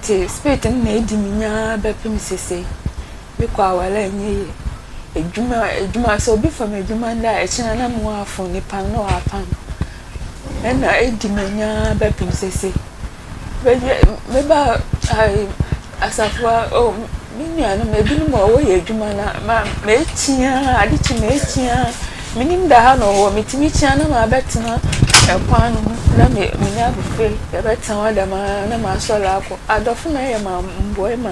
Ntsi spirit no na edi me nya ara bɛpem sesei. Mekɔ awar a nnyɛ yie. Edwuma edwuma sɛ obi fa me edwuma ndɛ a ekyir no na mo afon nyimpa no na ɔapam me. Nna edi me nya ara bɛpem sesei. Mebaa asafo ha oh me nuanom ebinom wɔ hɔ wɔyɛ edwuma na ma mekyia ade kye mekyia minnyim da ha na ɔwɔ mitumi kyia na mabɛtsena kwan no ho na me menye abofra yi yɛbɛtsena hɔ dɛm ara na masɔr akɔ. Adɔfo na yɛ ma mboa ma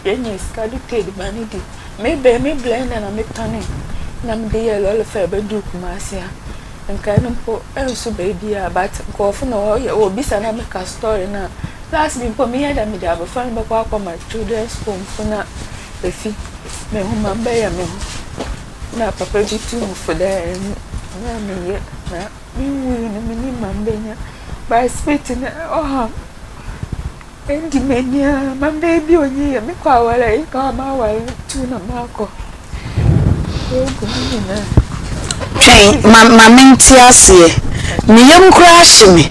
yenya sika de tɔ edziban di. Mebɛn me blender na metɔnee na mede yɛɛ lɔre fare bɛduu Kumasi ha. Nkae no mpo ɛnso baabiara but nkorɔfo na wɔyɛ wɔbisa na meka story no a last bi mpo meyɛ dɛ mede abɔfra no bɛkɔ akɔma children's home fo na efi me ho ma mbɛyɛ me ho na papa bi tuu me fo dɛ na meyɛ na menwui no mennyim ma mbenya but spirit no ɔhaw me. Enti m'ani ara ma baabi a ɔnyi yɛ mekɔ aware a nka m'aware tu na makɔ ogu me nyinaa. Twɛn ma ma mente aseɛ. Me yam koraa hye me.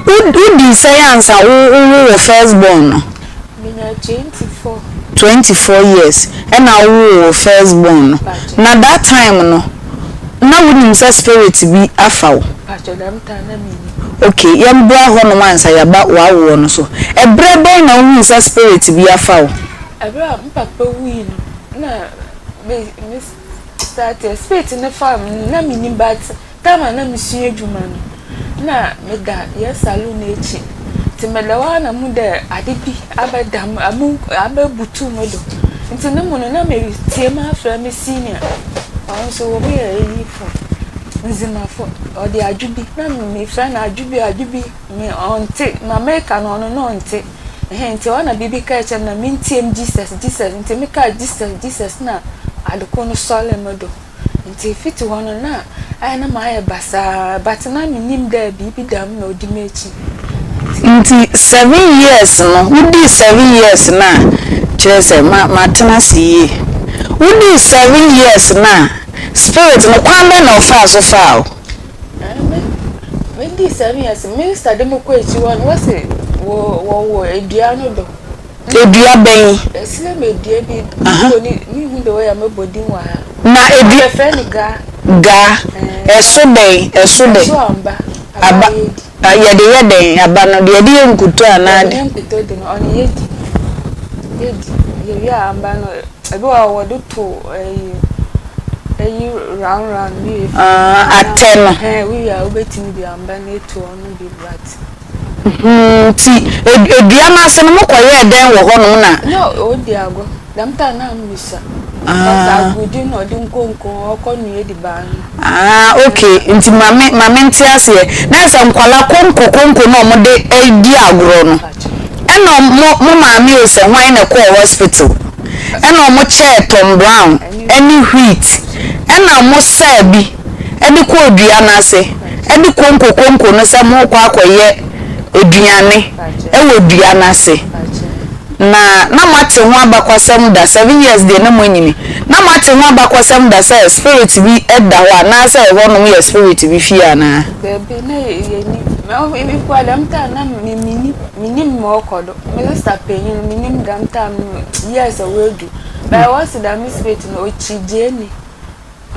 Wo wodii sɛn ansa wo wowoo wo first born no? Menya 24. 24 years ɛna wowoo wo first born no. Na that time no na wonim sɛ spirit bi afa wo? Pakyɛ dɛm time na mennim. Ok yɛmbra hɔnom ansa yɛaba w'awoɔ no so. Ɛberɛ bɛn na wohuu sɛ spirit bi afa wo? Ɛberɛ a me papa wui no na me me starteɛ spirit no faa me no na mennim but Time a na mesua edwuma no, nna meda hɛn saloon n'ekyir. Ntsi meda hɔ ara na muhu dɛ adze bi abɛda mo abɛbutuw mo do. Ntsi no mu no na meretsie mu afrɛ me senior, ɔno so wɔyɛ eyifo, Ndzemafo, ɔdze adwe bi na mefrɛ no adwe bi adwe bi, me ɔnntse, ma mereka no ɔno na ɔnntse. Ɛhɛn ntsi hɔ na biribi kaa kyerɛ me na mentsie mu Jesus Jesus, ntsi mekaa Jesus Jesus na ade kor no sɔree mo do. Ntsi fitsi hɔ no nna ayɛ na mayɛ basaa but na minnyim dɛ biribi dɛm na odi m'ekyir ntsi. Ntsi seven years no wodii seven years no a kyerɛ sɛ ma matena ase yie. Wodii seven years no a spirit no kwan bɛn na ɔfaa so faa wo? Me medii seven years minister de mo kɔ ekyir hɔ no wɔse wɔ wɔwɔ dua no do. Dua bɛn? Ɛsrɛ me dua bi mebɔ ne mehu de wɔyɛ mebɔ din wɔ ha. Na edu. Yɛfrɛ no gaa. Gaa. Ɛso dɛn? Ɛso dɛn? Ɛso amba. Aba yɛdi. Yɛde yɛ dɛn aba no? Deɛ yɛde yɛ nkuto anaa? Yɛde yɛ nkuto de no ɔno yɛdi. Yɛdi. Yɛwie a amba no ebi wɔ hɔ wɔde to ɛyi ɛyi round round bi yɛ fi. Atɛ no. Ɛhɛn wowie a wobɛtumi de amba no ato ɔno bi but. Nti dua no ase no mokɔyɛɛ dɛn wɔ hɔnom na. Na ɔredi agorɔ. Dɛm time no na mesua. Because agorɔdi na ɔde nkonko ɔkɔ noa ediban no. Ah okay nti ma me ma me nte aseɛ. Na ayɛ sɛ nkwadaa konko konko na wɔde di agorɔ no. Ɛna mo mo maame o sɛ hwan na ɛkɔɔ hospital. Ɛna wɔkyɛɛ Tom Brown ɛne wheat. Ɛna wɔsaa bi. de kɔɔ dua no ase de konko konko no sɛ morekɔ akɔyɛ aduane wɔ dua no ase. Na na moate ho abakwasɛm da, seven years deɛ na moanyini, na moate ho abakwasɛm da sɛ spirit bi da hɔ anaasɛ ɛhɔnom yɛ spirit bi fie anaa? Dabi, na yɛnnim. Mpo a dɛm time no na mennim, mennim ma ɔkɔ do. Me sista panyin no, mennim dɛm time no years a oedu. But wɔse dɛm spirit no okyi gyeene.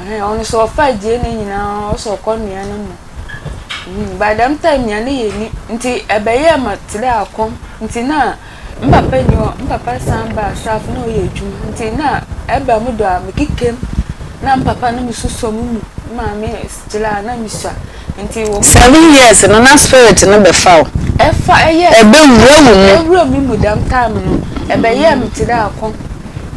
Ɛhɛn, ɔno so ɔfaa gyeene nyina ɔsɛ ɔkɔ noa no mu. By dɛm time nyina na yennyi ntsi ɛbɛyɛɛ ma tse dɛ akɔm ntsi na me papa nnyi hɔ, me papa san baa South na ɔyɛ edwuma ntsi na ɛba mo do a mekeka mu na me papa no mesusuo mo mu, me maame kyerɛ a na mesua ntsi wɔ. Seven years no na spirit no bɛfa wo. Ɛfa ɛyɛɛ. Ɛbɛwura wo mu. Ɛwura me mu dɛm time no ɛbɛyɛɛ me tse dɛ akɔm.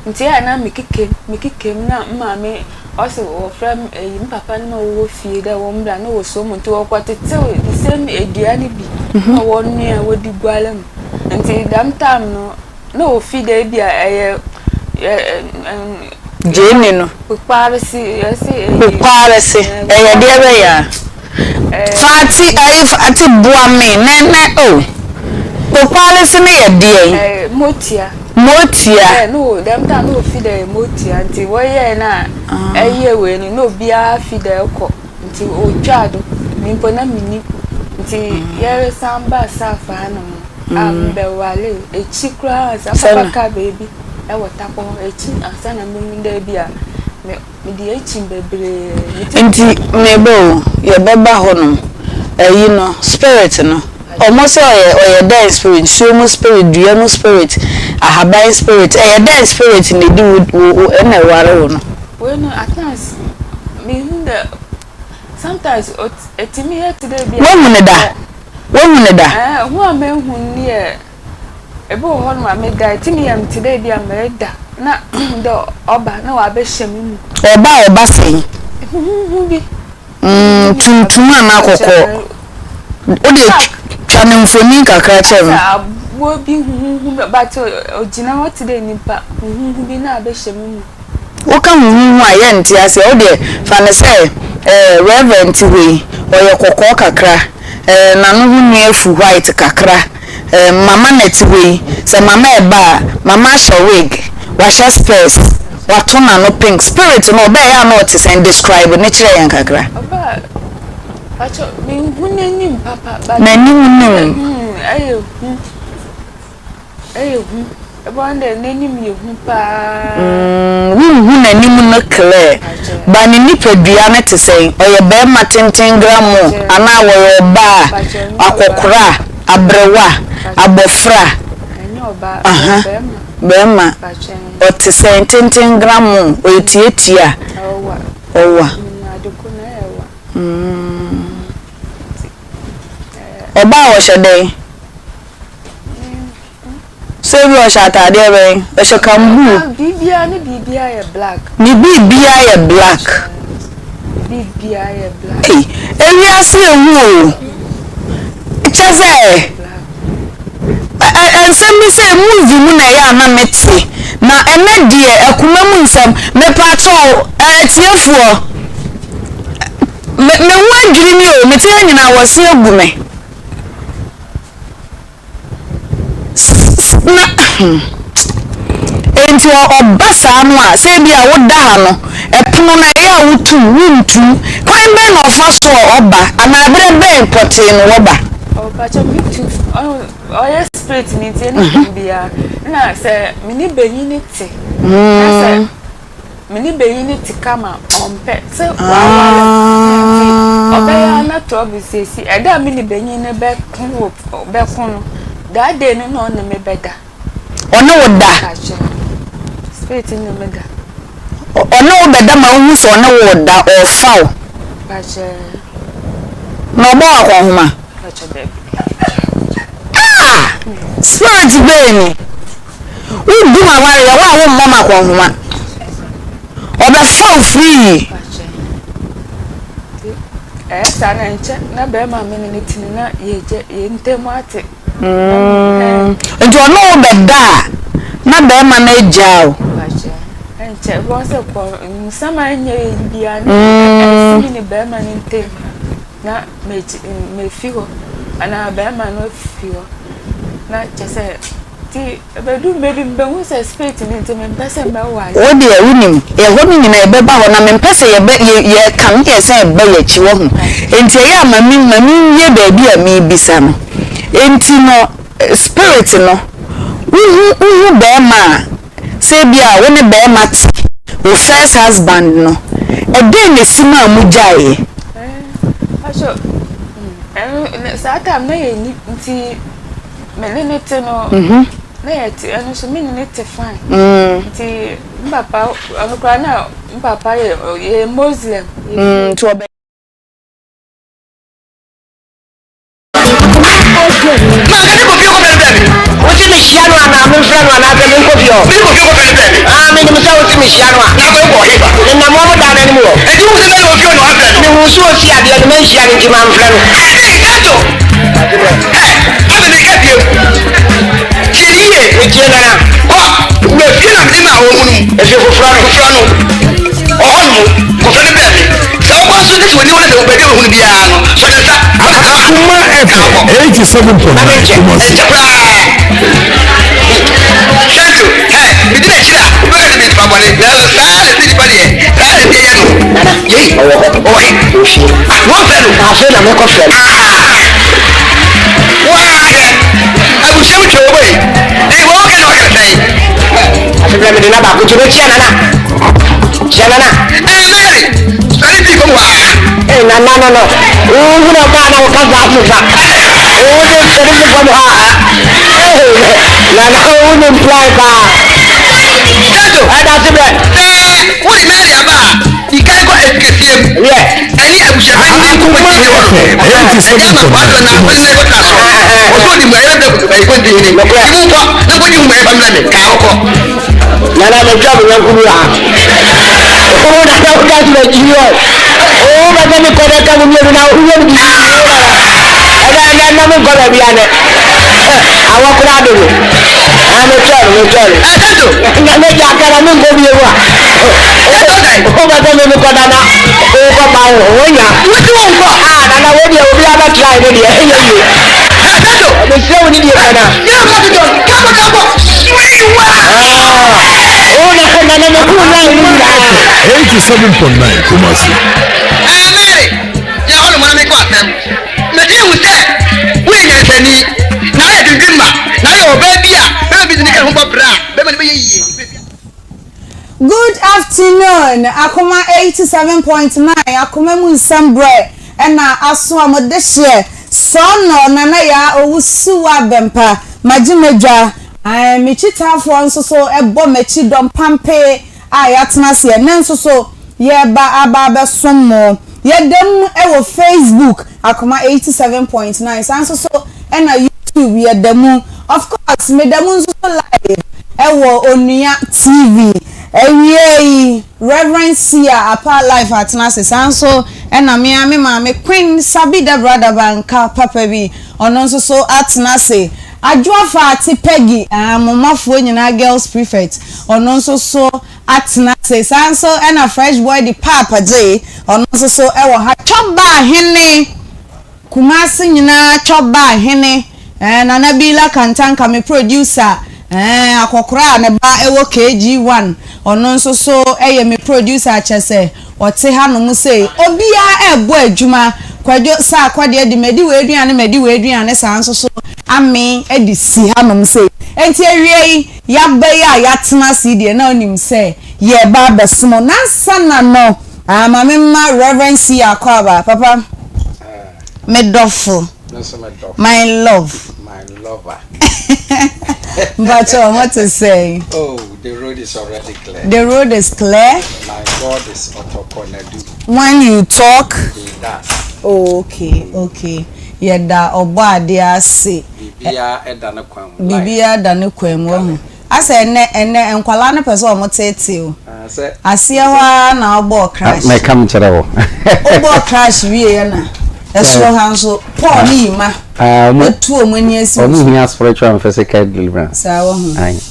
Ntsi a na mekeka mu, mekeka mu na me maame ɔse wɔfrɛ me eyi me papa no ma wɔwɔ fie dɛ wɔmbra na wosuo mu ntsi wɔkɔtsetsew the same edua no bi na wɔnoa wɔdze guar mu. Ntsi dɛm time no na ofi dɛ bi a ɛyɛ Gyeene no. Kpakpaarse yɛse eyi. Kpakpaarse ɛyɛ deɛ bɛyɛ a. Fati ayi fati boa me nɛ nɛ oh Kpokpalese no yɛ deɛn? Ɛɛ motia. Motia. Ɛɛ no wo dɛm time no ofi dɛ motia nti wɔyɛɛ na ɛyɛ wei no na obiara fi dɛ kɔ nti otwaa do me mpo na mennim nti yɛresan ba South hanom no. a mebɛwaree ekyi koraa ansa Sɛ na. papa kaa beebi wɔ Takɔ hɔ ekyi ansa na mehu dɛ bi a me mede ekyi bebree me tsir Nti meba o, yɛbɛba hɔnom. Ayi no, spirit no, ɔmo sɛ ɔyɛ ɔyɛ dɛn spirit? Nsuo mu spirit, dua mu spirit, ahaban spirit, ɛyɛ dɛn spirit na edi wo wo wo ɛna ɛware wo no? Wei no at times mehu dɛ sometimes ot etumi yɛ tse dɛ bi a Woahu no da? Woahu no da? Ɛɛ, hu a mehu no yɛ ebi wɔ hɔnom a meda a etumi yɛ me tse dɛ bi a mereda na mehu dɛ ɔba na ɔabɛhyɛ me mu. Ɔba a ɔba sɛn? Huhuhu bi. Mm, tuntum anaa kɔkɔɔ? Wo deɛ twa no mfonin kakra kyerɛ me. Asɛ aboa bi huhuhu bi but ogyina hɔ tse dɛ nyimpa huhuhu bi na abɛhyɛ me mu. Woka huhuhu a yɛnte aseɛ, wo deɛ fa no sɛ eh, Reverend te hɔ yi, ɔyɛ kɔkɔɔ kakra, eh, n'ano ho nwi afu white kakra, eh, Mama na ɛte hɔ yi, sɛ Mama ɛba a, Mama ahyɛ wig, wahyɛ spɛɛs, wato n'ano pink, spirit no ɔbɛɛyɛ a na ɔte sɛn, describe no kyerɛ yɛn kakra. Ɔba a, pakyɛ menhu n'anim papa but N'anim no. Ɛyɛ hu. Ɛyɛ hu. Ɛbɛn dɛ n'anim yɛ hu paa. Mm, wonhu n'anim no clear, but ne nipadua no te sɛn? Ɔyɛ barima tenten gramoo anaa ɔyɛ ɔbaa, akɔkora, aberewa, abɔfra? Ɛnyɛ ɔbaa, Aha, ɔyɛ barima. barima. Ɔte sɛn? Tenten gramoo, ɔyɛ tiatia? Ɔwa. Ɔwa. Mm, ade ko no ɛyɛ wa. Mm. Ɔbaa a ɔhyɛ dɛn? Sɛ ebi ɔhyɛ ataadeɛ bɛn? Ɔhyɛ kambuu. Biribiara ne biribiara yɛ black. Ne biribiara yɛ black. Biribiara yɛ black. Ei, ewiase ehu o. Kyɛ sɛ nsɛm bi sɛ movie mu na ɛyɛ a na mete na ɛnɛ deɛ akoma mu nsɛm mepaakyɛw atiefoɔ me me ho adwiri mi o mete ha nyinaa wɔse agu me. Na enti ɔba saa no a, sɛ ebia woda ha no, ɛpono no ɛyɛ a wotum, wontum. Kwan bɛn na ɔfa so a ɔba anaa berɛ bɛn pɔtee na wɔba? Ɔpakyɛ metu ɔyɛ spirit ne nti ɛne kwan biara na sɛ me ne benyin ne te na sɛ Me ne banyin no tse kama, ɔmmpɛ sɛ ɔawar me ntsi ɔbɛyɛ ara na trouble siesie. Ɛda a me ne banyin no bɛko wɔ bɛko no, that day no na ɔne me bɛda. Ɔne wo da? Mpakyɛw, spirit no ne me da. Ɔne wo bɛda ma wohu sɛ ɔne wo reda, ɔrefa wo? Mpakyɛw. Na ɔbɔ wo akɔnhoma? Mpakyɛw, dabi. Ah! Spirit bɛn ni? Wo gu m'awareɛ wo a wo mmɔ m'akɔnhoma Ɔbɛfa wo free. Ɛyɛ saa na nkyɛ na bɛrima a me ne no te no na yɛgya yɛn ntam ate. Nti ɔne wo bɛda a na bɛrima no agyaa wo. Nkyɛ wɔn sɛ kɔ nsɛm a ɛnyɛ yɛ biara na ɛsi me ne bɛrima no ntam. Na megye mefi hɔ anaa bɛrima no afi hɔ na kyerɛ sɛ nti ɛbɛdu mmerɛ bi mebɛhu sɛ spirit no nti mempɛ sɛ mɛware. Wo deɛ wonim, ɛhɔ no nyinaa yɛbɛba hɔ na mempɛ sɛ yɛbɛ yɛ yɛka no yɛsan ɛba yɛn akyi wahu. Enti ɛyɛ a ma me ma menwie baabi a merebisa no. Enti no spirit no wohu wohu bɛrima a Sɛ ebia wo ne barima te, wo first husband no, ɛdɛn na esi maa mugyaeɛ? Pastor, ɛno saa time na yɛ ni nti me ne ne te no, na yɛ te ɛno nso me ne ne te fine. Nti m papa ɔno koraa na m papa yɛ yɛ Muslim. Nti ɔbɛ. Maame ne kɔ fie kɔfrɛ no brɛ me. Wose mehyia no anaa memfrɛ no anaasɛ menkɔ fie hɔ? Mene kɔ fie kɔfrɛ no brɛ me. Ah, menim sɛ wose mehyia no a. Na afei wokɔ hefa? Menam wɔn dan no anim hɔ. Enti wohu sɛ na wɔ fie hɔ na woamfrɛ no? Mehuu sɛ ɔsi adeɛ no, manhyia no nti mamfrɛ no. Hey, Santo! Hey, afei meka bio. Tie no yie. Metie, Nana. Kɔ wura fie na mede maa wɔn mu no mu. Efie foforɔ no. Foforɔ no. Ɔhɔ nom, kɔfrɛ no brɛ me. Sɛ wokɔ nso ne sɛ wɔni hɔ na sɛ baabi a wɔhunu biara no, sɔ ne nsa. Akoma FM 87.9 Kumasi. Ɛnkyɛ koraa. Santo, ɛ, medi n'akyiri a, wobɛka sɛ meyɛ nipa bɔne, nanso saa na ɛsɛ nipa deɛ, saa na ɛsɛ yɛyɛ no. Nana, yei, ɔwɔ hɔ. Ɔwɔ he? Wɔ fie. Ah, wɔmfrɛ no. Afei na mekɔfrɛ no. Ah! Woahwɛ, abusua. Hwɛ wo boy. Ee, wɔn kɛ na wɔkɛ sɛn. Ase bɛ mede na baako kyɛ bɛkyia nana. Kyia nana. Ee, Mary, sɔre fi fam hɔ a. Ee, nana no no. Wohunu ɔbaa na woka saa asesa. Wode sɔre fi fam hɔ a. Ee, nana wonim plan paa. Dato. Ɛda ase bɛ. Sɛ wode Mary aba a, di kan kɔ asikɛseɛ mu. Wiɛ. Ɛne abusuapanyin ne nkɔmmɔ di hɔ no. Ɛde ama kwadwo na ɔne ne kɔtra so. Ɔsɛ ɔde mmuaeɛ bɛbrɛ ayi hene. Ti mu nkɔ na nkɔgye mmuaeɛ fa mmerɛ me. Kaa wokɔ. Nana metwa me yɔnko bi wɔ ha. Oh, nana woka sɛ m'akyi hɔ. Oh, bɛsɛ me kɔ dɛ ka mo mmienu na woyɛ me biribi. Oh, nana. Ɛnɛ ɛnɛ ɛnɛ mo nkɔ baabi anɛ. Awɔ koraa de me. Ah, metwa no, metwa no. Ɛsɛ Na me gya aka na me nkɔ bie mu a. Oh, bɛsɛ me mekɔ da na wokɔ ba wo ho nya. Wosi wo nkɔ. Ah, nana wo deɛ obi abɛtra ne deɛ ɛnyɛ yie. Ɛsɛ Mesrɛ wo ne deɛ nana. Yɛ kɔ dodo, kabɔ kabɔ, sweet wa. Ah, oh na nana me ku na ni nyinaa. 87.9 Kumasi. Ɛɛ Mary, yɛ hɔ nom na mekɔ asɛm. Mede ehu sɛ woyɛ nyansani, na woyɛ dwendwen ma, na woyɛ ɔbaa bi a bɛrima bi de ne ka ho bɔ bra a, bɛrima no bɛyɛ yie. Good afternoon Akoma 87.9 Akoma mu nsɛm brɛ ɛna aso a mo dehyeɛ Sɔɔnɔ Nana Yaa Owusu Abɛmpa Magye madwa Ae me kyitaafoɔ nso so bɔ m'akyi dɔm pampee a yɛatena ase ɛnnɛ nso so yɛreba aba abɛsom mo. Yɛda mu wɔ Facebook, Akoma 87.9, saa nso so na YouTube yɛda mu. Of course, meda mu nso so live wɔ Onua TV. Awiei, Rev. Sia Apa Life atena ase, saa nso na me ara me maame Queen Sabi Dabra Dabanka papa bi, ɔno nso so atena ase. Adwoa Faate Peggy, ah, mo mmafoɔ nyinaa girls prefect, ɔno nso so atena ase. Saa nso na Fresh Boy de Paapa Gyei, ɔno nso so wɔ ha. Twɔbaa Hene, Kumasi nyinaa Twɔbaa Hene, eh, Nana Bila Kantanka, me producer, eh, akɔkora a ne ba wɔ KG1, ɔno nso so yɛ me producer, kyerɛ sɛ Ɔte hanom sei, obiara rebɔ adwuma, Kwadwo Sarkodie de madi w'aduane, madi w'aduane saa nso so amee de si hanom sei. Enti awia yi, yɛaba yi a yɛatena ase yi deɛ na wonim sɛ yɛreba abɛsom wo. Nansa na no, ah, ma memma Rev. C. Akwaaba, papa, me dɔfo, my love. My lover. Mpakyɛ ho te sɛn? Oh, the road is already clear. The road is clear. My God is Otokonadu. When you talk. He does. Oh, okay, okay. Yɛda ɔbɔ adeɛ ase. Biribiara ɛda ne kwan mu. Biribiara da ne kwan mu wahu. Asɛ ɛnɛ ɛnɛ nkwadaa no pɛ sɛ wɔn teetee o. Aseɛ hɔ ara na wobɔɔ crash. Mɛka m kyerɛ wo. Wobɔɔ crash wieɛ na ɛsoro ha nso Paul ne Yima atu wɔn ani asi wo so. Wɔn hia spiritual and physical deliverance. Saa wɔ ho.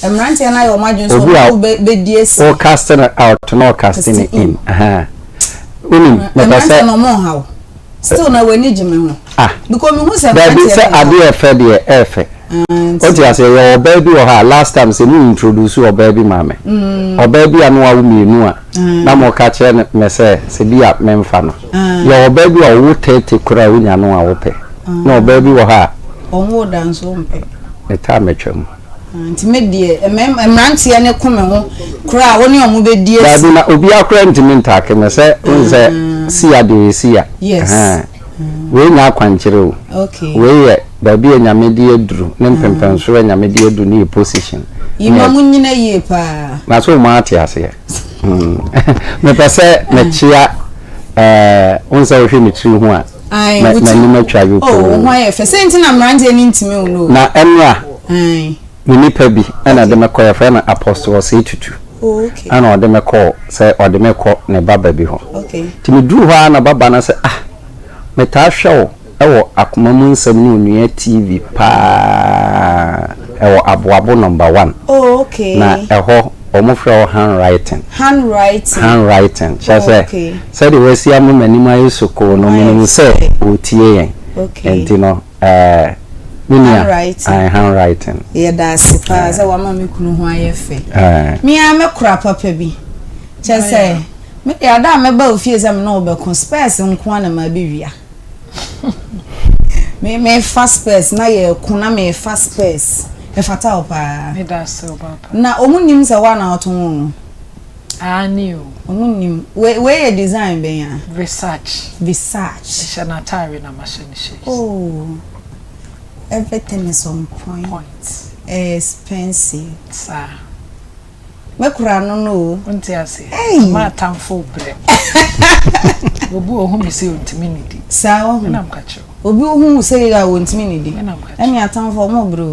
Mmeranteɛ no ayɛ wɔn adwene sɛ wɔn bɛ bɛdi asi. O casting out na o casting in. Wonim mepɛ sɛ. Mmeranteɛ no wɔn nha wo. Still na w'ani gye me ho. Ah. Because mehu sɛ Dabi mmeranteɛ sɛ no nha wo. adeɛ ɛfɛ deɛ ɛɛfɛ. Wote aseɛ yɛwɔ ɔbaa bi wɔ hɔ a last time sɛ mo introduce ɔbaa bi maa me. Ɔbaa bi a na wawo mmienu a na mo ka kyerɛ no me sɛ sɛ bi a memfa no. Yɛwɔ ɔbaa bi a ɔwo 30 koraa a wonya no a wopɛ. Na ɔbaa bi wɔ hɔ a. Ɔnwoo da nso wompɛ. Ne time atwa mu. Nti me deɛ mmeranteɛ no ko me ho koraa a wo ne wɔn bɛdi asi. Dabi na obiara koraa ntumi ntaake me sɛ wohu sɛ sia deɛ ɔyɛ sia. Yes. Wei nyɛ akwankyerɛ o. Okay. Wei yɛ baabi a Nyame de aduru ne mpɛmpɛnsoɔ a Nyame de aduru ne yɛ position. Yima mo nyina yie paa. Na so mo ate aseɛ. Mepɛ sɛ mekyea ɛɛ wohu sɛ wohwɛ me tiri ho a m'anim atwa yopoo. Oh, wo ho ayɛ fɛ. Sɛ nti na mmeranteɛ no ntumi wo no o. Na ɛnora me nipa bi ɛna ɛde me kɔ yɛfrɛ no Apostle Osei Tutu. Oh, okay. Ɛna ɔde me kɔɔ sɛ ɔde me kɔ ne baba bi hɔ. Okay. Nti meduru hɔ ara na baba no sɛ ah metaa hwɛ wo wɔ Akoma Mu Nsɛm ne Onua TV paa ɛwɔ Aboabo number one. Oh, okay. Na ɛhɔ wɔn frɛ hɔ handwriting. Handwriting. Handwriting. Kyerɛ Oh, sɛ okay. sɛdeɛ wasi ama m'anim ayɛ sokoo no menim sɛ ɔretie yɛn. Okay. Nti no ɛɛ me nua. Handwriting. Ae, handwriting. Yɛda ase paa sɛ wama me kunu ho ayɛ fɛ. Ɛɛ. Me ara mɛkora papa bi. Kyerɛ sɛ me deɛ ada a mɛba wo fie sɛ me ne wo bɛko spɛs nko ara na mabɛwia. Me mefa spɛs na yɛreko na mefa spɛs. Ɛfata wo paa. Meda ase ɔbaapa. Na ɔmo nim sɛ woa na woto ho no? Aane o. Ɔmo nim. Wei wei yɛ design bɛn a? Versace. Versace. Mehyɛ n'ataare na mahyɛ ne shades. Oh, everything is on point. Point. Ɛyɛ expensive. Saa. Me kura no no o. Wonte aseɛ. Hey! Ama atamfo brɛ. Obi wɔ hu me sɛ ontumi nidi. Saa wahu. Me na mka kyerɛ wo. Obi hu wo sɛ a wɔntumi nidi. Me na mka kyerɛ. Ɛne atamfo ɔmo brɛ o.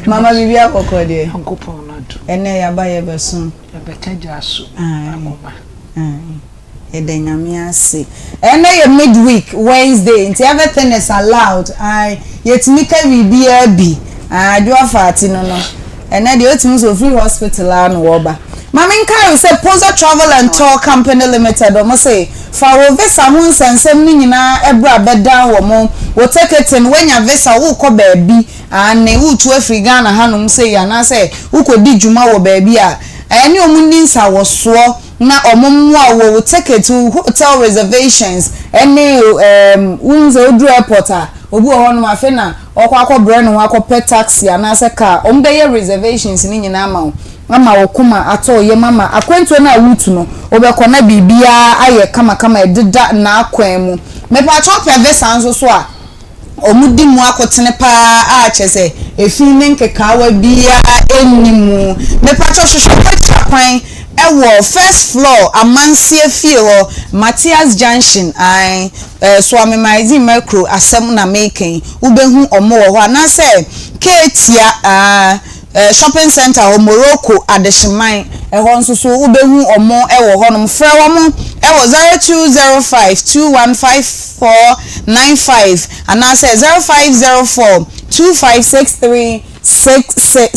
Mama biribi akɔkɔ deɛ. Nyankopɔn no adom. Ɛnɛ yaba yɛbɛso. Yɛbɛka gya aso akoma. Aye. Yɛda Nyame ase. Ɛnɛ yɛ midweek Wednesday nti everything is allowed ae yɛtumi ka biribiara bi ae Adwoa Fati no no ɛnɛ deɛ wotumi sɛ ofiri hospital ara na wɔba. Ma menkae wo sɛ Poza Travel and Tour Company Limited wɔn se fa wo visa ho nsɛnsɛm no nyinaa bra bɛdan wɔn wo tekete no woanya visa worekɔ baabi aane woretu afiri Ghana hanom sei anaasɛ wokɔdi dwuma wɔ baabi a ɛne wɔn nni nsawɔsoɔ na ɔmo mmoa wo wɔ wo ticket, wo hotel reservations ɛne ɛɛm wohu sɛ woduru airport a obi wɔ hɔnom afei na ɔkɔ akɔ brɛ ne ho akɔ pɛ taxi anaasɛ car ɔmo bɛyɛ reservations ne nyinaa ama wo ama wo koma atɔ wo yam ama akwantuo no a woretu no wobɛkɔ na biribiara ayɛ kamakama ɛdeda n'akwan mu. Mepaakyɛw pɛ visa nso so a. Wɔdi mu akotene paa a kyerɛ sɛ efi ne nkekaawa biara nni mu. Mepakyɛw hwehwɛ w'akyira kwan wɔ first floor Amanseɛ fie hɔ, Mathias junction, ae, Soame Magazine Mercro asɛm na meka yi, wobɛhu wɔn wɔ hɔ anaasɛ Keetia, ae, Shopping centre hɔ, Morocco Adehyeman, ɛhɔ nso so wobɛhu wɔn wɔ hɔnom. Frɛ wɔn wɔ 0205 215495 anaasɛ 0504 2563 60,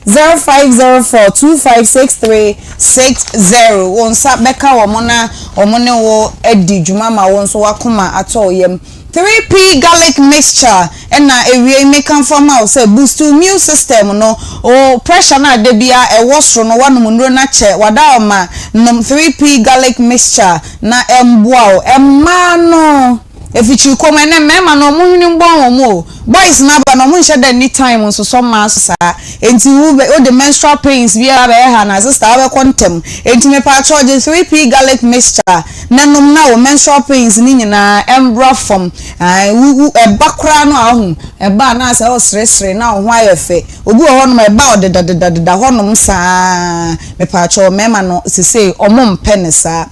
0504 256360. Wo nsa bɛka wɔn na wɔn ne wo adi dwuma ma wo nso w'akoma atɔ wo yam. 3P garlic mixture na awiei mekamfo ama wo sɛ boost wo immune system no, wo pressure no a da biara ɛwɔ soro no woanom nnuro no akyɛ, w'adaoma nom 3P garlic mixture na ɛmboa wo. Mmaa no afikyirikɔ mu ɛnɛ mmarima no wɔn hwene mbɔn wɔn o, boys no aba no wɔn nhyɛ da nni time nsosɔ mmaa so saa, enti wo bɛ wode menstrual pains biara bɛyɛ ha na sister wobɛkɔ ntɛm, enti mepaakyɛw gye 3P garlic mixture na nom na wo menstrual pains no nyinaa ɛmbra fam ae wo wo ɛba koraa no a wohu ɛba a na asɛ woseresere na wo ho ayɛ fɛ obi wɔ hɔnom a ɛba a ɔdeda deda deda hɔnom saa mepaakyɛw mmarima no sesei ɔmo mpɛ ne saa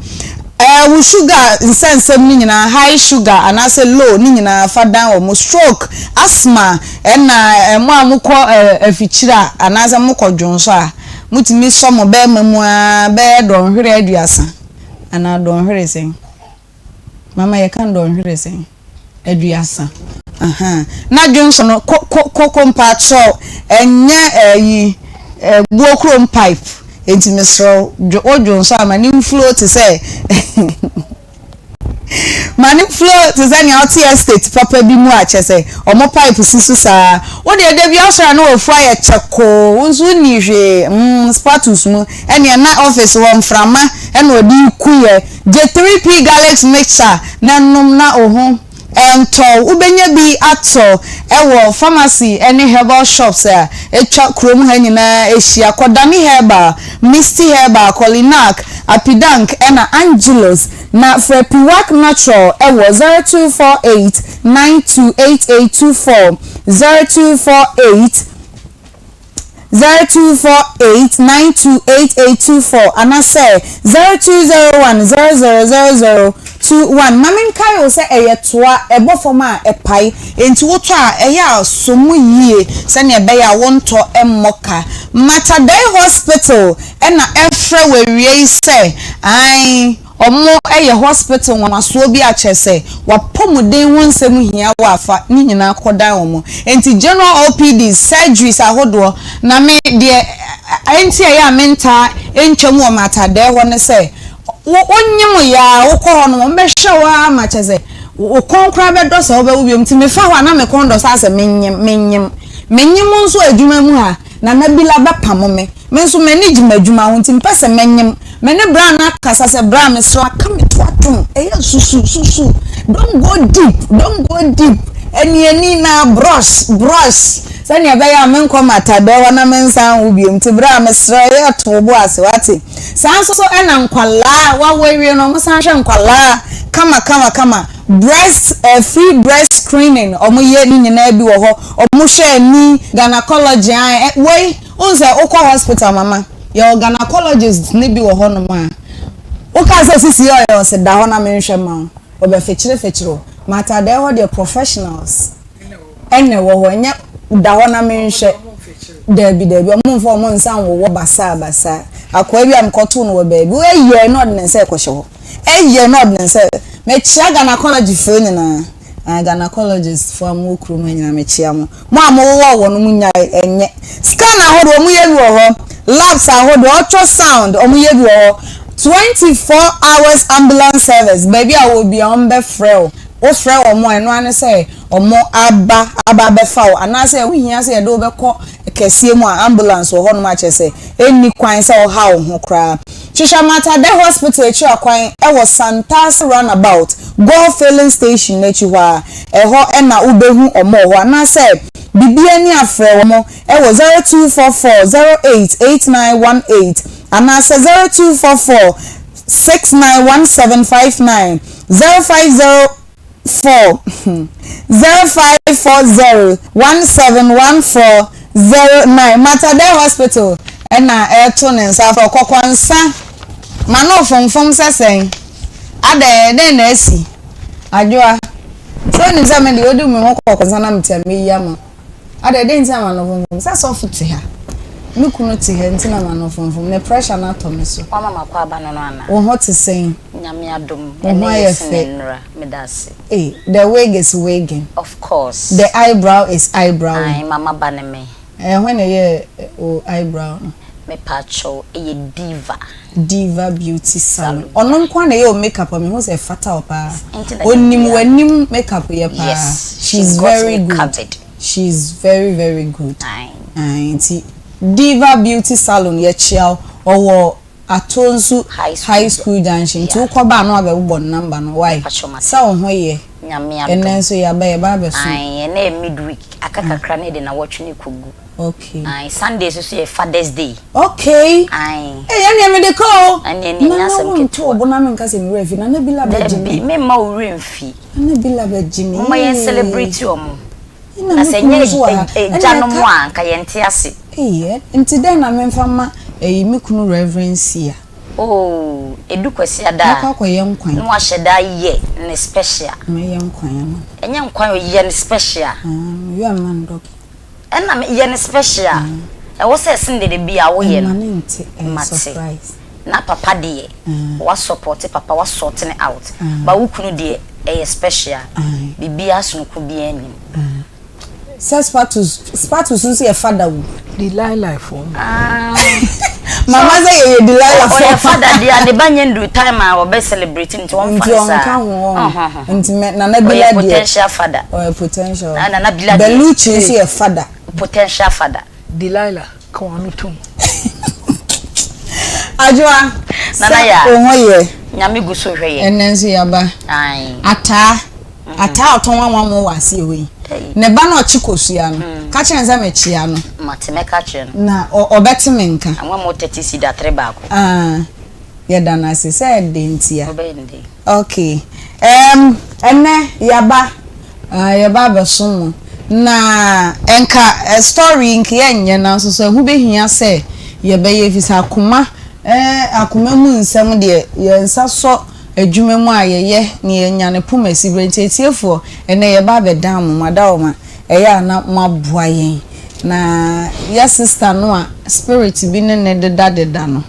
ɛɛ wo sugar nsɛnsɛm no nyinaa high sugar anaasɛ low ne nyinaa fa dan wɔ mo stroke asthma ɛna ɛmo a mokɔ ɛɛ afikyire a anaasɛ mokɔ dwonsɔ a motumi sɔ mo bɛɛma mu aa bɛyɛ dɔnhwere aduasa Anaa dɔnhwere sɛn? Mama yɛka no dɔnhwere sɛn? Aduasa. Ahaa. Na dwonsɔ no ko ko ko ko mpaakyɛw ɛnyɛ ɛyi buo kurom pipe. Enti mesrɛ wo dwo wo dwonsɔ a ma ne nflow te sɛ ma ne flow te sɛ nea wote estate papa bi mu a kyerɛ sɛ wɔn pipe si so saa. Wo deɛ da bi asɔre a na wafu ayɛ kyɛkoo wo nso wonni hwee mm spatus mu. Ɛneɛ na office hɔ mframa na ɔde reku yɛ. Gye 3P Garlics mixture na nom na wo ho ntɔ wo. Wobɛnya bi atɔ wɔ pharmacy ne herbal shops a atwa kurom ha nyinaa ahyia. Kɔ Dami Herbal, Misty Herbal, Kolinak, Apidank ɛna Angelus. Na frɛ Piwak Natural wɔ 0248 928824, 0248. 0248928824 anasɛ 0201000021. Ma menkae wo sɛ ɛyɛ toa, ɛbɔ fam a ɛpae, enti wotɔ a ɛyɛ a sɔ mu yie sɛnea ɛbɛyɛ a wontɔ mmɔ ka. Matadei Hospital na ɛrefrɛ wo awia yi sɛ ae. Ɔmo yɛ hospital nwanwasoɔ bi a kyerɛsɛ w'apɔmuden ho nsɛm hia wo a fa ne nyinaa kɔ dan wɔn. Enti general OPDs, surgeries ahodoɔ, na me deɛ ɛnti a ɛyɛ a mentaa ntwam wɔ m'atadɛɛ hɔ ne sɛ wo wonyem yɛ a wokɔ hɔ nom wɔn bɛhwɛ wo ara ma kyerɛsɛ wo kɔn koraa bɛdɔ sɛ wobɛwo biom nti mefa hɔ a na me kɔn dɔ sɛ asɛ menyem menyem menyem nso adwuma mu ha Nana Bila bɛpamo me. Me nso m'ani gye m'adwuma ho nti mepɛ sɛ mɛnyem. Me ne bra no akasa sɛ bra mesrɛ wo aka me to atom. Ɛyɛ susu susu don't go deep don't go deep. Aniani na brush brush sɛnea ɛbɛyɛ a menkɔ m'atadɛɛ hɔ na mensan nwo bio nti bra mesrɛ wo yɛ to wo bo ase wate. Saa nso so ɛna nkwadaa wawo awie no wɔn san hwɛ nkwadaa kama kama kama breast eh, free breast screening wɔn yɛ ne nyinaa bi wɔ hɔ wɔn hwɛ ani gynecology an eh, wei wohu sɛ wokɔ hospital mama yɛwɔ gynecologist ne bi wɔ hɔnom a wokaa sɛ sisi yɛ ɔyɛ ɔse da hɔ na menhwɛ ma wo. Wɔbɛfekyerefekyere wo. Matadɛɛ hɔ deɛ professionals ɛna ɛwɔ hɔ ɛnyɛ da hɔ na menhwɛ. Daabi daabi ɔmo nfa ɔmo nsa nwowɔ basaa basaa. Akoa bi a mekɔtoo no wɔ baabi ɛyɛɛ na ɔde ne nsa ɛkɔhyɛ hɔ. Ɛyɛɛ na ɔde ne nsa mekyea gynecology foɔ nyinaa. Ah gynecologist foɔ a mowɔ kurom ha nyinaa mekyea mo. Mo a mowowɔ wɔ no monyae ɛnyɛ. Scan ahodoɔ ɔmo yɛ bi wɔ hɔ, labs ahodoɔ, ultrasound ɔmo yɛ bi wɔ hɔ, 24 hours ambulance service baabi a wowɔ biara ɔmo bɛ frɛ wo, wo frɛ wɔn a ɛno ara ne sɛ ɔmo aba aba abɛfa wo anaasɛ ɛho hia sɛ yɛde wo bɛkɔ kɛseɛ mu a ambulance wɔ hɔnom a kyerɛ sɛ ɛnni kwan sɛ woha wo ho koraa. Hwehwɛ Matadɛ Hospital akyiri kwan wɔ Santase Runabout, Goil Filling Station no akyi hɔ ara. Ɛhɔ na wobɛhu wɔn wɔ hɔ anaasɛ biribi ani a frɛ wɔn wɔ 0244 08 8918 anaasɛ 0244 69 1759, 050 4 0540 1714 09 Matadei Hospital na ɛreto ne nsa afrɛ Kɔkɔnsa ma no fomfom sɛ sɛn? Adɛn, dɛn na asi? Adwoa, sɛ wonim sɛ me deɛ wodi me ho kɔkɔnsa na mete a mɛyi ama wo. Adɛn, dɛn nti na m'ano fomfom? Sɛ sɔfo te ha, me kunu te ha nti na m'ano fomfom. Ne pressure no atɔ me so. Wama makɔ aba no no anaa? Wo ho te sɛn? Nyame adom, Wo ho ɛnɛ ayɛ yɛ sene fɛ. nnora, meda ase. Ei, the wig is wigging. Of course. The eyebrow is eyebrowing. Ae, mama ba ne me. Ɛɛ, hwan na ɛyɛɛ wo eyebrow no? Mepaakyɛw, ɛyɛ Diva. Diva Beauty Salon. Ɔno nko ara na ɛyɛ wo makeup a mehu sɛ ɛfata wo paa. Nti na Onim dabiara. w'anim makeup yɛ paa. Yes, She's she got very me good. covered. She's very very good. Ae. Ae, nti Diva Beauty Salon yɛkyea wo. Ɔwɔ Atonsu High School. High School Junction. Nti Yeah. wokɔ ba a na wabɛbobɔ ne number no. Why? Mepakyɛw mate. Sɛ wo ho yɛ. Nyame adom. Ɛnnɛ nso yɛaba yɛba abɛsom. Ae, ɛnnɛ yɛ midweek. Aka kakra na yɛde nnawɔtwe no rekɔgu. Okay. Ae, Sunday nso so yɛ Father's Day. Okay. Ae. Ee, ɛnneɛ mede kɔ o. Ɛnneɛ ɛnyɛ Nana asɛm wo nto ketewa. wo bo na menka sɛ me werɛ afi. Nana Bila bɛgye me. Dabi, memma wo werɛ mfi. Nana Bila bɛgye me. Momma yɛn celebrate wɔn. Ɛna Na me sɛ kunu ɛnyɛ nso wɔ ha. Ɛna agyanom ɛka. a, anka yɛnte ase. Ee, nti dɛn na memfa mma ɛyi me kunu Reverend Sia? Oh, ɛdu Kwasiada Mɛkɔ a, akɔyɛ nkwan. na wahyɛ da ayɛ ne special. Mɛyɛ nkwan ama no. Ɛnyɛ nkwan o, yɛ no special. Ah, mewie a mema no dɔge. Ɛna me yɛ no special. Ɛwɔ sɛ ɛsen dede bi a woyɛ no. Ɛma ne nte, ɛyɛ Mate. surprise. Na papa deɛ, wa support papa, wa sort no out. But wo kunu deɛ, ɛyɛ special. Biribiara sononko biara nnim. Sɛ spatus, spatus nso yɛ fada o. Delilah foɔ no. Mama sɛ yɛyɛ Delilah foɔ. Ɔyɛ fada deɛ a ne ba nyɛ nduru time a ɔbɛ celebrate nti wɔmfa Nti no saa. ɔnka ho ɔn. Nti mɛ Nana Bila Ɔyɛ deɛ. potential fada. Ɔyɛ potential. Na Nana Bila deɛ. Belucci nso yɛ fada. Potential fada. Delilah ka w'ano tom. Adwoa, Nana sɛ Yaa. wo ho yɛ. Nyame gu so hwɛ yɛn. Ɛnnɛ nso yɛaba. Ae. Ataa. Ataa a ɔtɔn anwanmo wɔ aseɛ hɔ yi, ne ba no a ɔkye kosua no, ka kyerɛ no sɛ mekyea no. Mate, mɛka akyerɛ no. Na ɔbɛte me nka. Anwanmo 30 cedi atere baako. Ah, yɛda no ase sɛ ɛdɛn ntia? Wobɛyɛ no dɛn? Okay. Um, ɛnnɛ yɛaba, ah, yɛba abɛsom mo. Na nka story yi nka yɛnyɛ nanso so ɛho bɛhia sɛ yɛbɛyɛ ɛfiri sɛ akoma, eh, akoma mu nsɛm deɛ yɛn nsa sɔ Adwuma mu a yɛyɛ ne yɛnya no poma siberɛ nti atiefoɔ ɛnɛ yɛba abɛdan mo madaoma ɛyɛ a na moaboa yɛn na yɛ sister no a spirit bi ne ne deda deda no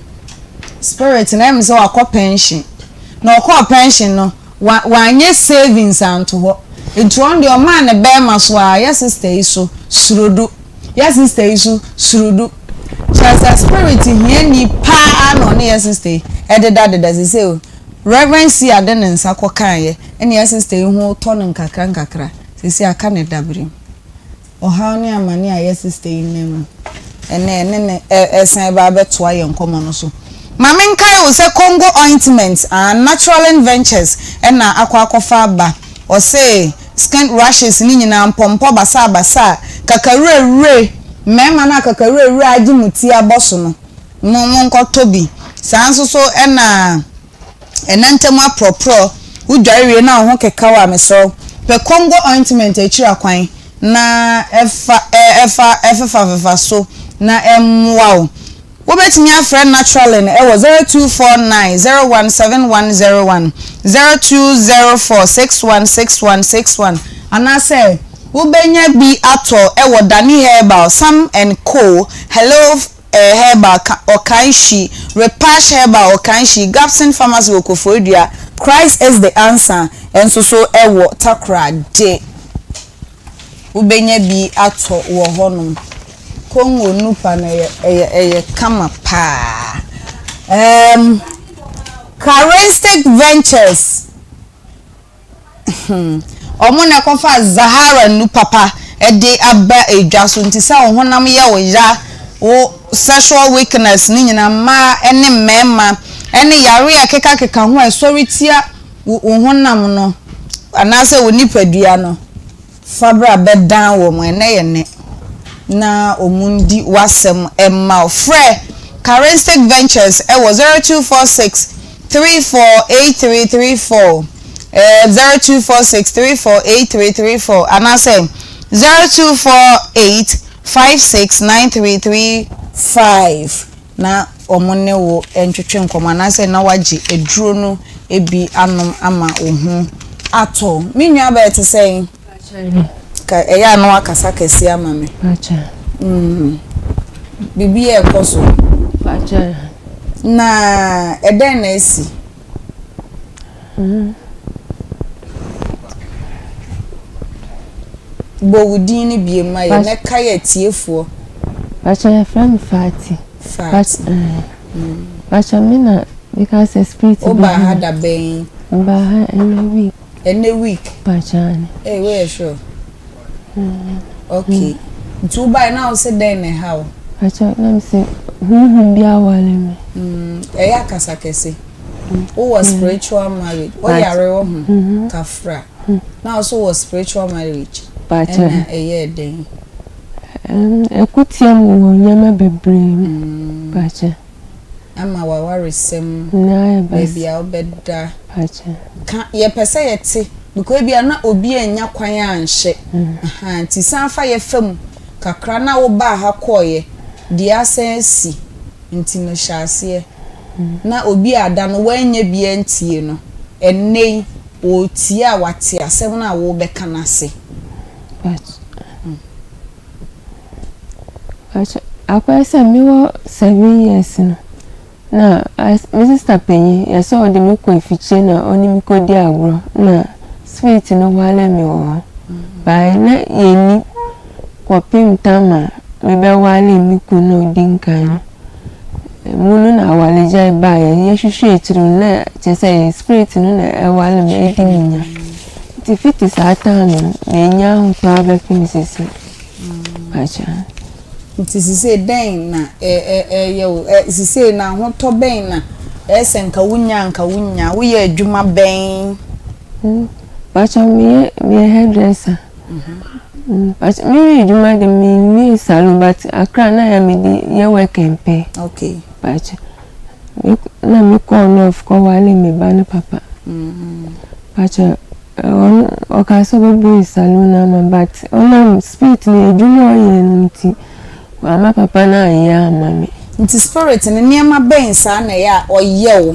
spirit no ɛyɛ me sɛ wakɔ pension na ɔkɔɔ pension no wa wanyɛ savings anto hɔ nti ɔno deɛ ɔmaa ne bɛɛma so a yɛ sister yi so surodo yɛ sister yi so surodo Kyerɛ sɛ spirit hiani paa na ɔne yɛ sister yi ɛdeda deda sesei o Reverend Sia de ne nsa kɔ kaeɛ ɛna yɛ sister yi ho tɔ no nkakra nkakra sesei aka ne dabrem ɔhaw ne amane a yɛ sister yi nam mu ɛnɛ ɛne ne ɛsan ba abɛtoa yɛn nkɔmɔ no so. Ma menkae wo sɛ Congo ointment ah Naturalin Ventures ɛna akɔ akɔfa aba ɔse. skin rashes ne nyinaa, mpɔmpɔ basabasa a kakawurawure, mmarima no a kakawurawure agye mo ti abɔ so no, mo monkɔtɔ bi. Saa nso so na ɛna ntam aprɔprɔ, wodware wie na wo ho keka wo a, mesrɛ wo, pɛ Congo ointment akyiri akwan na fa fa fefafefa so na ɛmmoa wo. Wobɛtumi afrɛ Naturalin wɔ 0249 017101, 0204 616161 anaasɛ wobɛnya bi atɔ wɔ Dani Herbal, Sam and Co, Hello Herbal, Okaishie, Repash Herbal, Okaishie, Gabson Pharmacy wɔ Koforidua, Christ is the Answer nso so wɔ Takoradi. Wobɛnya bi atɔ wɔ hɔnom. Congo nupa no ɛyɛ ɛyɛ ɛyɛ kama paa. Um, Charistic Ventures, hmm, wɔn na ɛkɔfa Zahara nu papa de aba edwa so nti sɛ wo honam yɛ wo ya, wo sexual weakness ne nyinaa mmaa ne mmarima ne yare a ɛkekakeka ho a ɛsɔre tia wo honam no anaasɛ wo nipadua no fa bra bɛdan wɔn, ɛnnɛ yɛ nnɛ, na wɔndi w'asɛm mma wo. Frɛ Charistic Ventures wɔ 0246 348334, 0246 348334 anaasɛ 0248 569335. na wɔne wo ntwetwe nkɔmmɔ anaasɛ na woagye aduro no bi anom ama wo ho atɔ wo. Me nua bɛyɛ te sɛn? Ka ɛyɛ a na wakasa kɛseɛ ama me. Mm. Biribi yɛ ɛkɔ so. Na ɛdɛn na asi? Mm. Bɔ wo din no bio ma yɛn na kae atiefoɔ. Pakyɛ yɛfrɛ me Fati. Fati. Pakyɛ me na meka sɛ spirit bi. Wobaa ha da bɛn? Mebaa ha ɛnɛ week. Ɛnɛ week? Pakyɛ ane. Ee woyɛ sure? Okay. Nti wobae na wo se dɛn na ɛha wo? Pakyɛ na me se honhom bi aware me. Ɛyɛ akasa kɛse. Wowɔ spiritual marriage. Woyare wo ho kafra. Na wo nso wɔ spiritual marriage. Ɛna ɛyɛɛ dɛn? Ɛko tia mu wɔ nneɛma bebree mu. Pakyɛ. Ama w'awaresɛm, baabi a wobɛda. Ka, yɛpɛ sɛ yɛte, because ebia na obi annya kwan anhyɛ. Ahaa, nti san fa yɛ fa mu kakra na wobaa ha kɔeɛ, deɛ asan asi nti no hyɛ aseɛ. Na obi a da no wannya bi antie no, ɛnnɛ yi ɔretie a wate asɛm no a worebɛka no ase. Mpakyɛ, akɔyɛ sɛ mewɔ seven years no, na me sister panyin yɛ sɛ ɔde me kɔ afikyire na ɔne me kɔdi agorɔ na spirit no ware me wɔ hɔ. But na yɛnni kɔpem tam a mebɛwaree me kunu a ɔdi nkan no. Mu no na awaregyae baeɛ. Yɛhwehwɛɛ akyiri no na kyerɛ sɛ spirit no na ɛware me ɛdi me nya. Nti fiti saa time no mannya ahotɔ abɛpem sisi. Pakyɛ. Nti sisei dɛn na ɛyɛ wo? Sisei no ahotɔ bɛn na ɛyɛ sɛ nka wonya a nka wonnya? Woyɛ adwuma bɛn? Pakyɛ meyɛ meyɛ hairdresser. Pakyɛ meyɛ adwuma de menwie salon but Accra na yɛ mede yɛ work and pay. Okay. Pakyɛ na mekɔɔ north kɔwale me ba ne papa. Pakyɛ Ɔno ɔkaa sɛ ɔbɛbue saloon no ama me but ɔnam spirit no adwuma a ɔyɛ no nti wamma papa no anyɛ amma me. Nti spirit no nneɛma bɛn saa na ɛyɛ a ɔyɛ wo?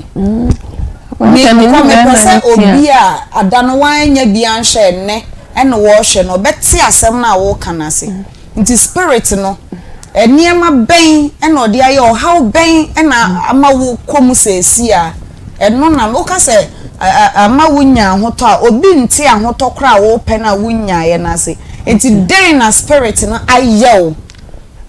Me kɔ mepɛ sɛ obi a ada no wannya bi anhwɛ ɛnnɛ ɛna wɔrehwɛ no ɔbɛte asɛm no a woreka no ase. Nti spirit no, nneɛma bɛn na ɔde ayɛ, ɔhaw bɛn na ama wo kɔ mu seesei a, ɛno na woka sɛ ama wonya ahotɔ a, obi nte ahotɔ koraa a wopɛ no a wonyaeɛ no ase. Nti dɛn na spirit no ayɛ wo?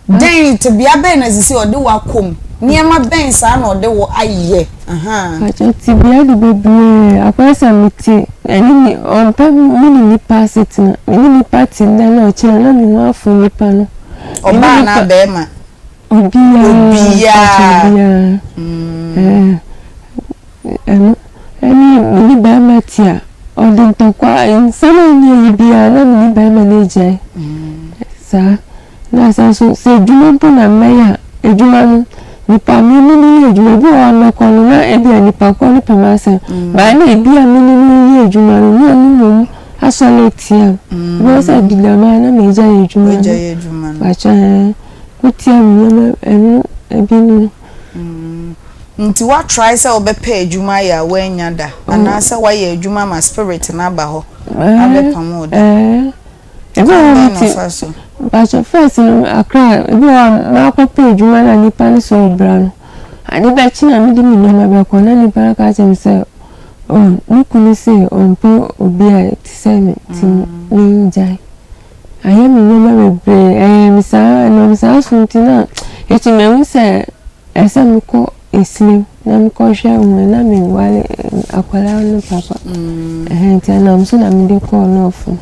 Dɛn, tebea bɛn na seesei ɔde wo akɔ mu? Nneɛma bɛn saa na ɔde wo ayɛ? Ahaa. Pakyɛ tebea de bebree akɔyɛ sɛ mete ɛne me ɔmpɛ me ne nipa asetena me ne nipa te nnɛ na ɔkyena na me ho afo nipa no. Ɔbaa anaa bɛɛma? Obiara. Obiara. Pakyɛ obiara. Ɛɛ ɛno ɛne me ne bɛɛma te a. Ɔde ntɔkwa, nsɛm a ɛnyɛ yi biara na me ne barima no agyae. Saa. Na sɛ nso sɛ adwuma mpo na mɛyɛ a, adwuma no, nipa me ne no yɛ adwuma, ebi wɔ hɔ a mɛkɔ no na ebi a nipa korɔ no pɛ m'asɛm. Baa na ebi a me ne no yɛ adwuma no, na ɔno mmom asɔre atia me. Wobɛhu sɛ adi dɛm ara na magyae adwuma no. Pakyɛ ɛɛ, ko tia me nneɛma ɛno ebi no. Nti wa try sɛ wobɛpɛ adwuma ayɛ a woannya da anaasɛ woayɛ adwuma ma spirit no aba hɔ abɛpam wo da? Ebi wɔ hɔ a Kwan bɛn na mete ɔfa so? mpakyɛ first no Accra ebi wɔ hɔ a makɔpɛ adwuma na nipa no sɛ ɔbra no ade bɛkye na mede me nneɛma bɛkɔ na nipa no ka kyerɛ me sɛ oh ne kunu se ɔmpɛ obi a te sɛ me nti mengyae. Ayɛ me nneɛma bebree ɛyɛ me saa ɛnam saa so nti na akyi mahu sɛ Ɛsɛ sɛ mekɔ Esilem na mekɔhwɛ wɔn na meware akwadaa no papa. Ɛhɛn nti ɛnam so na mede kɔɔ Nɔɔfo.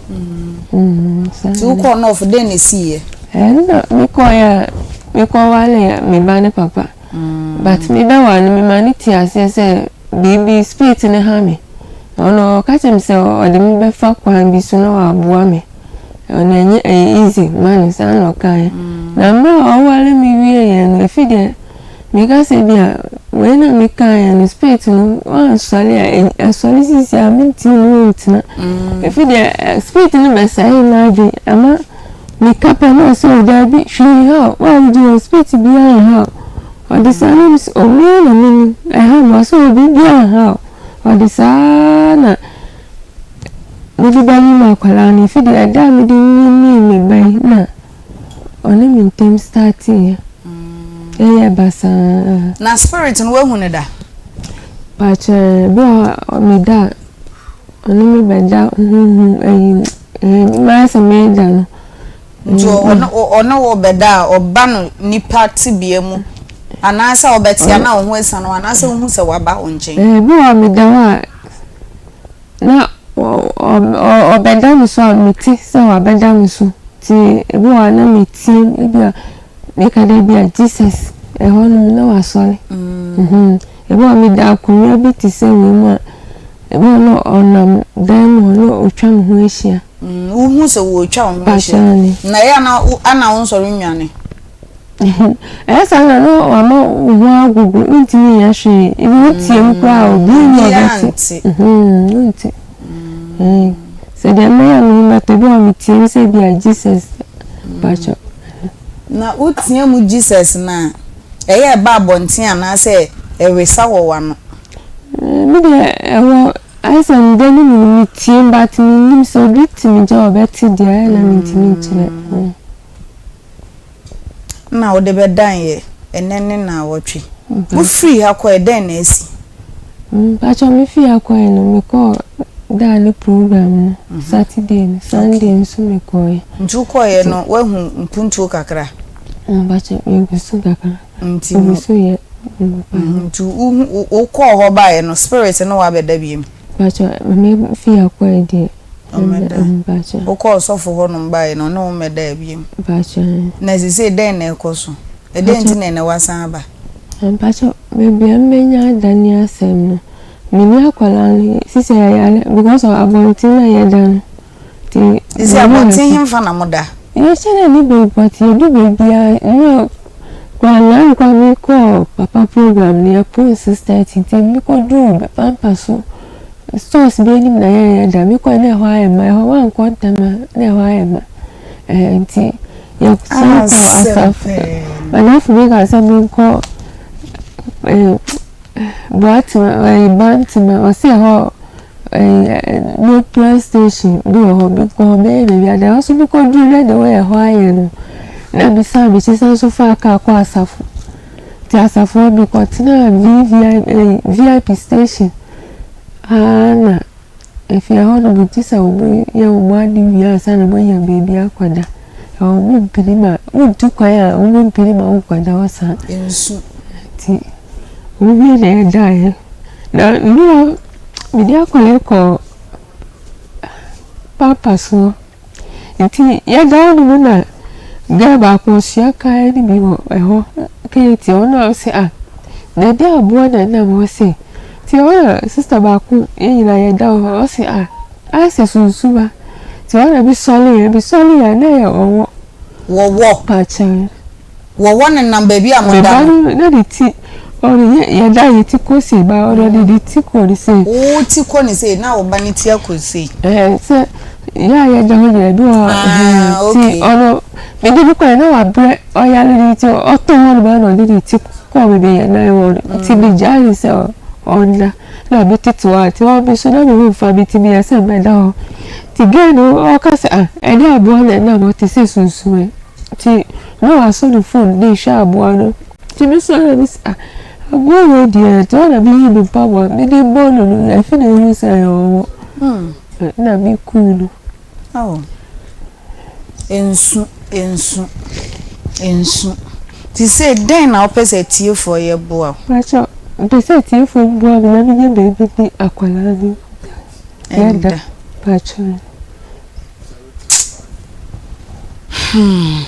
Nti wokɔɔ Nɔɔfo dɛn na esiiɛ? Ɛno na mekɔeɛ a mekɔwaree me ba no papa. But mebɛware no mema no tee aseɛ sɛ biribi spirit no ha me. Ɔno ɔka kyerɛɛ me sɛ ɔde me bɛfa kwan bi so na waboa me. Ɔno ɛnyɛ ɛyɛ easy ma no saa na ɔkaeɛ. Na mmerɛ a ɔware me wieeɛ no ɛfiri deɛ meka sɛ bi a wei na mekaeɛ no spirit no wansɔre a ɛsɔre sisi a mentumi ne wo ntena. Ɛfiri deɛ spirit no bɛsɛee m'adwene ama meka pɛ na ɔsɛ o daabi hwee nha wo, wo a wogye wɔ spirit biara nha wo. Ɔde saa na mese o me ara na menim ɛha me ɔsɛ o biribiara nha wo. Ɔde saa na mede bɛnyem akwadaa no, ɛfiri deɛ ɛda a mede nyemee me ba yi na ɔne me ntam starteeɛ. Ɛyɛ basaa. Na spirit no woahu no da? Pakyɛ bi wɔ hɔ a meda a ɔne me bɛda honhom ayi mayɛ sɛ meda no. Nti ɔne wo bɛda a ɔba no nipa tebea mu anaasɛ ɔbɛte a na wo ho asiane wo anaasɛ wohu sɛ waba wo nkyɛn? Ebi wɔ hɔ a meda hɔ a na ɔbɛda me so a mete sɛ wabɛda me so nti ebi wɔ hɔ a na meteam ebi a meka dɛ ebi a Jesus ɛhɔ nom na wasɔre. Ebi wɔ hɔ a meda akonnwa bi te sɛ wei mu a ebi wɔ hɔ na ɔnam dan mu hɔ na otwa me ho ahyia. Wohu sɛ wɔretwa wo ho ahyia. Na ɛyɛ a na ana wonsɔre nnwane? Ɛyɛ saa na na wama wo ho agogo, wontumi nyɛ hwee. Ebi woteam koraa a obi nni hɔ a ɔbɛte. Wonte. Sɛ deɛ mɛyɛ a me ho bɛtɔ, ebi wɔ hɔ a meteam sɛ bi a Jesus pakyɛ. Na woteam Jesus no a, ɛyɛ a ɛba abɔnten anaasɛ ɛwesa wɔ w'ano? Me deɛ ɛwɔ Ayɛ sɛ ndɛ no mu no metie but mennim sɛ obi te me nkyɛn a ɔbɛte deɛ ayɛ na mentumi nkyerɛ. Nna wode bɛdan yɛ ɛnɛ ne naawɔtwe. Wofirii ha kɔɛ dɛn na asi? Mpakyɛw mefii ha kɔɛ no mekɔɔ daa ne program no Saturday no Sunday nso mekɔɛ. Nti wokɔeɛ no woahu mpuntuo kakra? Mpakyɛw megu so kakra. Nti no, nti wokɔɔ hɔ baeɛ no spirit ne wo abɛda biom? Mpakyɛ me fie akɔɛ deɛ. Ɔmmɛda. Mpakyɛ. Wokɔɔ sɔfo hɔ nom baeɛ no ɔne wo mmɛdaa biom? Mpakyɛ. Na sesei dɛn na ɛkɔ so? Ɛdɛn nti na ɛnɛ woasan aba? Mpakyɛ baabi a mɛnya ada ne asɛm no, menni akwadaa no sisi a yɛyare because of abɔnten na yɛda no. Nti. Sisi abɔnten henfa na moda? Yɛhyɛ da nni baabi but yɛdu baabi a na koraa naan koraa mekɔɔ papa program no yɛpon 6:30 nti mekɔduu pampa so stores bi anim na yɛyɛ da mekɔɛ na ɛhɔ ayɛ ma ɛhɔ wankɔ ntɛm a na ɛhɔ ayɛ ma ɛɛ nti yɛsan kɔɔ asafo madamfo bi kaa sɛ menkɔ ɛɛ Boatema ɛɛ Bantama ɔse ɛhɔ Nuclear station bi wɔ hɔ, mekɔɔ hɔ bɛyɛ baabi a, nanso mekɔduruu na the way ɛhɔ ayɛ no, na mesan m'akyi san nso faa kaa kɔɔ Asafo. Nti Asafo hɔ mekɔtenaa VVI VIP station aa na ɛfiri ɛhɔ no megye sɛ wɔyɛ wɔn ade wie ansa na wɔanya baabi akɔda. Ɛhɔ wɔmpene ma wontu kwan a wɔmpene ma wonkɔda hɔ saa. Nsu. Nti wɔwie na yɛdaeɛ. Na mmerɛ a mede akwadaa yi kɔɔ paapa soɔ nti yɛda hɔ nom na girl baako ɔsoa kaeɛ no bi wɔ ɛhɔ keeti ɔno a ɔse ah na ɛde aboa na ɛnam hɔ sei nti ɛhɔ na sister baako yɛn nyinaa yɛda hɔ ɔse ah. Ayɛ sɛ sunsuma. Nti hɔ na bi sɔreeɛ, bi sɔreeɛ a na ɛyɛ ɔwɔ. Wɔwɔ? Pakyɛ. Wɔwɔ nenam baabi a moda no. Me ba no na ne ti, ɔno yɛ yɛda yɛ ti kɔ sei ba ɔno ɔde ne ti kɔ ne sei. Wo ti kɔ ne sei na wo ba ne ti akɔ sei. Ɛɛ sɛ yɛ a yɛda hɔ nyinaa bi wɔ hɔ ah, ti okay. ɔno mede no kɔɛ na wabrɛ ɔyare ne nti ɔtɔ hɔ nom na ɔde ne ti kɔɔ baabi a yɛn nan wɔ no nti megyae no sɛ ɔnna na metete hɔ a nti hɔ me so na me ho mfa me nti meyɛ sɛ mɛda hɔ nti girl no ɔka sɛ ah ɛne aboa na ɛnam hɔ te sɛ sunsum yi. Nti na wasɔ ne phone de rehwɛ aboa no. Nti me sɔre na mese ah aboa wei deɛ nti hɔ na meyi me mpaboa mede bɔ no no na afei na mehu sɛ ɛyɛ ɔwɔ. Na mekuu no. Oh. Nsu, nsu, nsu. Nti sei dɛn na wopɛ sɛ atiefoɔ yɛ boa wo? Pakyɛ, mepɛ sɛ atiefoɔ boa me na menya baabi de akwadaa no ɛnda. Pakyɛ. Hmm.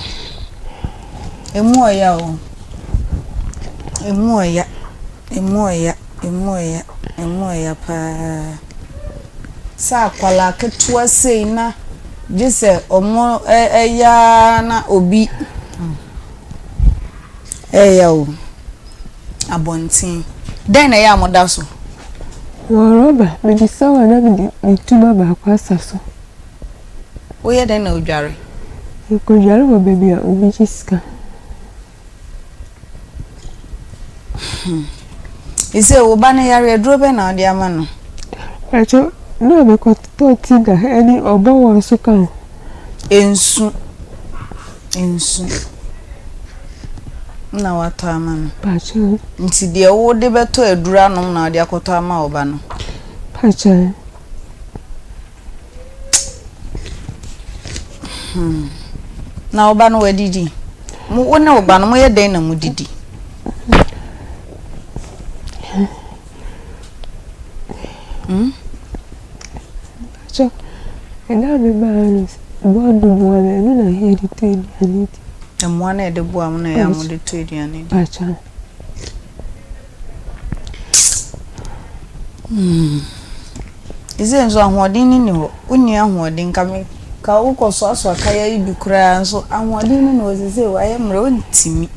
Emu ɔya o. Emu ɔya. Emu ɔya. Emu ɔya. Emu ɔya paa. Sɛ akwadaa ketewa sei na gye sɛ ɔmo ɛyɛ ara na obi ɛyɛ o. Abɔnten. Dɛn na ɛyɛ a moda so? Wɔ rɔba, mede sawa na mede me ntoma baako asa so. Woyɛ dɛn na wodware? Mekɔdware wɔ baabi a obi gye sika. Hmm. Ese wo ba no yare aduro bɛn na wode ama no? Pakyɛ, na mekɔtɔ ti da ɛne ɔbɔ wɔn so ka ho. Nsu. Nsu na watɔ ama no. Pakyɛ. Nti deɛ wode bɛtɔ aduro anom na wode akɔtɔ ama wo ba no? Pakyɛ. Hmm. Na wo ba no wadidi? Mo wo ne wo ba no moyɛ dɛn na modidi? Hmm? Mpakyɛw, ɛda a mebaa no, mmoa du boa me, ɛno na yɛde tɔ aduane di. Mmoa na yɛde boa mo na ɛyɛ a mode tɔ aduane di. Mpakyɛw. Hmm. Ɛsɛ nso ahoɔden no ni hɔ. Wonni ahoɔden nka me ka wokɔ soasoa kaya yi bi koraa nso ahoɔden no ni hɔ sɛ sɛ wayɛ mmerɛ wontumi.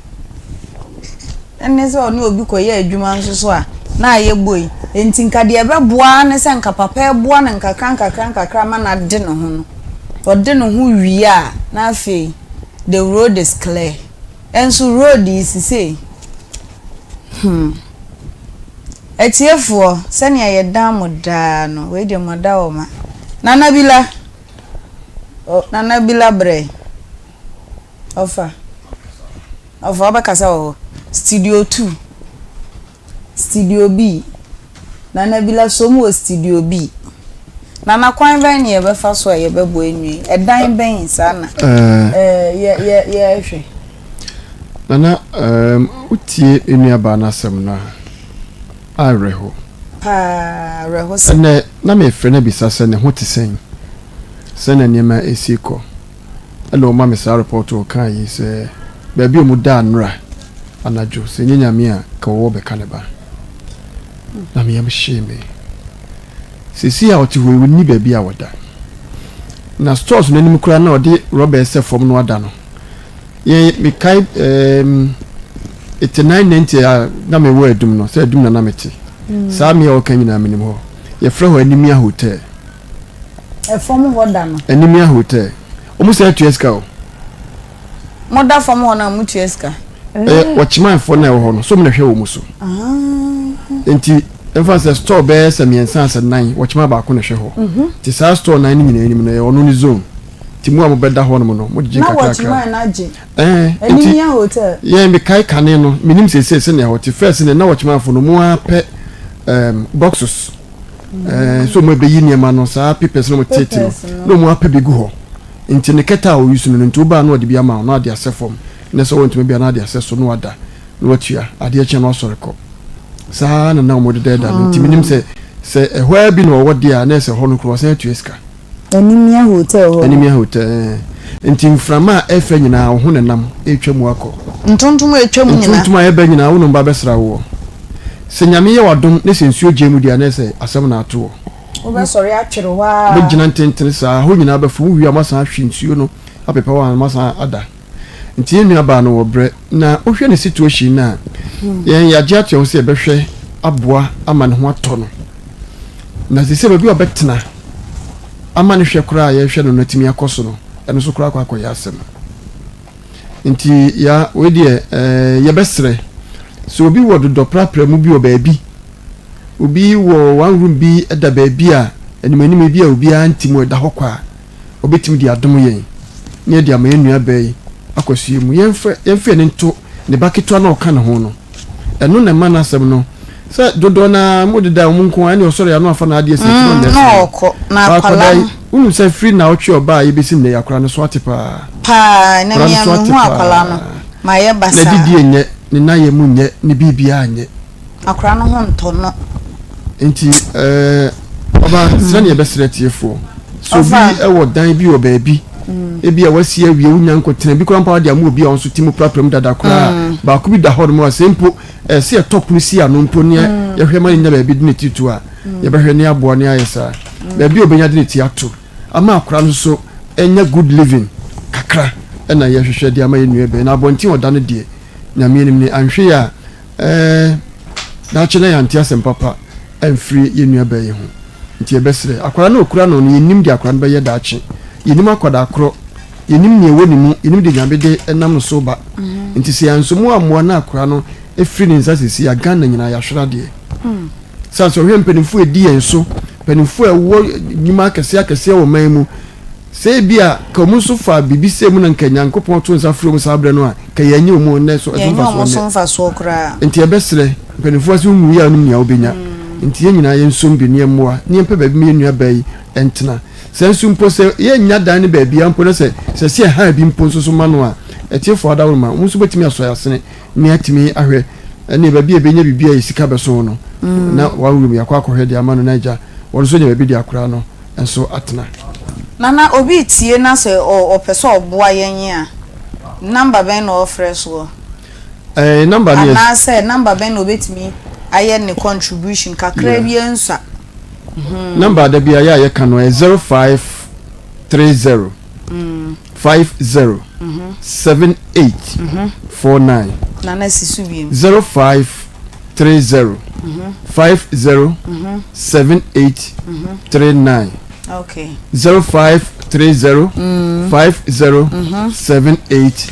Ɛne sɛ ɔne obi kɔyɛ adwuma nso so a, na ayɛ boi. Enti nka deɛ ɛbɛboa ara ne sɛ nka papa ɛboa no nkakra nkakra nkakra ma no ade ne ho no. Ɔde ne ho wie a, na afei the road is clear. Ɛnso road yi sisei, hmm. Atiefoɔ, sɛnea yɛdan mo daa no, wei deɛ moada wɔ ma. Nana Bila, oh, Nana Bila brɛ. Ɔfa. Ɔfa wobɛkasa wɔ hɔ. Studio 2. Studio B. Nana Bila som wɔ studio B. Nana kwan bɛn ne yɛbɛfa so a yɛbɛbɔ enwi? Ɛdan bɛn saa na eh, yɛ yɛ yɛhwɛ. Nana, um, wotie nnuabaa no asɛm no a, awerɛho. Paa, awerɛho sɛm. Ɛnɛ, na mefrɛ no abisa sɛ ne ho te sɛn, sɛnea nneɛma esi kɔ. Ɛna ɔma me saa report a ɔkaa yi sɛ baabi a ɔmo daa nnora anadwo sɛ ɛnyɛ Nyame a nka wɔwɔ bɛka ne ba. Na me yam hyee me. Seesei a ɔte hɔ yi ɔnni baabi a ɔda. Na stores no anim koraa na ɔde rɔba ɛsɛ fam no ada no. Yɛn mekae ɛɛm 89 90 a na mewɔ Adum no sɛ Adum na na mete. Saa mmea a ɔka nyinaa menim hɔ. Yɛfrɛ hɔ Animia Hotel. Ɛfam hɔ da no. Animia hotel. Ɔmo sɛ tua sika o. Mo da fam hɔ no a mo tua sika. Ɛyɛ wɔkyemanfoɔ na ɛwɔ hɔ no so ɔmo na ɛhwɛ wɔn so. Nti ɛnfa sɛ store bɛyɛ sɛ mmiɛnsa asɛ nan wɔkyeman baako na ɛhwɛ hɔ. Mhm. Nti saa store nan no nyinaa anim no ɛyɛ ɔno ne zone. Nti mo a mo bɛda hɔ nom no mo gyegye Na nkakrakra. wɔkyeman no agye. Ɛɛ nti Animia hotel. yɛn mekae kane no menim seesei sɛnea ɛhɔ te first no na wɔkyemanfoɔ no mo ara pɛ ɛɛm boxes. ɛɛ sɛ wɔn abɛyi nneɛma no saa papers na wɔn tete no na wɔn apɛ bi gu hɔ nti ne kɛtɛ a ɔyi so no no nti wobaa na ɔde bi ama wo na ɔde asɛ fam na sɛ wɔntumi bia na ɔde asɛ so na wada na watua adeɛ kyɛn na wasɔre kɔ saa na na wɔn deda da no nti menim sɛ sɛ ɛhɔ ara bi na ɔwɔ deɛ a na ɛsɛ hɔ no koro ɔsan atua sika. Animia hotel hɔ. Animia hotel ɛɛ nti mframa a ɛfɛ nyinaa wo ho na nam ɛretwa mu akɔ. Ntontom a ɛtwa mu nyinaa. Ntontom a ɛba nyinaa wo nom ba bɛsra woɔ. Sɛ Nyame yɛ w'adom ne sɛ nsuo gyae mu deɛ a na ɛsɛ asɛm na ato wɔ. Wobɛsɔre atwere hɔ ara. Wobɛgyina ntentene saa, hɔ nyinaa bɛfo, wowie a moasan ahwe nsuo no apepa hɔ a moasan ada. Nti yɛn nua baa no wɔ brɛ, na wohwɛ ne situation no a, yɛn yɛagye ato yɛn ho sɛ yɛbɛhwɛ aboa ama ne ho atɔ no. Na seesei baabi a ɔbɛtena ama ne hwɛ koraa a yɛhwɛ no no atumi akɔ so no, ɛno nso koraa akɔ akɔyɛ asɛm. Nti ya wei deɛ ɛɛ yɛbɛsrɛ sɛ obi wɔ dodɔ prapra mu bi wɔ baabi, obi wɔ one room bi da baabi a anim anim bi a obiara nte mu ɛda hɔ kwa a, ɔbɛtumi de adom yɛn na yɛde ama yɛn nua baa yi akɔ mu. Yɛmfa yɛmfa yɛn nto ne ba ketewa na ɔka ne ho no. Ɛno na ɛma n'asɛm no sɛ dodoɔ no ara mo deda wɔn nko ara ɛne ɔsɔre ano afa n'adeɛ sɛ ɛti na na ɔkɔ na akwadaa no. Wonim sɛ firi naawɔtwe ɔbaa a yɛbɛsi nnɛ yi akwadaa no so ate paa. Paa na mea mehu akwadaa no mayɛ basaa. N'adidie nyɛ, ne nayɛ mu nyɛ, ne biribiara nyɛ. Akwadaa no ho ntɔ no. Nti ɛɛ ɔba srɛ ne yɛbɛsrɛ atiefoɔ sɛ obi wɔ dan bi wɔ baabi ebi a wasi awie wonya nkɔtena bi koraa mpo a wode ama obi a ɔnso te mu prapra mu dada koraa mm. baako bi da hɔ nom a sɛ mpo ɛsɛ yɛtɔ pono si ano mpo ne mm. yɛhwɛ ma ne nya baabi de ne ti to a mm. yɛbɛhwɛ ne aboa ne ayɛ saa baabi a obɛnya de ne ti ato ama akora no so ɛnya good living kakra ɛna yɛhwehwɛ de ama yɛ nua bɛn na abɔnten ɔda no deɛ nyame anim ne anhwɛ yɛ a ɛɛ daakye na yɛante asɛm papa amfiri yɛn nua baa yi ho. Nti yɛbɛsrɛ, akwadaa no a ɔkura no no, yɛnnim deɛ akwadaa no bɛyɛ daakye. Yɛnnim akwadaa korɔ, yɛnnim deɛ ɛwɔ ne mu, yɛnnim deɛ Nyame de nam no so ba. Nti sɛ yɛanso mu ammoa na akwadaa no firi ne nsa seesei a, Ghana nyinaa yɛahwere adeɛ. Sane sɛ ɔhwɛ mpanimfoɔ a ɛdi yɛn so, mpanimfoɔ a ɛwɔ nnwuma akɛseɛ akɛseɛ wɔ man mu, Sɛ ebia ka wɔn nso faa biribi sɛɛ mu na nka Nyankopɔn too nsa frɛɛ wɔn saa berɛ no a, nka yɛannye wɔn nnɛ so ɛso Yɛnyɛ mfasoɔ wɔn so nnɛ. mfasoɔ koraa. Enti yɛbɛsrɛ, mpanimfoɔ sɛ wonwui a wonim nea wobɛnya. Enti yɛn nyinaa yɛnsom bi na yɛmmoa na yɛmpɛ baabi ma yɛn nuabaa yi ntena. Sɛ nso mpo sɛ yɛnnya dan no baabiara mpo na sɛ sɛ sɛ yɛhan bi mpo nso so ma no a, atiefoɔ adaworoma, wɔn nso bɛtumi asɔ yɛn asene na yɛatumi ahwɛ ɛne baabi a yɛbɛnya biribi a yɛ sika bɛso no na one room yɛakɔ akɔhwɛ de ama no na agya wɔn nso anya baabi de akora no nso atena. Nana obi retie na sɛ ɔpɛ sɛ ɔboa yɛn a, number bɛn na ɔfrɛ soɔ? Ɛɛ number no yɛ. Anaasɛ number bɛn na ɔbɛtumi ayɛ ne contribution kakra bi nsua? Number da bi a yɛ a yɛka no ɛyɛ 0530 50 78 49. Nana si so biem. 0530 50 78 39. Okay. 0530 50 78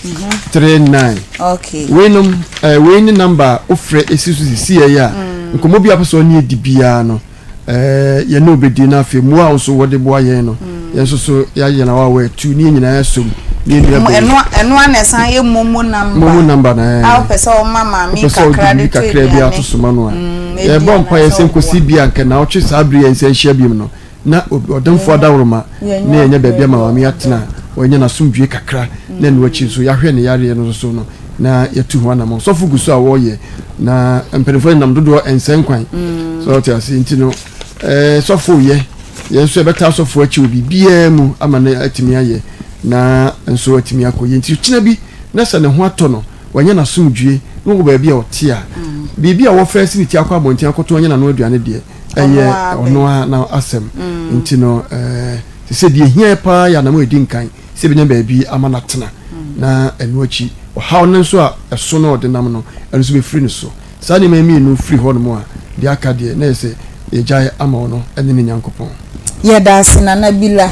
39. Okay. Weinom eh, wei ne number a wofrɛ esi so sisi yɛ a nkɔmmɔ bi a pɛ sɛ ɔne edi biara no eh, yɛne obedi na afei mmoa a nso wɔde boa yɛn no yɛn nso so yɛayɛ na wawa atu ne yɛn nyinaa asom ne yɛn nua bɛyi. Ɛno ɛno a na ɛsan yɛ momo number. Momo number na ɛɛ. A wopɛ sɛ ɔma maame wopɛ sɛ ɔde kakra de biribi tɔ kakra bi aduane. ato so ma no a Mm, yɛbɔ mpa yɛ sɛ nkosi bi a nka na ɔtwe saa bere yɛn nsa nhyia biom no na ɔdɛmfo adaworoma na yɛanya baabi ama maame atena a wanya n'asomdwoe kakra na ɛno akyi nso yɛahwɛ ne yareɛ no nso no na yɛatu ho anammɔn. Sɔfo gu so a wɔreyɛ na mpanimfoɔ nenam dodoɔ ɛnsɛ nkwan sɛ ɔte ase nti no ɛɛ sɔfo yɛ yɛn nso yɛbɛtaa sɔfo akyi wɔ biribiara mu ama no atumi ayɛ na nso atumi akɔ yɛ nti kyena bi na sɛ ne ho atɔ no wanya n'asomdwoe na wɔ baabi a ɔte a biribi a wɔfɛ si ne ti akɔ abɔnten akɔto anya n'ano aduane deɛ ɛyɛ ɔno ara n'asɛm mm. nti no ɛɛ te sɛ deɛ ehia paa yɛ anam a edi nkan sɛ ebenya baabi ama n'atena mm. na ɛno akyi ɔhaw no nso a ɛso na ɔde nam no ɛno nso bɛfiri no so saa nneɛma mmienu firi hɔ nom a deɛ aka deɛ na yɛ sɛ yɛgyae ama ɔno ɛne ne nyankopɔn. Yɛda ase Nana Bila,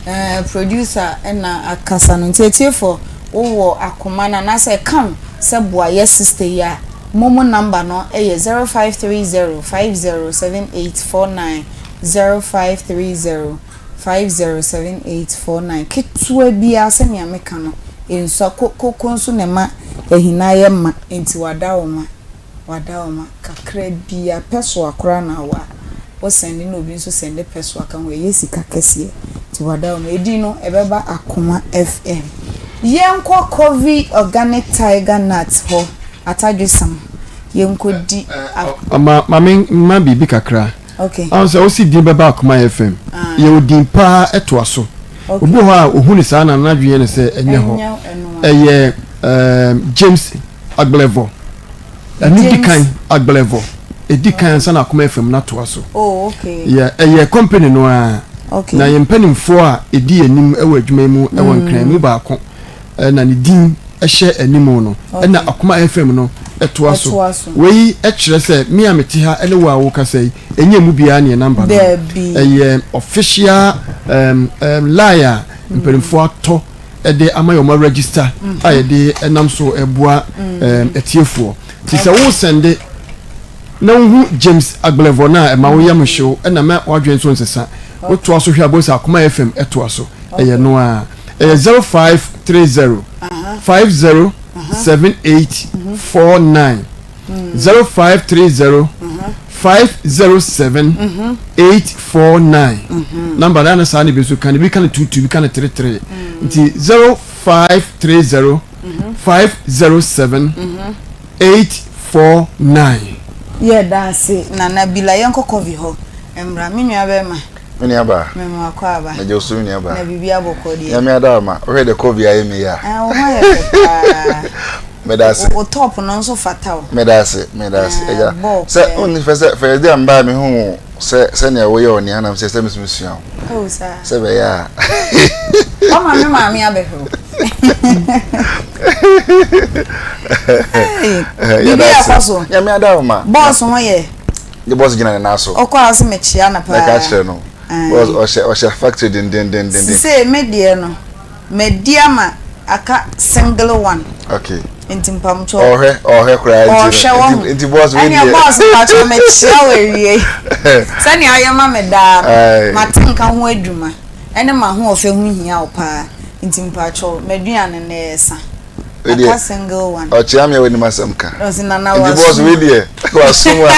eh, producer na akasa no nti atiefo wowɔ akoma no anaasɛ ɛka wo sɛ boa yɛ sister yi a Momo number no yɛ 0530 50 7849, 0530 50 7849. Ketewa biara sɛnea meka no, nsua. Ko koko nso na ɛma ahina yɛ ma, enti wada wo ma, wada wo ma. Kakra biara, pɛsoa koraa na awa. Wo sɛnde na obi nso sɛnde pɛsoa ka ho, ɛyɛ sika kɛseɛ. Nti wada wo ma. Edin no, ɛbɛba Akoma FM. Yɛnkɔ Covey Organic Tiger Nut hɔ. Atadwesam, yɛnkɔdi a. Ma ma me mma biribi kakra. Okay. Ahun sɛ wosi din bɛba Akoma FM. Ah. Yɛwɔ din paa ɛtoa so. Okay. Obi wɔ hɔ a ohu ne saa na n'adwene yɛ ne sɛ ɛnyɛ hɔ. Ɛnyɛ ɛno a. Ɛyɛ ɛɛm James Agblevor. Ɛno di James. kan Agblevor. Ɛdi kan ansa na Akoma FM no atoa so. Oh, okay. Yeah, ɛyɛ company no ara. Okay. Na yɛn mpanimfoɔ a ɛdi anim wɔ adwuma yi mu wɔ Nkran mu baako na ne din hyɛ anim no, ɛna Akoma FM no toa so. Ɛtoa so. Wei kyerɛ sɛ me a mete ha ne wo a wokasa yi, ɛnyɛ emu biara ne yɛn number no. Daabi. Ɛyɛ official um, um, line a mpanimfoɔ atɔ de ama yɛn, wɔn aregister a yɛde nam so boa um, atiefoɔ. Nti sɛ wosɛnde na wohu James Agblevor no a, ɛma wo yam hyew na ma w'adwene nso nsesa. Wotoa so hwɛ a, wobɛhu sɛ Akoma FM toa so. Ɛyɛ no ara. Ɛyɛ 0530 50 78 49. 0530 507 849. Number no, na saa na ebi nso ka no. Ebi ka no 22, ebi ka no 33. Nti 0530 507 849. Yɛ da ase Nana Bila yɛnkɔ Covey hɔ mmra me nua bɛɛma. Me nua baa. Me ma wakɔ aba. Megye wo so me nua baa. Na biribi abɔkɔ deɛ. Nyame adaworoma wohwɛ deɛ Covey ayɛ me yi a. Ɛɛ wo ho ayɛ fɛ paa. Meda ase. Wo top no nso fata wo. Meda ase meda ase agya. Bɔɔ Sɛ wonni fɛ sɛ first day a mebaa mehu wo sɛ sɛnea woyɛ wɔ nea nam sɛ sɛ me nso mesua wo. Oh saa. Sɛ bɛyɛ a. Wama me maame abɛhwɛ wo. Biribi akɔ so. Nyame adaworoma. Bɔs ho yɛ. Ne bɔs gyina ne nan so. Ɔkɔ a ɔsɛ mekyia no paa. Mɛka kyerɛ no. Bɔs ɔhyɛ ɔhyɛ factory dendendenden. Sisei me deɛ no madi ama aka single one. Okay. Nti mpamkyɛw. Ɔhwɛ ɔhwɛ koraa nti. Ɔhwɛ wɔ ho. Nti bɔs wei deɛ. Ɛnea bɔs mpakyɛw mekyia wɔ awie. Sɛnea ayɛ ma me daa no mate nka ho adwuma ɛne m'ahoɔfɛ ho hia wo paa nti mpakyɛw m'aduane no ɛɛsa. Aka single one. Ɔkyea me a w'anim asɛm ka. Ɔsi nana wasum. Nti bɔs wei deɛ wasum a.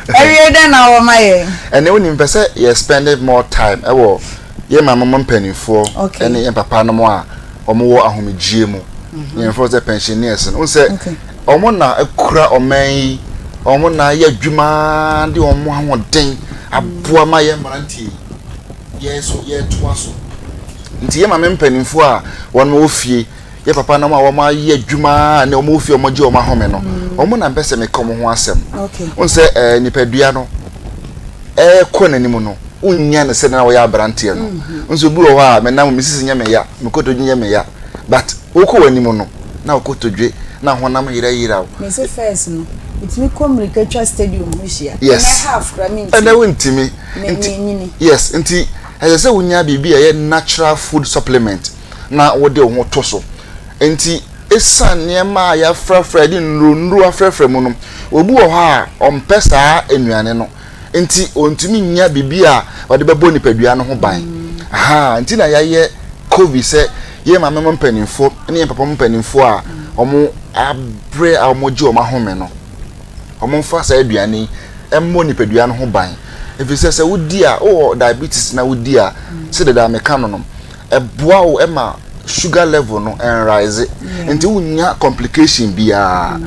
Awie dɛn na wɔma yɛn? Ɛnɛ wonim pɛ sɛ yɛ spend more time ɛwɔ yɛn maame mo mpanimfoɔ ɛne yɛn papa nom a wɔn wɔ ahomegyeɛ mu. Mhm. Yɛn fɔ sɛ pensioners no. Sɛ wɔn na akura ɔman yi, wɔn na ayɛ adwuma de wɔn ahoɔden aboa ma yɛn mmeranteɛ yi. Yɛn nso yɛretoa so. Nti yɛn maame mpanimfoɔ a wɔn wɔ fie, yɛn papa nom a wɔn ayɛ adwuma ne wɔn wɔ fie a wɔn gye wɔn ahome no, wɔn na mpɛ sɛ meka wɔn ho asɛm. Wɔn sɛ ɛɛ nipadua no ɛrekɔ n'anim no, wonnya no sɛ na wɔyɛ aberanteɛ no. Mm-hmm. Nso obi wɔ hɔ a menam me sisi nyɛ me ya, me kotodwe nyɛ me ya, but wokɔ w'anim no na wo kotodwe na honam yerɛyerɛ wo. Mese first no, metumi kɔ mmirika twa stadium ho hyia. Yes. Ɛnɛ half kora mentumi. Ɛnɛ wontumi. Nti, yes, nti ɛsɛ sɛ wonya biribi a ɛyɛ natural food supplement na wode wo ho to so. Nti esiane nneɛma a yɛafrafra yɛde nnuro nnuro afrafra mu no, obi wɔ hɔ a ɔmpɛ saa nnuane no. Nti ɔntumi nnya biribi a ɔde bɛbɔ nipadua no ho ban. Aha, nti na yɛayɛ COVID sɛ yɛn maame mo mpanimfoɔ ne yɛn papa mo mpanimfoɔ a wɔn abrɛ a wɔgye wɔn ahome no. Wɔmfa saa aduane yi mmɔ nipadua no ho ban ɛfiri sɛ sɛ wodi a wowɔ diabetes na wodi a sɛ deda meka no no ɛboa wo ma sugar level no ɛnrise nti wonnya complication biara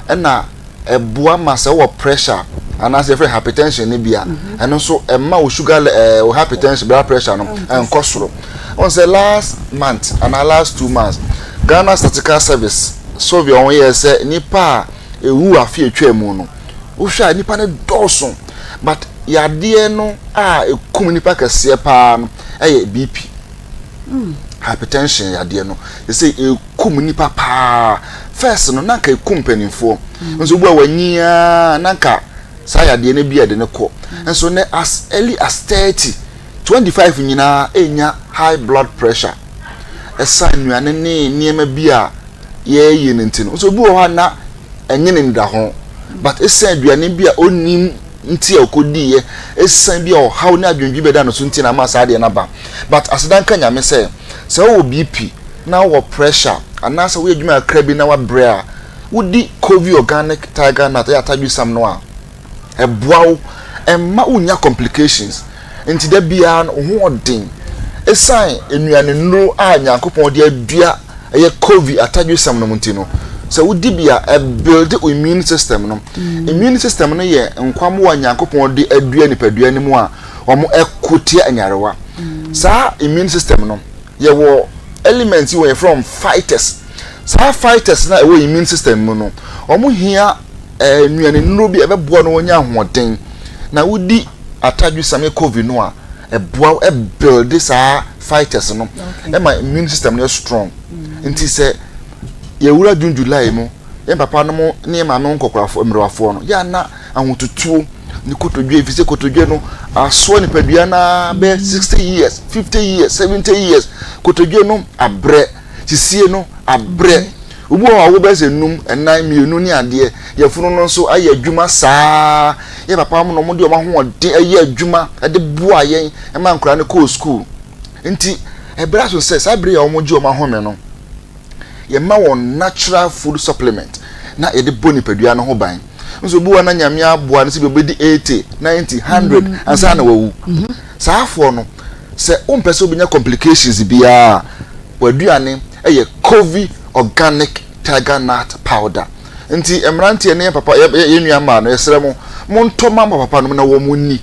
ɛna ɛboa ma sɛ wowɔ pressure anaasɛ yɛfrɛ hypertension no bi a ɛno nso ɛma wo sugar ɛɛ wo hypertension blood pressure no ɛnkɔ soro wɔn sɛ last month anaa last 2 months Ghana Statistical Service survey a wɔn yɛ sɛ nipa a ɛwuu afe a ɛtwaa mu no, wohwɛ a nnipa no dɔɔso but yadeɛ no a ɛkum nnipa kɛseɛ paa no ɛyɛ BP. Hmm. Hypertension yadeɛ no ɛsɛ ɛkum nnipa paa. First no na nka ɛkum mpanimfoɔ hmm. nso obi a wanyi ara na nka saa yadeɛ no bi a ɛde no kɔ. Hmm. Nso nɛ as early as 30, 25 nyinaa ɛnya high blood pressure. Ɛsan nnuane ne nneɛma bi a yɛreyɛ no nti no nso obi wɔ hɔ a na ɛnyɛ ne nidaho but esan aduane bi a onim nti a ɔkɔdiiɛ esan bi a ɔhaw ne adwendwen bɛda no so nti na ama saa adeɛ no aba but aseda nka Nyame sɛ sɛ wowɔ BP na wowɔ pressure anaasɛ woyɛ adwuma kakra bi na wabrɛ a wodi Covey organic tiger nut ɛyɛ atadwe no a ɛboa wo, ɛmma wonnya complications. Nti da biara no wo ho ɔden. Ɛsiane nnuane nnuro a Nyankopɔn de adua ɛyɛ Covid atadwesɛm no mu nti no, sɛ wodi bi a ɛbuild wo immune system no. Mm. Immune system no yɛ nkwammoa a Nyankopɔn de adua nipadua no mu a wɔn ɛko tia nyarewa. Mm. Saa immune system no, yɛwɔ elements yi wɔ yɛfrɛ wɔn fighters. Saa fighters na ɛwɔ immune system mu no, wɔn hia. nnuane nnuro bi a ɛbɛboa no wanya ahoɔden. Na wodi atadwe same covid no a, ɛboa wo ɛbuilde saa fighters no, ɛma immune system no yɛ strong. Nti sɛ yɛwura June July mu, yɛn papa nom ne yɛn maame nkɔkorafoɔ mmerewafoɔ no, yɛ ana ahotutuo ne kotodwe, ɛfiri sɛ kotodwe no asoa nipadua no ara bɛyɛ 60 years, 50 years, 70 years. Kotodwe no abrɛ, sisie no abrɛ. Obi wɔ hɔ a ɔwo bɛyɛ sɛ num, nnan, mmienu ne adeɛ. Yafunu no nso ayɛ adwuma saa. Yɛn papa nom na wɔde wɔn ahoɔden yɛ adwuma de boa yɛn ma nkwadaa no kɔɔ sukuu. Nti ɛberɛ aso sɛ saa bere a wɔgye wɔn ahome no, yɛma wɔn natural food supplement na yɛde bɔ nipadua no ho ban. Nso obi wɔ na Nyame aboa no sɛ bi obɛdi 80, 90, 100 ansa na wawu. Saa afoɔ no, sɛ wompɛ sɛ wobɛnya complications biara a, w'aduane yɛ Covey Organic Tiger Nut Powder. Nti mmeranteɛ ne yɛn papa, yɛn nua mmaa no, yɛsrɛ mo, montɔ ma mo papa nom na wɔn nni,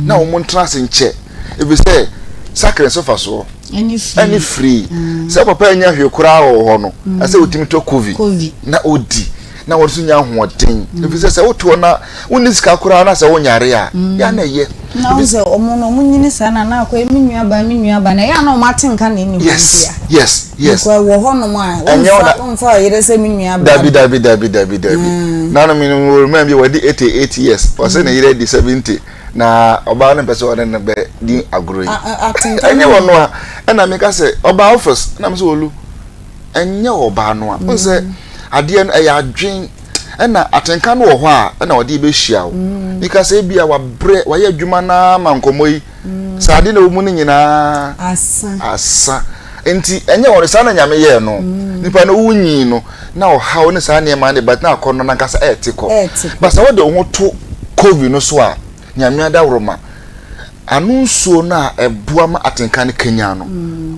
na wɔn ntena ase nkyɛ, ɛfiri sɛ sakre nso fa soɔ ɛne free. Sɛ papa anya hwee koraa wɔ hɔ no, ɛsɛ wotumi tɔ Covey na ɔdi na wɔn nso nya ahoɔden, ɛfiri sɛ sɛ wotoɔ na wonni sika koraa na sɛ wonyare a, yɛ na ɛyɛ. Na wo sɛ ɔmo no ɔmo nyini saa na na akɔyɛ me nua ba me nua ba na ɛyɛ a na ɔmo ate nka na ɛni hɔ nti a. Yes yes. Because wɔ hɔ nom a wonfa wonfa ɔyere sɛ me nua ba. Dabi dabi dabi dabi dabi. Mm. Nanu mi no wɔ mmaa bi wɔdi 88 years ɔsɛ ne yere di 70 na ɔbaa no mpɛ sɛ ɔne no bɛ di agorɔ yi. Ɛnyɛ wɔn no a ɛna mi ka sɛ ɔbaa office ɛna mi sɛ olu ɛnyɛ ɔbaa no a. N sɛ adeɛ no ɛyɛ adwen. Ɛna atenka no wɔ hɔ a ɛna ɔde bɛhyia wo. Nika sɛ ebia wabrɛ, wayɛ adwuma no ara ma nkɔmmɔ yi. Sɛ ade na ɛwɔ mu no nyinaa asa. Asa. Nti ɛnyɛ wɔn saa na Nyame yɛɛ no. Nipa no wonyin no na ɔhaw ne saa nneɛma no but na akɔnnɔ no ankasa ɛɛte kɔ. But sɛ wode wo ho to Covid no so a, Nyame adaworoma, Ano nsuo no a ɛboa ma atenka no kanyan no,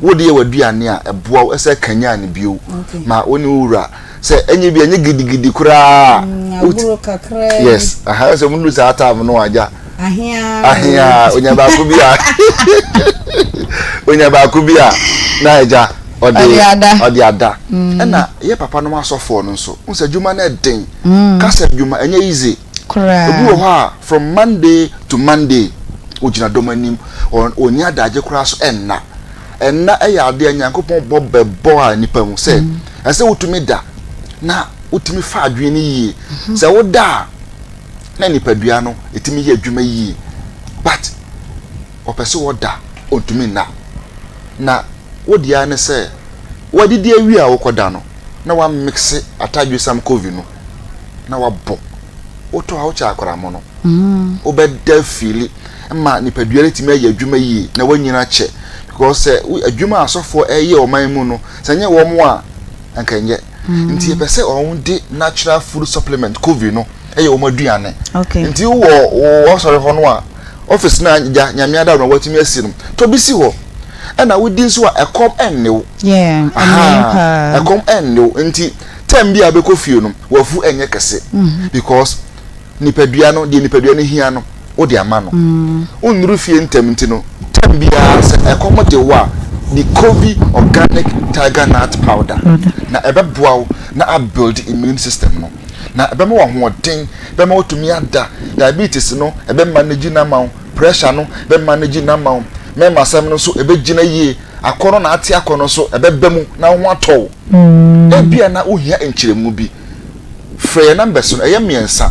wode yɛ w'aduane a, ɛboa wo sɛ kanyan no bio ma wo ne wo wura sɛ ɛnyɛ bi ɛnyɛ gidigidi koraa. Mm, agorɔ kakra. Yes, aha sɛ mo saa time no agya. Ahea. Ahea, onya baako bi a. Onya baako bi a na agya ɔde ɔde ada. Mm. Ɛna yɛ papa nom asɔfoɔ no nso, n sɛ adwuma no ɛden. Mm. Kasa adwuma ɛnyɛ easy. Koraa. Obi wɔ hɔ a from Monday to Monday ogyina dɔm anim, ɔnni adagye koraa so ɛnna. Ɛnna yɛ adeɛ a Nyankopɔn bɔ bɛbɔ a nipa mu sɛ ɛsɛ wotumi da na wotumi fa adwene no yie. Sɛ woda a na nipadua no ɛtumi yɛ adwuma yie but ɔpɛ sɛ ɔda ɔntumi nna. Na wo deɛ ara ne sɛ wadidi awie a wokɔda no na wamekse atadwesam kovi no na wabɔ. Wotɔ a wokyɛ akora mono. Wobɛda fiili ma nipadua no atumi ayɛ adwuma yie na woanyini akyɛ because sɛ adwuma a asɔfoɔ ɛyɛ ɔman mu no sɛ nyɛ wɔn a anka ɛnyɛ. Nti yɛpɛ sɛ wɔn de natural food supplement kovi no ɛyɛ wɔn aduane. Nti wowɔ wɔ asɔre hɔ no a office no a gya Nyame adaworo na watumi asi no tɔ bi si hɔ ɛna wodi nso a ɛkɔm ɛnne wo. Ɛkɔm ɛnne wo nti Term bi a wobɛkɔ fie no, w'afu nyɛ kɛse because nipadua no, deɛ nipadua no hia no, wode ama no. Wonnuru fie ntɛm nti no, term biara sɛ ɛkɔm de wo a, di Covey Organic Tiger Nut Powder na ɛbɛboa wo na abuild immune system no. Na ɛbɛma wo ahoɔden, ɛbɛma woatumi ada. Diabetes no, ɛbɛ manage no ama wo. Pressure no, ɛbɛ manage no ama wo. Mmarima asɛm no nso, ɛbɛgyina yie. Akɔnnɔ na ate akɔ no nso, ɛbɛba mu na wo ho atɔ wo. Ebia na wohia nkyerɛmu bi. Frɛ yɛn numbers no, ɛyɛ mmiɛnsa,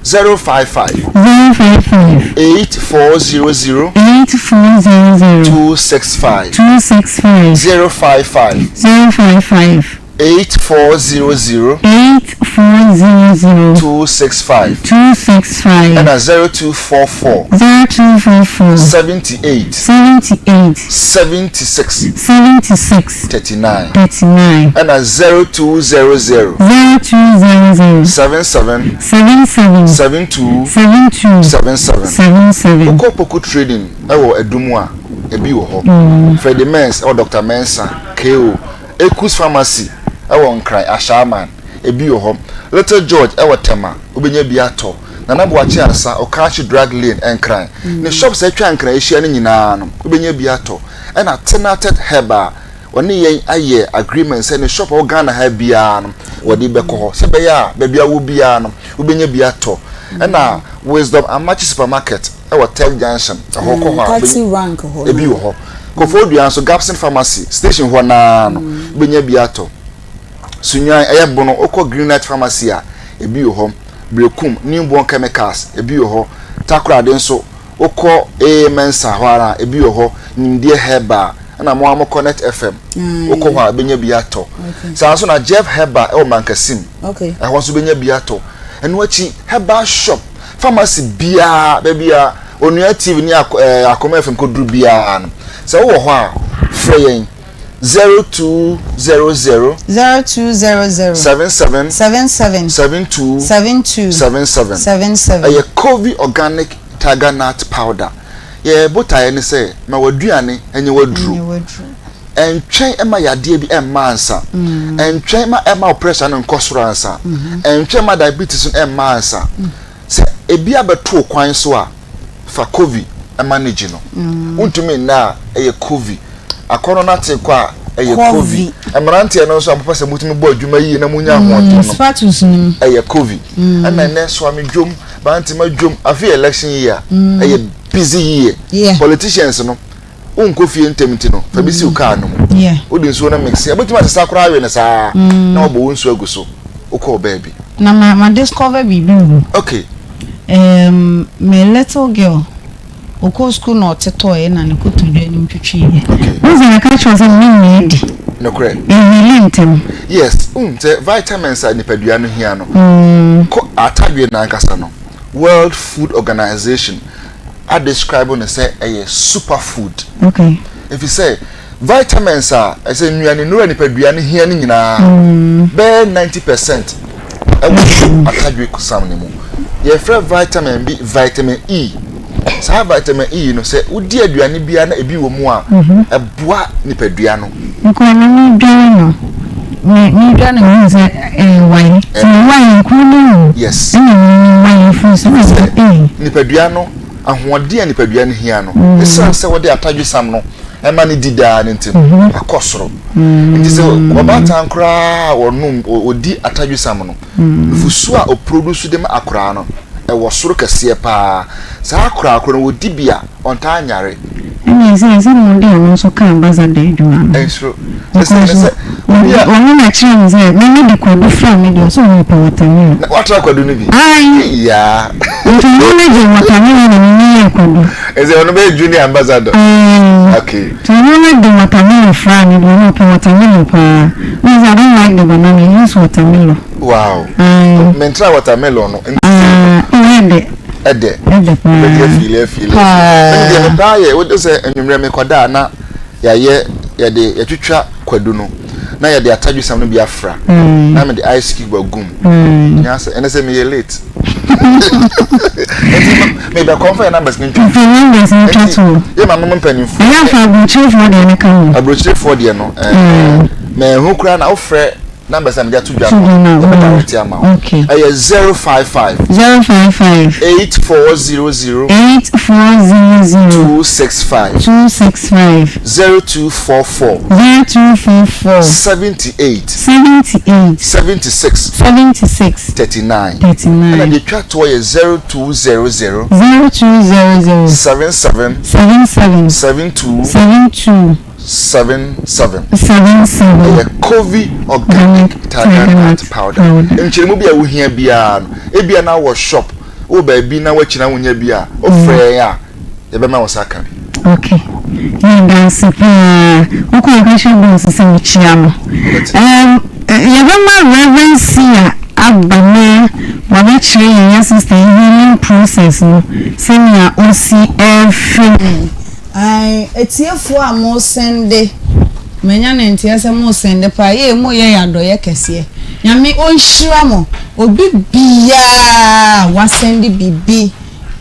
055. 055. 8400. 8400. 265. 265. 055. 055. 8400. 8400. 265. 265. Ɛna 0244. 0244. 78. 78. 76. 76. 39. 39. Ɛna 0200. 0200. 77. 77. 72. 72. 77. 77. Wokɔ Poku Trading ɛwɔ Adum a, ebi wɔ hɔ. Freddie Mens ɛwɔ Dr. Mensah, KO. Ekus Pharmacy ɛwɔ Nkran, Ashaiman, ebi wɔ hɔ. Little George ɛwɔ Tema, wobɛnya bi atɔ. Nana Boakye Ansah, Okaakye Drug Lane, Nkran. Ne shops a atwa Nkran ahyia no nyinaa no, wobɛnya bi atɔ. Ɛna Tenatet Herbal. Ɔne yɛn ayɛ agreement sɛ ne shop a ɛwɔ Ghana ha biara no, wɔde bɛkɔ hɔ sɛ ɛbɛyɛ a baabi a wɔ biara no, wobɛnya bi atɔ. Ɛna Wisdom Amakye Supermarket ɛwɔ Tech Junction, ɛhɔ kɔ hɔ a, Taxi rank hɔ ebi wɔ hɔ. Koforidua nso, Gapson Pharmacy, station hɔ no ara no, wobɛnya bi atɔ. Sunyani, ɛyɛ Bono, wokɔ Greenlight Pharmacy a, ebi wɔ hɔ. Berekum, Newborn Chemicals, ebi wɔ hɔ. Takoradi nso, Wokɔ AA Mensa hɔ ara a, ebi wɔ hɔ, Nimdeɛ Herbal, ɛna mo ara mo Connect FM, wokɔ hɔ a, wobɛnya bi atɔ. Saa ara nso na Jeff Herbal wɔ Mankasim, ɛhɔ nso wobɛnya bi atɔ. Ɛno akyi, herbal shop, pharmacy biara, baabi a Onua TV ne Akoma FM kɔduru biara no, sɛ wowɔ hɔ a, frɛ yɛn 0200. 0200. 77. 77. 72. 72. 77. 77. Ɛyɛ Covey Organic Tiger nut powder. Yɛn botaeɛ ne sɛ ma w'aduane nyɛ w'aduro. Ɛntwɛn mma yadeɛ bi mma ansa. Ɛntwɛn ma ɛmma wo pressure no nkɔ soro ansa. Ɛntwɛn mma diabetes no mma ansa. Sɛ ebi abɛto wo kwan so a, fa Covi manage no. Wontumi nna a, ɛyɛ Covi. Akɔnnɔ no ate kɔ a, ɛyɛ Covi. Mmeranteɛ no nso a mopɛ sɛ motumi bɔ adwuma yie na monya ahoɔden no, ɛyɛ Covi. Ɛna ɛnnɛ Soame dwom, Bantema dwom, afei yɛ election year, ɛyɛ busy year. Politicians no, wonkɔ fie ntɛm nti no, fa bi si wo kaa no mu. Wode nsuo no mix, ɛbɛtumi asesa koraa awe no saa na wabɔ wo nsuo agu so, wokɔɔ baabi. Na ma ma discover biribi wɔ mu. Okay. Um, me little girl, ɔkɔɔ sukuu na ɔtetɔeɛ na ne kotodwe anim twitwiiɛ. Okay. Wohu sɛ meka kyerɛ wo sɛ me nni adi. Nokorɛ. Ɛhili ntɛm. Yes, wohu sɛ vitamins a nipadua no hia no, kɔ atadwe no ankasa no, World Food Organization a describe no sɛ ɛyɛ super food. Okay. Efisɛ vitamins a ɛsɛ nnuane nnuro a nipadua no hia no nyinaa bɛyɛ 90 percent ɛwɔ atadwe sam no mu. Yɛfrɛ vitamin bi vitamin E. Saa vitamin E no sɛ wodi aduane biara na ebi wɔ mu a ɛboa nipadua no. Nkɔ no mi dware no me mi dware no mehu sɛ ɛyɛ wae nti me wae nkuro no mu Yes. ɛna me mi wae firi so na Sɛ sɛ ee nipadua no ahoɔden a nipadua no hia no ɛsiane sɛ wɔde atadwesam no ɛma no di daa no nti no akɔ soro. Nti sɛ ɔbaatan koraa a ɔnom ɔdi atadwesam no nufusuo a ɔproduce de ma akoraa no ɛwɔ soro kɛseɛ paa. Saa akoraa korɔ no wɔdi bi a ɔntaa nyare. Ɛna ɛsɛ sɛ mo de ɔno nso ka ambassador adwuma no. Ɛnsuro. Sɛ Because sɛ obi a ɔno na kyerɛ me sɛ me me de kwadu fra me deɛ ɔsɛ ɔno ɔpɛ watermelon. Na watra kwadu no bi? Ae. Yaa. Nti ɔno ne gye watermelon na me me yɛ kwadu. Ɛsɛ ɔno bɛyɛ junior ambassador. Ae. Okay. Nti ɔno ne de watermelon fra me deɛ ɔno ɔpɛ watermelon paa. Me sɛ I don't like the banana, I use watermelon. Wow. Ae. Mentra watermelon no. Nti Ah, oh ɛdɛ. Ɛdɛ. Ɛdɛ paa. Wobɛdi afeeli afeeli. Paa. Ɛne deɛ mepaa yɛ wode sɛ anwummerɛ mekɔda a na yɛayɛ yɛde yɛtwitwa kwadu no na yɛde atadwesam no bi afra na mede ice cube agum nya sɛ ɛnɛ sɛ meyɛ late nti mebɛkɔ mfa yɛ numbers no ntwa Mfa numbers no twa to. yɛ maame mo mpanimfoɔ Ɛyɛ afa aburokyerefoɔ deɛ no ka ho. aburokyerefoɔ deɛ no ɛɛ mɛnhu koraa na wofrɛ numbers a mede ato dwa no yɛbɛ direct ama wo ɛyɛ 055 055 8400 8400 265 265 0244 0244 78 78 76 76 39 39 ɛna deɛ twa toɔ yɛ 0200 0200 77 77 72 72 77 77 ɛyɛ Covey organic tiger nut powder nkyerɛmu bi a wohia biara no ebia na wɔ shop wɔ baabi na wakyi na wonya bi a wofrɛ yɛn a yɛbɛma wo sa ka bi. Okay yɛda ase paa wokɔ aka kyerɛ boss sɛ mekyia no um, yɛbɛma Reverend Sia aba na wabɛkyerɛ yɛn yɛ sister yi healing process no sɛnea osi ɛfiri mu. Ae atiefoɔ a mo sɛnde manya ne nteɛ sɛ mo sɛnde paa yee mo yɛ yɛ adɔyɛ kɛseɛ Nyame ɔnhyira mo obi biaa a wasɛnde biribi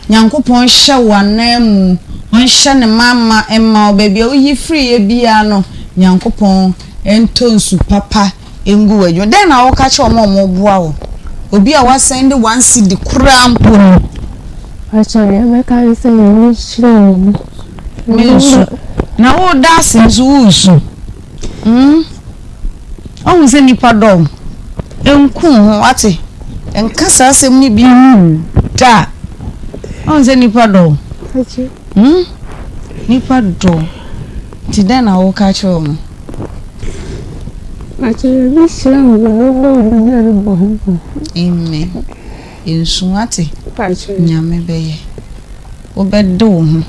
Nyankopɔn nhyɛ wo anan mu ɔnhyɛ ne ma ma mma wo baabi a woyi firiiɛ biaa no Nyankopɔn ntɔ nsu papa ngu w'adwuma dɛn na woka kyerɛ wɔn a wɔboa wo obi a wasɛnde one cedi koraa mpo no. Pakyɛ nea mɛka ne sɛ Nyame nhyira wɔn. Mensu. Na woda ase nso woresu. Hmm? Ɔhu sɛ nnipa dɔ wo. Nku wo ho, wate? Nka saa asɛm no bi da. Ɔhu sɛ nnipa dɔ wo. Hmm? Nnipa dɔ wo. Nti dɛn na woka kyerɛ wɔn? Pakyɛ Nyame hyira wo na ɔma wo biribiara bɔ ho ban. Amen. Nsu wate? Nyame bɛyɛ. Wobɛde wo ho.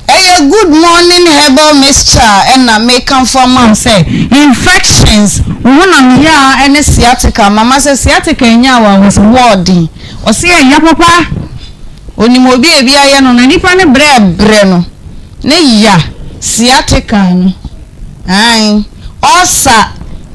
Ɛyɛ good morning herbal mixture ɛna mekamfo ama wo sɛ infections wo honam yaa ɛne sciatica mama sɛ sciatica nyaa wo a wo sɛ wɔɔden ɔse ɛya papa onim obi a ebi ayɛ no na nipa no brɛ brɛ no ne ya sciatica no Ae, ulcer,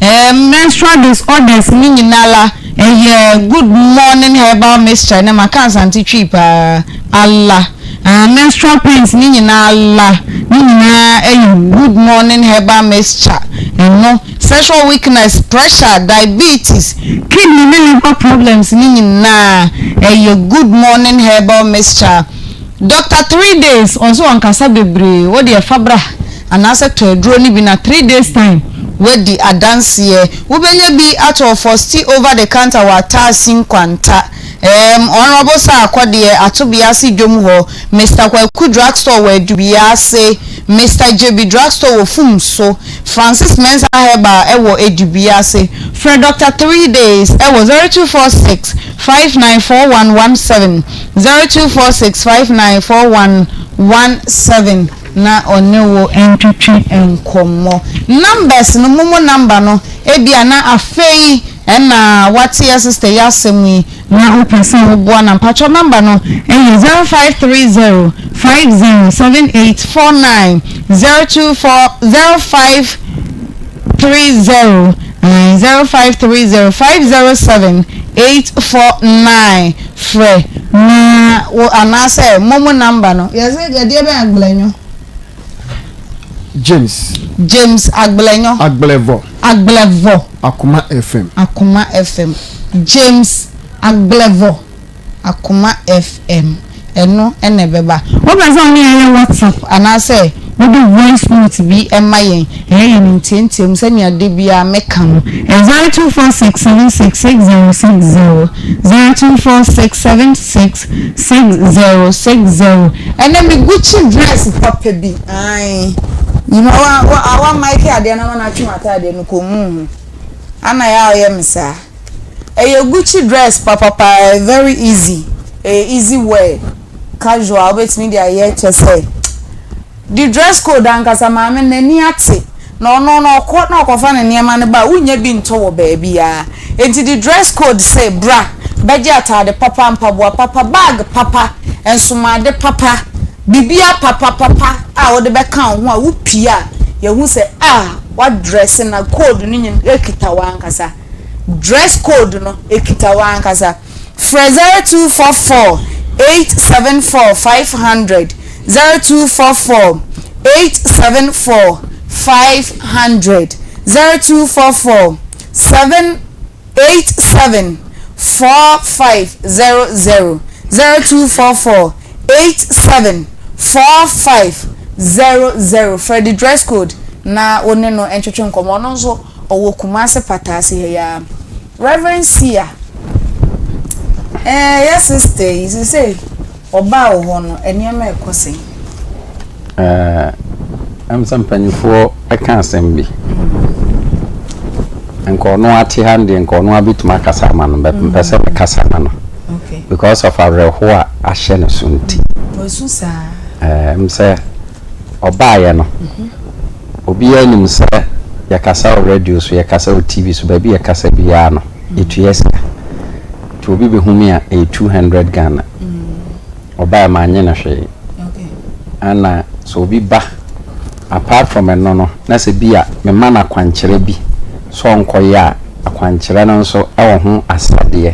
eh, menstrual disorders ne nyinala ɛyɛ good morning herbal mixture ne maka Asante Twi paa, ala, ah, menstrual pains ne nyinaa la, ne nyinaa ɛyɛ good morning herbal mixture, ɛno, sexual weakness, pressure, diabetes, kidney ne liver problems ne nyinaa ɛyɛ good morning herbal mixture. Doctor 3 days ɔnso ɔnkasa bebree wo deɛ fa bra anaasɛ tɔ aduro no bi na 3 days time woadi adanseɛ. Wobɛnya bi atɔ Fosti over the counter wɔ Ataasi Nkwanta, ɛɛm Honourable Sir Akɔdeɛ, Atobiase dwom hɔ, Mister Kwaku drug store wɔ Adubiase, Mister Gyebi drug store wɔ Fumso, Francis Mensah Herbal wɔ Adubiase. Frɛ Doctor 3 days wɔ 0246 594117, 0246 594117 na ɔne wo ntwetwe nkɔmmɔ. Numbers no, momo number no, ebia na afei ɛna wate yɛ sister yi asɛm yi na wopɛ sɛ woboa no a, mpakyɛw number no ɛyɛ 0530 507849, 024 0530 0530 507 849 frɛ na wo anaasɛ momo number no. Yɛse ɛdeɛ bɛn Agblenyo? James. James Agblenyo. Agblevɔ. Agblevɔ. Akoma FM. Akoma FM. James Agblevɔ. Akoma FM. Ɛno na ɛbɛba. Wopɛ sɛ wo ne yɛn yɛ WhatsApp anaasɛ wode voice note bi ma yɛn, ɛyɛ yɛn ntiantia mu sɛnea da biara meka no, ɛyɛ 0246766060, 0246766060. Ɛnɛ me Gucci dress papa bi, ae, yi ma wa wa wa mic adeɛ no ama no atwe m'ataadeɛ no kɔ mu ho, ana yɛ a ɔyɛ me saa. Ɛyɛ Gucci dress papapa ɛyɛ very easy ɛyɛ easy wear casual wobɛtumi de ayɛ kyɛ sɛ the dress code ankasa maame no n'ani ate na ɔno no ɔkɔ na ɔkɔfa ne nneɛma no ba a wonnya bi ntɔ wɔ baabiara enti the dress code se bra bɛgye ataade papa mpaboa papa bag papa nsomaade papa biribiara papa papa a wode bɛka wo ho a wopie a yɛhu sɛ ah wadrɛse na code no nyina kita wo ankasa. Dress code no, ɛkita wo ankasa. Frɛ 0244 874 500, 0244 874 500, 0244 7 87 4500, 0244 87 4500. Frɛ the dress code na wo ne no ntwetwe nkɔmmɔ. Ɔno nso. Ɔwɔ Kumase Pataase ha yi ara. Rev. Sia, ɛɛ yɛ sister yi, seesei ɔbaa wo hɔ no, nneɛma ɛkɔ sɛn? Ɛɛ, ɛm sɛ mpanimfoɔ ka asɛm bi. Nka ɔno ate ha no deɛ, nka ɔno abɛtumi akasa ama no, but mpɛ sɛ mekasa ma no. Because of awerɛhoɔ a ahyɛ ne so nti. Wasu saa. Ɛɛ, ɛm sɛ ɔbaeɛ no, Obiara nim sɛ yɛkasa wɔ radio so, yɛkasa wɔ TV so, baabi yɛkasa biara no, yɛtua sika. Nti obi bɛhu me a, ɛyɛ 200 Ghana. Ɔbaeɛ mannye no hwee. Ɛna sɛ obi ba, apart from ɛno no, na sɛ bi a mema no akwankyerɛ bi sɛ ɔnkɔyɛ a, akwankyerɛ no nso wɔ ho asɛdeɛ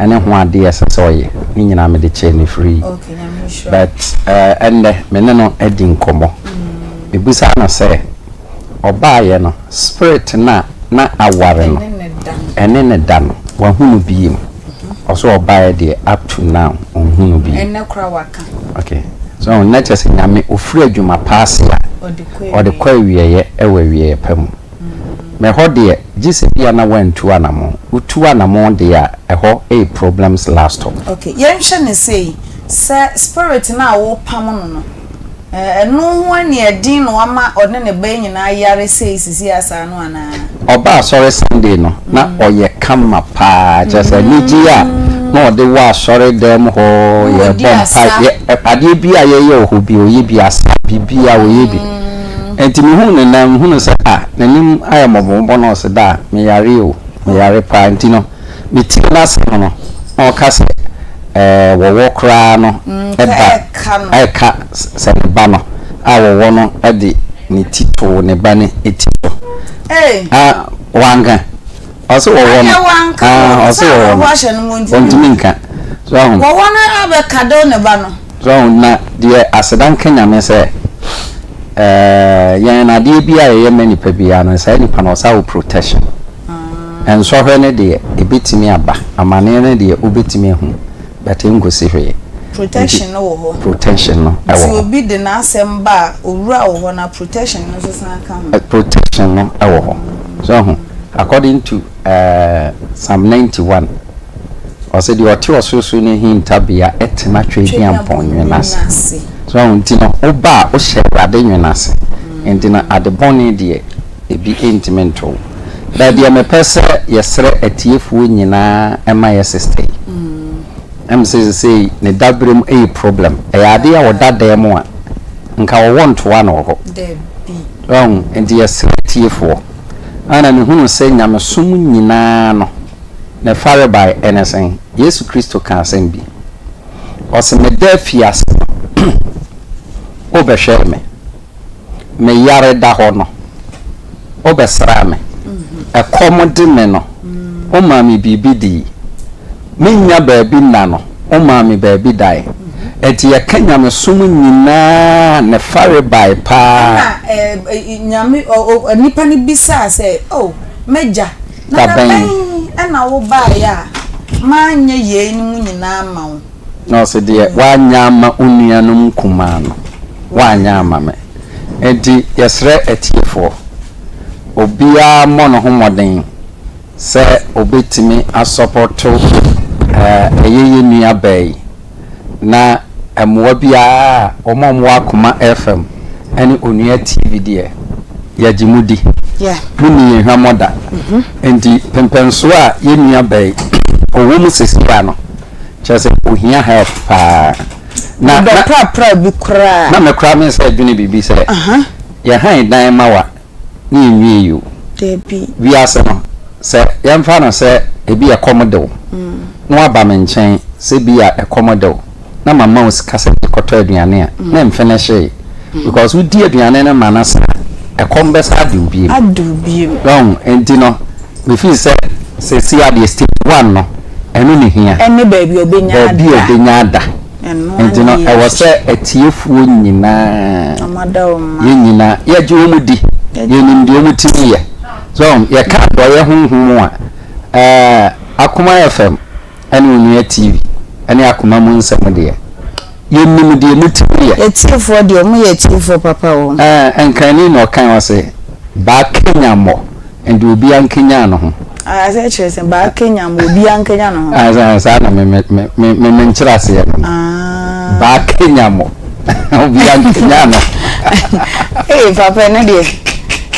ne ho adeɛ a ɛsɛ sɛ ɔyɛ. Ne nyinaa mede kyɛɛ no free. But ɛnnɛ me ne no adi nkɔmmɔ. Mebisaa no sɛ, ɔbaeɛ no, spirit no a na aware no, ɛne no da no, wahu no bio? Ɔse ɔbaeɛ deɛ up to now, ɔnhu no bio. Ɛnnɛ koraa waka. Okay. So na kyerɛ sɛ Nyame, ɔfiri adwuma pa ase a. Ɔde kɔ awieɛ wɔ awieɛ pa mu. Me hɔ deɛ, gye sɛ bia na woantu anamon. Wotu anamon deɛ a, ɛhɔ yɛ problems last stop. Ok, yɛnhwɛ no sei, sɛ spirit no a wopam no no, ɛno ho aniɛden na wama ɔne ne ba yi nyinaa yare sei sisi a saa no anaa? Ɔba asɔre Sunday no, na ɔyɛ kama paa, kyerɛ sɛ anigyeɛ a na ɔde wɔ asɔre dan mu hɔ, yɛbɔ mpaeɛ, adeɛ biara a yɛyɛ wɔ hɔ biara ɔyɛ bi, asa biribiara ɔyɛ bi. Enti mehuu no na mehunuu sɛ ah, n'anim ayɛ mmɔbɔmmɔbɔ na ɔse daa, meyare o, meyare paa. Nti no, metiee n'asɛm no, na ɔka sɛ ɛɛ wɔwɔ koraa no ba ɛka sɛ ne ba no a wɔwɔ no de ne ti too ne ba no ti so. Ah, wanka. Ɔse wɔwɔ no. Ah, ɔse wɔwɔ no. Ɔntumi nka. So ahu. Wɔwɔ no abɛka ne ba no. So ahu, na deɛ aseda nka Nyame sɛ, eh, yɛn adeɛ biara a yɛyɛ ma nipa biara no, saa nipa no ɔsan wɔ protection. Nsɔhwɛ no deɛ, ɛbɛtumi aba, amaneɛ no deɛ, wobɛtumi ahu, but ɛnkɔsi hwee. Protection no wɔ hɔ. Protection no wɔ hɔ. Nti obi de n'asɛm ba a, owura wɔ hɔ na protection no nso san ka ho. Protection no wɔ hɔ. So ahu, according to, eh, Psalm 91. Ɔse deɛ ɔte ɔsorosoro no hintabea tena Tweaduampɔn nwene ase. So ahu nti no woba a wohyɛ Awurade nwene ase. Nti no ade bɔne deɛ ebi ntumi nto wo. But deɛ mepɛ sɛ yɛsrɛ atiefoɔ nyinaa ma yɛ sister yi. Ɛm sɛ sesei ne daberɛ mu ɛyɛ problem. Ɛyɛ adeɛ a ɔda dan mu a nka ɔwɔ ntoa na ɔwɔ hɔ. So ahu nti yɛsrɛ atiefoɔ. Ɛna mehunu sɛ nyamesom nyinaa no Ne farebae ne sɛn? Yesu Kristo kaa asɛm bi. Ɔse, Meda afiase no, wobɛhwɛɛ me. Me yare da hɔ no, wobɛsraa me. Ɛkɔm de me no, womaa me biribi dii. Mennya baabi nna no, womaa me baabi dae. Enti yɛka nyamesom nyinaa ne farebae paa. Ɛnna Nyame, nnipa no bisaa sɛ, O, m'agya, Na da bɛn na wobaeɛ a manyɛ yeinom nyinaa amma wo? Na ɔse, Deɛ woanyɛ amma wo nuanom nkumaa no, woanyɛ amma me. Enti yɛsrɛ atiefoɔ, obiara mmɔ ne ho mmɔden sɛ ɔbɛtumi asɔpɔto ɛyɛ yɛn nua baa yi. Na mmoa biara a wɔn a wɔwɔ Akoma FM ne Onua TV deɛ, yɛgye mo di. Monni yɛn hwammɔ da. Enti pɛmpɛnsoɔ a yɛn nua baa yi ɔwɔ mu seesei ara no, kyerɛ sɛ ɔhia help paa. Na, na, prapra bi koraa. Na me koraa me nsa adwene biribi sɛ, yɛhan dan ma wa ne yɛnwie yi o. Dabi. Wiase no, sɛ yɛmfa no sɛ ebi ɛkɔm de wo, na woaba me nkyɛn sɛ bi a ɛkɔm de wo, na mama wo sika sɛ gye kɔtɔ aduane a, na mfinihyee. Because wodi aduane no ma no sa a, ɛkɔm bɛsa ade wo bio. Ade wo bio. Wahu? Enti no, me feel sɛ seesei adeɛ stage one no, ɛno na ehia. Ɛne baabi a ɔbɛnya ada. Baabi a ɔbɛnya ada. Enti no, ɛwɔ sɛ atiefoɔ nyinaa, yɛn nyinaa, yɛgye wɔn di, yɛnim deɛ wɔtumi yɛ. So yɛka adɔeɛ honhom a, ɛɛ Akoma FM ne Onua TV ne Akoma mu nsɛm deɛ, yɛnim deɛ motumi yɛ. Atiefoɔ deɛ, wɔyɛ atiefoɔ papa o. Ɛɛ Nkrani na ɔkae, ɔse, Baa Kenya mmɔ. Ɛnde obiara nkanyan ne ho. Ah, sɛ kyerɛ sɛ baa Kenya ma obiara nkanyan ne ho. Ah, sɛ saa na me me me me me me nkyerɛ aseɛ no. Ah. Baa Kenya mo obiara nkanyan no. Ee papa ɛnɛ deɛ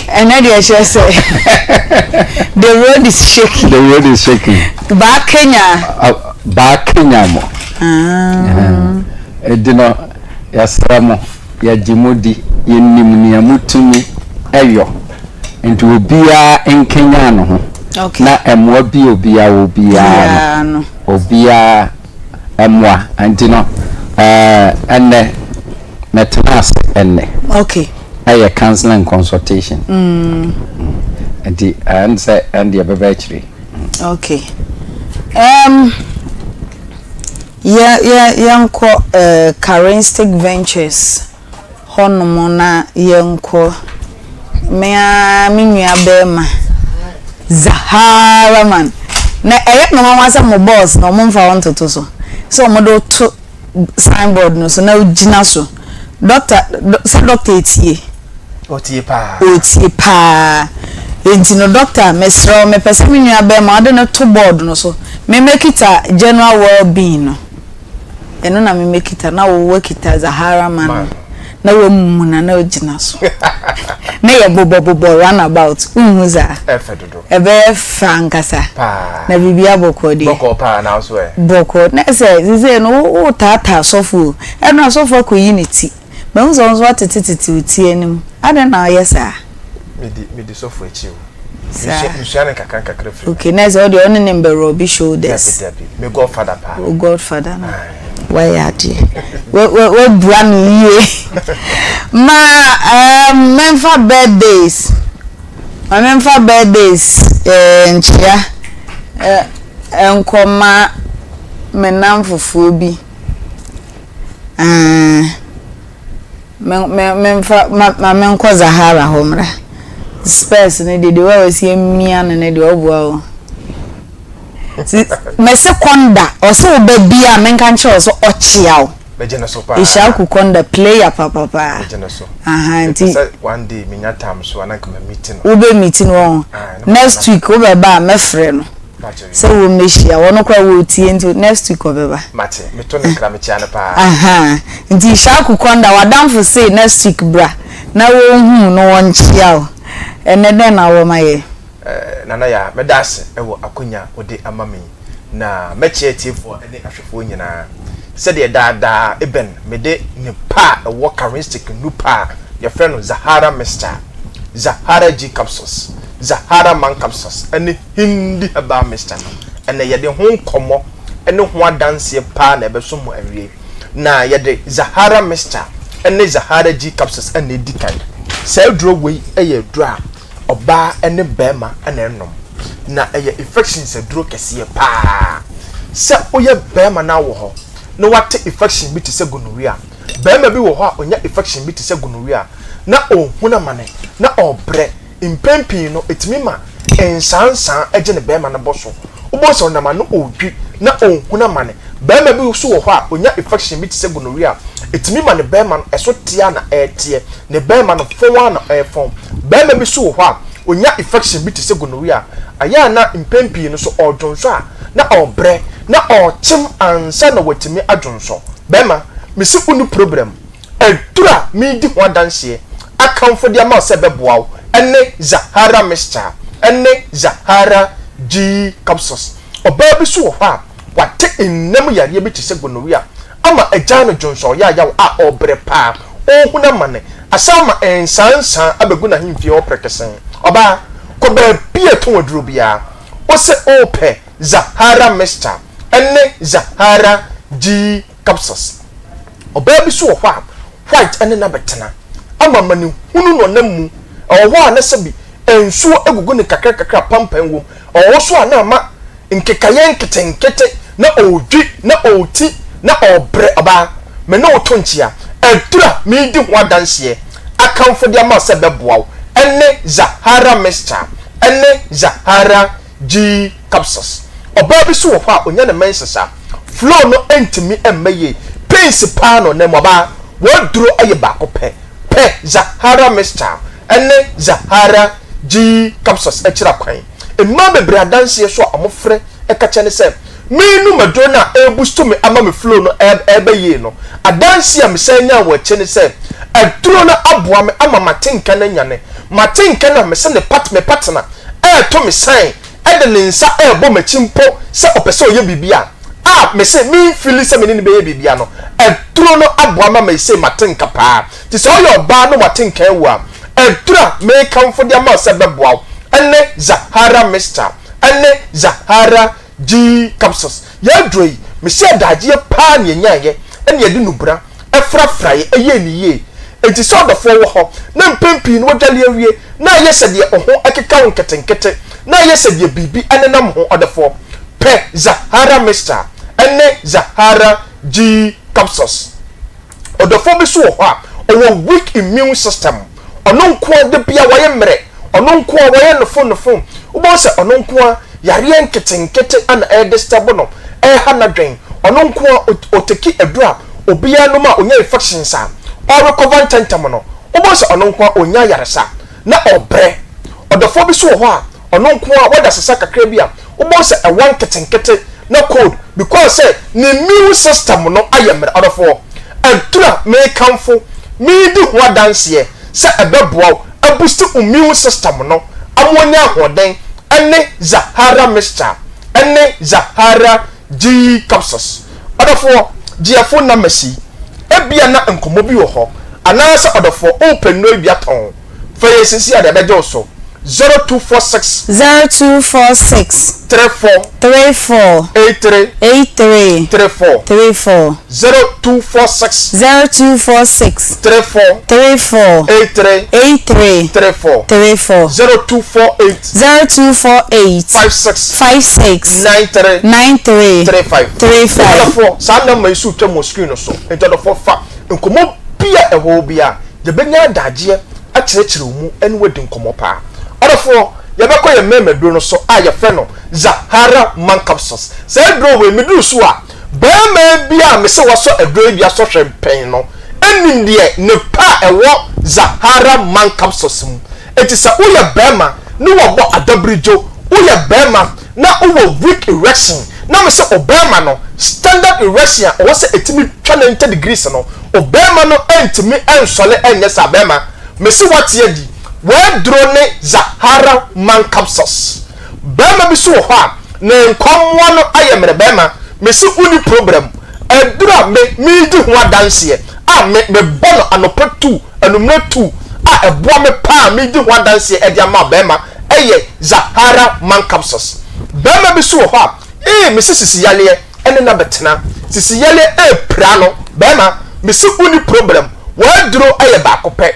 ɛnɛ deɛ kyerɛ sɛ the road is shaking. The road is shaking. Baa Kenya. Uh, baa Kenya mo. Ah. Ɛdi no yɛsrɛ mo yɛgye mo di yɛnim nea motumi ɛyɔ. Nti obiara nkanyan ne ho na mmoa bi a obiara wɔ biara no, obiara mmoa. Nti no, ɛnnɛ, mɛtena ase ɛnnɛ. Okay. Ɛyɛ counseling and consultation. Mm. Nti ɛn sɛ ɛn deɛ bɛbɛ akyire. Okay. Um, yɛ yɛ yɛnkɔ uh, Karinstic Ventures. hɔnom na yɛnkɔ. Me ara me nuabarima Zaharaman. Na ɛyɛ me nwanwa sɛ mo boss no wɔmfa wo ntoto so. Sɛ wɔde wo to signboard no so na wogyina so. Doctor, sɛ doctor etie. Ɔtie paa. Ɔtie paa. Enti no doctor mesrɛ wo mepɛ sɛ me nua bɛɛma wode no to board no so. Me mɛkita general well being no. Ɛno na me mɛkita na wo wakita Zahara man no. Na wamumuna na ogyina so. Na yɛ bobɔ bobɔ run about. Wonhu saa? Ɛfɛ dodo. Ɛbɛyɛ fɛ ankasa. Paa. Na biribi abɔkɔ deɛ. Bɔkɔɔ paa na wo so ɛ? Bɔkɔɔ. Na sɛ sesei no wo taataa sɔfo o. Ɛno asɔfo akɔyi ne ti. Mahu sɛ wo nso woatetetete wo ti anim. Adɛn na woyɛ saa? Medi medi sɔfo akyi o. Saa. Mesua mesua no nkakra nkakra firi. Okay, na ɛsɛ wo deɛ wo ne no mbɛ rɔbi shoulders. Dabi dabi, me godfather paa. Wo godfather no. Wayɛ adeɛ. Wa wa wabua no yie. Ma um, memfa birthdays. Ma memfa birthdays eh, nkyea eh, nkɔma me nnamfofoɔ bi. Aah me me memfa ma ma menkɔ Zahara hɔ mmra. Spurs no deɛ deɛ wasi amia no no deɛ ɔboa o. Si mese Konda ɔse wo ba bi a menka nkyerɛ wo sɛ ɔkyea wo. Megye no so paa. Ishaku Konda player papapa. Megye no so. Aha nti. Mepɛ sɛ one day menya time so a na nka ma meet no. Wobɛ meet no wɔn. Next week wobɛba a mɛfrɛ no. Sɛ wɔ mmɛhyia wɔn koraa wɔretie nti next week ɔbɛba. Mate, meto ne nkra mekyia no paa. Ahaa, nti Ishaku Konda w'adamfo se next week bra na wɔnhu na wɔnkyea wo. Ɛnnɛ dɛn na wowɔ ma yɛn? Eh, Nana Yaa, mɛda ase wɔ akonya a wode ama me yi, na mɛkyea atiefoɔ ne ahwɛfoɔ nyinaa. Sɛdeɛ daa daa Eben mede ne pa a ɛwɔ Karinstick nnupa a yɛfrɛ no Zahara Mixture, Zahara G Capsules, Zahara Man Capsules ne Hindi Herbal Mixture no, ɛnnɛ yɛde ho nkɔmmɔ ne ho adanseɛ paa na ɛbɛso mo awiei. Na yɛde Zahara Mixture ne Zahara G Capsules na ɛdi kan. Saa aduro wei yɛ aduro a ɔbaa ne barima na ɛnom, na ɛyɛ infections aduro kɛseɛ paa. Sɛ woyɛ barima na wɔ hɔ na wate infection bi te sɛ gonorrhea, barima bi wɔ hɔ a ɔnya infection bi te sɛ gonorrhea na ɔrehunu amane na ɔrebrɛ, Mpɛn pii no, etumi ma nsaansaa gye ne barima no bɔ so. Wobɛhu sɛ ɔnam ano ɔredwi na ɔrehunu amane. Barima bi nso wɔ hɔ a, ɔnya infection bi te sɛ gonorrhea a, etumi ma ne barima no ɛso teɛ ara na ɛreteɛ, ne barima no fɔn ara na ɛrefɔn. Barima bi nso wɔ hɔ a, ɔnya infection bi te sɛ gonorrhea a, ɛyɛ a na mpɛn pii no so ɔredwonsɔ a, na ɔrebrɛ, na ɔrekyem ansa na watumi adwonsɔ. Barima, mese wonni problem. Aduru a meredi ho adanseɛ akamfo de ama wo sɛ ɛbɛboa wo ne Zahara Mixture ne Zahara G Capsules. Ɔbaa bi nso wɔ hɔ a, wate nna mu yareɛ bi te sɛ gonorrhea ama agyaa no dwonsɔ yaayaw a ɔrebrɛ paa, ɔrehunu amane, asan ama nsaansaa abɛgu n'ahemfie hɔ prɛkɛsɛn. Ɔbaa, kɔ baabi a ɛtɔn aduro biara, wo se worepɛ Zahara Mixture ne Zahara G Capsules. Ɔbaa bi nso wɔ hɔ a, white ne no abɛtena ama amanehunu na ɔnam mu. Ɛwɔ hɔ a na sɛbi nsuo gugu no nkakrankakra a pampan wom. Ɛwɔ hɔ nso a na ama nkekaeɛ nketenkete, na ɔredwi, na ɔreti, na ɔrebrɛ. Ɔbaa, me ne wo to nkyea. Aduru a meredi ho adanseɛ akamfo de ama wo sɛ ɛbɛboa wo ne Zahara Mixture ne Zahara G capsules. Ɔbaa bi nso wɔ hɔ a ɔnya ne menses a, flow no ntumi mma yie. Pains paa na ɔnam mu. Ɔbaa, w'aduro yɛ baako pɛ. Pɛ Zahara mixture ne Zahara G capsules akyiri akwan. Mmaa bebree adanseɛ so a wɔfrɛ ka kyerɛ ne sɛ, merenom aduro no a ɛreboost me ama me flow no reba yie no, adanseɛ a mesan nyaa wɔ akyire ne sɛ, aduro no aboa me ama m'atenka no anyane. M'atenka no a mese ne part me partner reto me sign de ne nsa rebɔ m'akyi mpo sɛ ɔpɛ sɛ ɔyɛ biribi a, a mese memfili sɛ me ne no bɛyɛ biribi a no, aduro no aboa ma meisei mate nka paa. Nti sɛ woyɛ ɔbaa na wate nka awu a, aduro a mekamfo de ama wo sɛ ɛbɛboa wo ne Zahara Mixture ne Zahara G capsules. Yɛn aduro yi, mese adagyeɛ paa na yɛnyaeɛ ɛna yɛde nubra frafraeɛ ɛyɛɛ no yie. Enti sɛ ɔdɔfoɔ wɔ hɔ na mpɛn pii no wadwale awie na ayɛ sɛ deɛ wo ho keka wo nketenkete na ayɛ sɛ deɛ biribi nenam ho ɔdɔfoɔ, pɛ Zahara Mixture ne Zahara G capsules. Ɔdɔfoɔ bi nso wɔ hɔ a, ɔwɔ weak immune system. Ɔno nko ara da biara wayɛ mmerɛ, ɔno nko ara wayɛ nofo nofo. Wobɛhu sɛ ɔno nko ara yareɛ nketenkete na ɛredisturb no, ɛreha n'adwene. Ɔno nko ara ɔteki aduro a obiara nom a ɔnya infections a, ɔrecover ntɛntɛm no. Wobɛhu sɛ ɔno nko ara ɔnnya ayaresa na ɔbrɛ. Ɔdɔfoɔ bi nso wɔ hɔ a, ɔno nko ara wada sesa kakra bi a, wobɛhu sɛ ɛwa nketenkete na cold because sɛ ne immune system no ayɛ mmerɛ. Ɔdɔfoɔ, aduru a mekamfo, meredi ho adanseɛ sɛ ɛbɛboa wo abusti wo immune system no ama wanya ahoɔden ne Zahara mixture ne Zahara G capsules. Ɔdɔfoɔ, gye yɛn phone numbers yi. Ebia na nkɔmmɔ bi wɔ hɔ, anaasɛ ɔdɔfoɔ, worepɛ nnuro yi bi atɔn. Frɛ yɛn seesei a na yɛbɛgye wo so. 0246. 0246. 34. 34. 83. 83. 34. 34. 0246. 0246. 34. 34. 83. 83. 34. 34. 0248. 0248. 56. 56. 93. 93. 35. 35. Ɔdɔfoɔ, saa nɔmba yi so retwam wɔ screen no so. Enti ɔdɔfoɔ fa nkɔmmɔ bi a ɛwɔ hɔ biara, yɛbɛnya adagyeɛ akyerɛkyerɛ wo mu ne wo adi nkɔmmɔ paa. Ɔdɔfoɔ, yɛbɛkɔ yɛn mmarima aduro no so a yɛfrɛ no Zahara Man Capsules. Saa aduro wei, meduru so a, barima bi a mese wasɔ aduro yi bi asɔ hwɛ mpɛn no nim deɛ ne pɛ a ɛwɔ Zahara Man Capsules mu. Enti sɛ woyɛ barima ne wɔbɔ adabirigyo, woyɛ barima na wowɔ weak erection, na mese ɔbarima no standard erection a ɔwɔ sɛ ɛtumi twa 90 degrees no, ɔbarima no ntumi nsɔre nyɛ saa. Barima, mese woate adi, w'aduro ne Zahara Man Capsules. Barima bi so wɔ hɔ a, ne nkwammoa no ayɛ mmerɛ. Barima, mese wonni problem. Aduro a me meredi ho adanseɛ a me mebɔ no anɔpa tu, anwummerɛ tu a ɛboa me paa a meredi ho adanseɛ de ama barima yɛ Zahara Man Capsules. Barima bi so wɔ hɔ a, ee, mese sisi yareɛ ne no abɛtena. Sisi yareɛ repira no. Barima, mese wonni problem. W'aduro yɛ baako pɛ.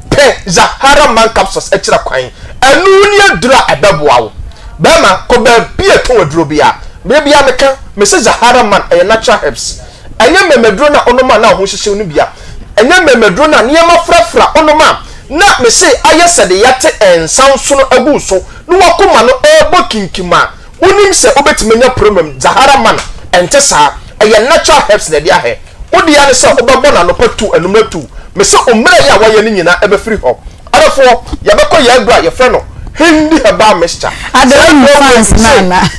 Pɛ Zahara Man Capsules kyerɛ kwan. Ɛno ne aduro a ɛbɛboa wo. Barima, kɔ baabi a ɛtɔn aduro biara. Berɛ biara meka, mese Zahara Man ɛyɛ natural herbs. Ɛnyɛ mmɛmmaduro no a wonom a na wo ho hyehye wo no bi a. Ɛnyɛ mmɛmmaduro no a nneɛma frafra wonom a na mese ayɛ sɛ de yɛate nsa nsono agu wo so na w'akoma no rebɔ kinkim a wonim sɛ wobɛtumi anya problem. Zahara Man, ɛnte saa. Ɛyɛ natural herbs na ɛde ahɛ. Wo dea ne sɛ wobɛbɔ no anɔpa tu, anwummerɛ tu. Mese wo mmerɛ yi a woayɛ no nyinaa ɛbɛfiri hɔ. Adɔfoɔ, yɛbɛkɔ yɛn aduro a yɛfrɛ no Hindi Herbal Mixture. Ada Saa wonim aduro wei fans no mese, ana?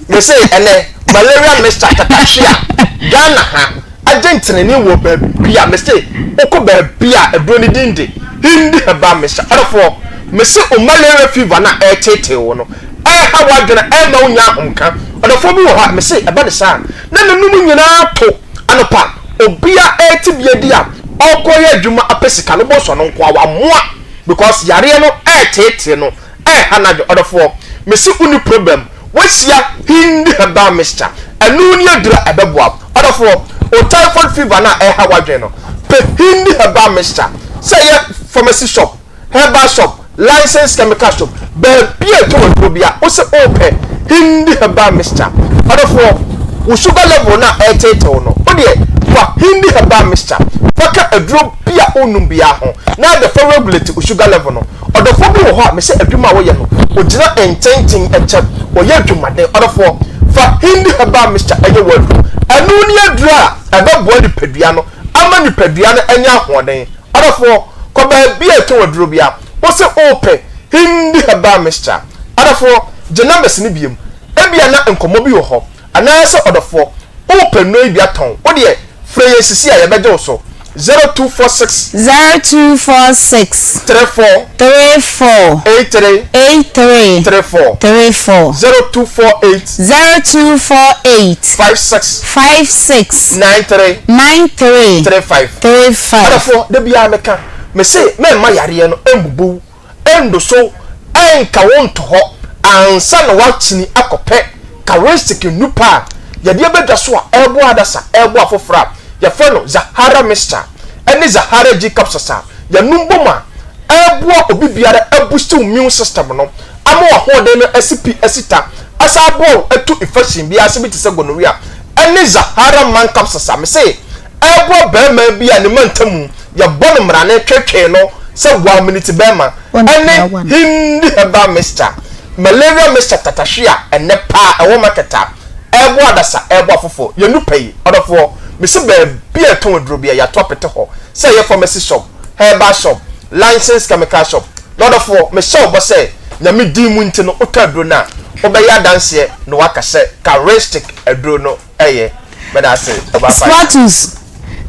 mese ɛnɛ malaria mixture tatakye a Ghana ha agye ntenene wɔ baabi a mese wokɔ baabi a aduro no din de Hindi Herbal Mixture. Adɔfoɔ, mese wo malaria fever no a ɛreteetee wo no, ɛreha w'adwene, ɛremma wonya ahomka. Ɔdɔfoɔ bi wɔ hɔ a mese ɛba ne saa a, na n'anom nyinaa to. Anɔpa, obia ɛrete bi adi a ɔrekɔyɛ adwuma apɛ sika no, wobɛhu sɛ ɔno nko ara wamoa because yareɛ no ɛreteetee no, ɛreha n'adwene. Ɔdɔfoɔ, mese wonni problem, woahyia Hindi herbal mixture, ɛno ne aduro a ɛbɛboa wo. Ɔdɔfoɔ, wo typhoid fever no a ɛreha w'adwene no, pɛ Hindi herbal mixture, sɛ ɛyɛ pharmacy shop, Herbal shop, licensed chemical shop, baabi a ɛtɔn aduro biara, wo se wopɛ Hindi herbal mixture. Ɔdɔfoɔ, wo sugar level no a ɛreteetew no, wo deɛ fa Hindi herbal mixture fa ka aduro bi a wonnom biara ho na abɛfa regulate wo sugar level no. Ɔdɔfoɔ bi wɔ hɔ a, mese adwuma a wɔyɛ no, ɔgyina ntenten kyɛ, ɔyɛ adwumaden. Ɔdɔfoɔ, fa Hindi herbal mixture yɛ w'aduro. Ɛno ne aduro a ɛbɛboa nipadua no ama nipadua no anya ahoɔden. Ɔdɔfoɔ, kɔ baabi a ɛtɔn aduro biara, wo se wopɛ Hindi herbal mixture. Ɔdɔfoɔ, gye numbers no biom. Ebia na nkɔmmɔ bi wɔ hɔ, anaasɛ ɔdɔfoɔ, wopɛ nnuro yi bi atɔn, wo deɛ frɛ yɛn sisi a yɛbɛgye wo so, 0246. 0246. 34. 34. 83. 83. 34. 34. 0248. 0248. 56. 56. 93. 93. 35. 35. Adɔfoɔ, da biara meka, mese mɛmma yareɛ no mbubu wo, ɛndoso wo, ɛnka wo nto hɔ ansa na woakyini akɔpɛ charistic nnupa a yɛde aba dwa so a ɛreboa adasa, ɛreboa afoforɔ a yɛfrɛ no Zahara Mixture ɛne Zahara G Capsules a yɛnom bom a ɛreboa obi biara abusti wo immune system no ama w'ahoɔden no asi pi asi ta asan aboa wo atu infection biara ase bi te sɛ gonorrhea ɛne Zahara Man Capsules a mese Ɛboa barima bi a ne mantamu yɛbɔ no mmrane tweetwee no sɛ one-minute barima ɛne Hindi herbal mixture, malaria mixture tatahwe a ɛnnɛ paa ɛwɔ market a ɛboa adasa ɛboa afoforɔ. Yɛnnu pɛ yi, ɔdɔfoɔ, mese baabi a yɛtɔn aduro biara yɛato apete hɔ, sɛ ɛyɛ pharmacy shop, Herbal Shop, Licensed Chemical Shop. N'ɔdɔfoɔ, mehyɛ wo bɔ sɛ, Nyame din mu nti no, wotɔ aduro no a, wobɛyɛ adanseɛ na woaka sɛ Charistic aduro no yɛ. Meda ase, Ɔbaa Pa. Stratus,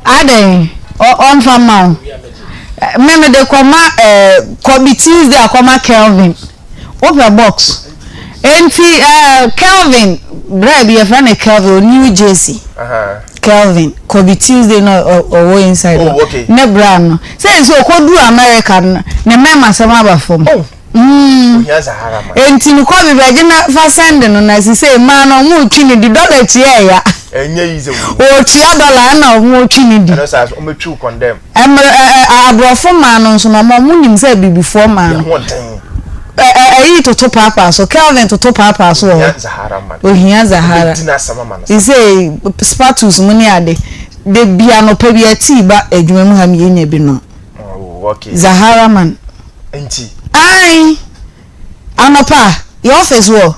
adɛn, ɔmfa mma wo? Me mede kɔma eh, kɔbi Tuesday akɔma Kelvin. Wopɛ box? Enti eh, Kelvin, bra bi yɛfrɛ no Kelvin, o New Jersey. Kelvin, kɔbi Tuesday na ɔwɔ inside hɔ. Oh, okay. Ne bra no. Sɛ nso ɔkɔduru America no, ne mmarima sɛm aba fam. Oh. Mm. Ohia Zahara ma. Enti no kɔbi bɛgye na fa send no na sisei mmaa no ɔmo retwi ne di dɔla tua ɛya. Ɛnyɛ easy o. Ɔtua dɔla ɛna ɔmo retwi ne di. Ɛno saa so ɔmo twi condemn. Ɛmmerɛ ɛ ɛ aborɔfo mmaa no nso no ɔmo ɔmo nim sɛ abibifoɔ mmaa no. Yɛn ho den. Ɛ ɛ ɛyi toto paapaa so Kelvin toto paapaa so wɔ hɔ. Ohia Zahara ma. Ohia Zahara. Ɔbɛdi n'asɛm ama no. Sisei spatus mu ne ade de bi anɔpa bi a tea ba adwuma mu ha mi yɛ nya bi nom. Oh okay. Zahara man. Nti. Ae anɔpa yɛ office wɔ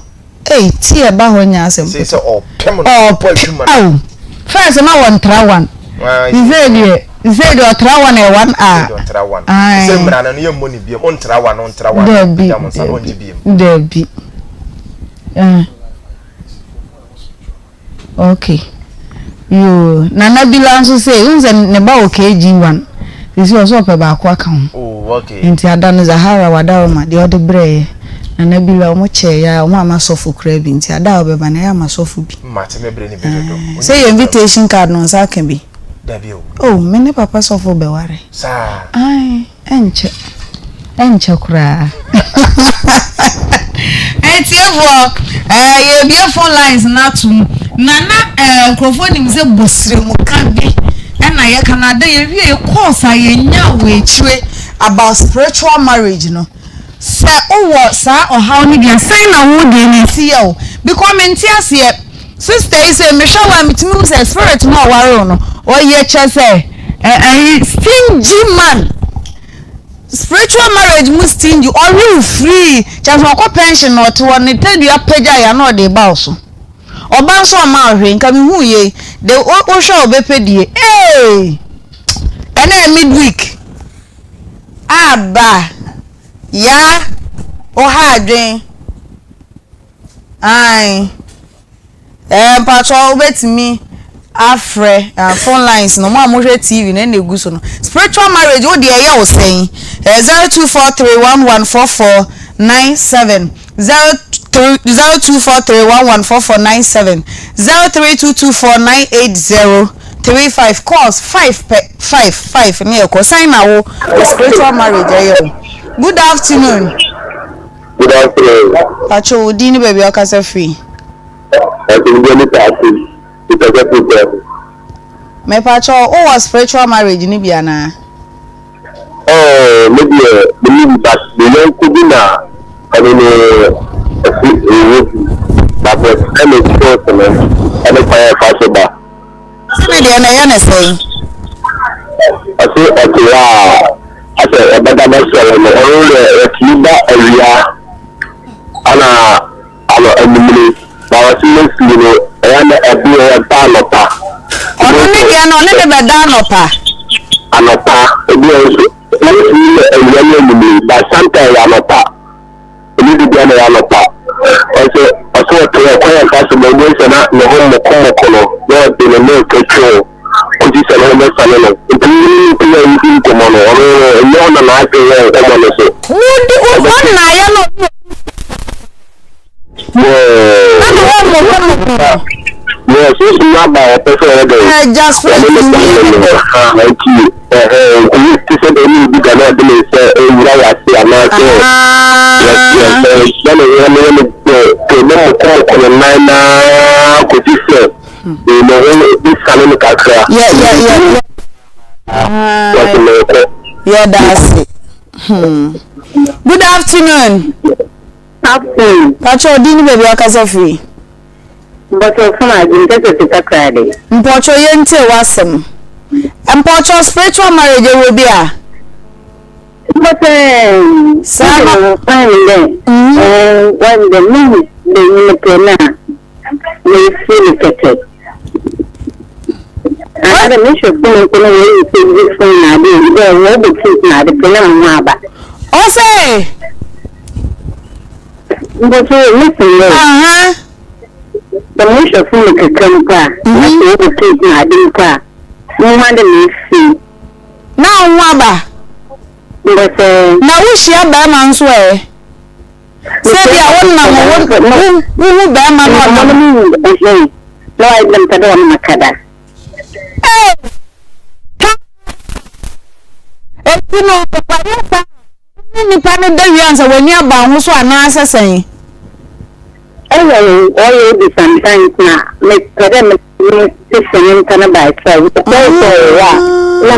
ei tea ɛba hɔ nyɛ asɛm ketewa. Sɛ ɔpem no ɔbɔ adwuma no. Ɔpem first na wɔ ntra one. Sisei deɛ sisei deɛ ɔtra one ɛyɛ one hour. Sisei deɛ ɔtra one. Sisei mmara no no yɛ mmɔ ne biem ɔntra one ɔntra one. Dabi dabi dabi. Eh. Ok yoo Nana Bila nso sei wohu sɛ ne ba wɔ KG1 sisi ɔsɛ ɔpɛ baako aka ho oh, okay. nti ada no Zahara Wadaroma deɛ ɔde brɛɛyɛ Nana Bila ɔmo kyɛɛ ya ɔmo ama sɔfo koraa bi nti ada a ɔbɛba no ɛyɛ ama sɔfo bi Mate me brɛ ne bi dodo. Eh, sɛ yɛ invitation card no nsa aka bi Dabi o. Oh, me ne papa sɔfo bɛware. Saa. Ae. Ɛnkyɛ, ɛnkyɛ koraa. Atiefoɔ, ɛɛ yɛrebue phone lines no atom na na ɛɛ nkurɔfoɔ nim sɛ bosiremka bi ɛna yɛka no ada yɛwie course a yɛnya wɔ akyire about spiritual marriage no sɛ wowɔ saa ɔhaw no bi a sɛn na wo deɛ no ɛsi yɛ wo because mente aseɛ Sister yi sɛ mehwɛ wo a metumi hu sɛ spirit no a ɔware wo no ɔyɛ kyɛ sɛ ɛyi stingy man spiritual marriage mu stingy ɔwe wo free kyɛ sɛ ɔkɔ pension na ɔte hɔ ne tadua pagya ya na ɔde ba wo so ɔba nso ɔma ɔhwɛ nka mehu yei de wohwɛ a ɔbɛpɛ die ee ɛnɛ yɛ midweek aba ya ɔha adwen Ae eh mpakyɛw wobɛtumi afrɛ ah, phone lines no mo a mohwɛ TV no ɛna egu so no spiritual marriage wo deɛ ɛyɛ wo sɛn eh, 0243114497 03 0243114497 0322498035 calls 5 pɛ 5 5 ne ɛkɔ sɛn na wo spiritual marriage ɛyɛ wo good afternoon. Good afternoon. Pacho wo din ne baabi a wokasa firi. Pacho me din ne Taase, me kasa firi Kwame. Me pacho wo wɔ spiritual marriage no bi anaa? Oh me deɛ me ni bi but me yɔnko bi na ɔne ne ɛsi ɛwɔ bi na but ɛne skills no ɛne kwan a ɛfa so ba. Ɔse ne deɛ no ɛyɛ ne sɛn? Ɔse ɔte hɔ a asɛ ɔbɛda bɛsɔre no ɔno deɛ ɔtumi ba awia ana ano anwummere na ɔse mostly no ɛyɛ na ɛbi ɛba anɔpa. Ɔno ne deɛ no ɔne ne bɛda anɔpa? Anɔpa ebi nso mostly yɛ awia ne anwummere but sometimes anɔpa. Ɛnyɛ da biara na ɛyɛ anɔpa. Ɔsɛ ɔsɛ ɔte hɔ kwan a ɛfa so ma obohu sɛ na ne ho mmokommoko no na ɔde ne milk atwi ho kosi sɛ ne ho bɛsane no. Nti wo ne nipa yi a woredi nkɔmmɔ no, ɔno no ɛnyɛ wo na n'adwene wɔ nkɔmmɔ no so. Wodi wo nnaeɛ no Yeah. Na ne ho mmokommoko no. Yeah, sunsum no aba a ɔpɛ sɛ ɔyɛ dɛn? Agya Ɔne ne spirit ba ni no no. Ha, nti ɛhɛn, nti te sɛ deɛ ɔne obi da na ɔde ne nsa awura w'ase anaasɛ na ne ho no yɛ no dɛ te ne mokomoko ne nan naa kɔsi sɛ ne ho bɛsane no kakra. Yɛ yɛ yɛ. Wɔte mɛkɔ. Yɛda ase. Hmm. Good afternoon. Afternoon. Pacho, ɔdi ne baabi akasa firi. Mpɔkyɛw fom adwene kɛsɛ te takoradi. Mpɔkyɛw yɛntie w'asɛm. Mpɔkyɛw spiritual marriage ɛwɔ bi a? Mpɔkyɛw Saa na. Wode kwan dɛ ɛɛ wɔn dɛ mehu benyin pɛ no a mefi no kɛkɛ. Ada mehwɛ phone mpo na wɔyi sɛ bi phone na ade dɛ wɔbɔ case na ade pɛ na mo ho aba. Ɔse. Mpɔkyɛ mese dɛ. Aha. Sɛ mohwɛ phone kakra mpo a na sɛ wɔbɔ case na ade mpo a mo ho ade na efi. Na wo ho aba. Mpɔkyɛ. Na wohyia bɛrima nso ɛ? Sɛ bi a wonam wo wohu bɛrima na ɔnam. Na wayɛ dɛ mpɛ dɛ ɔne makada. Ee! Ka! Enti no, wayɛ saa a, wo ne nipa no da wie ansa w'ani aba wo ho so anaasɛ sɛn? Ɛyɛ ɔyɛ bi sometimes na mepɛ dɛ me sese ne nta no by force. Mepɛ sɛ ɔwɔ a na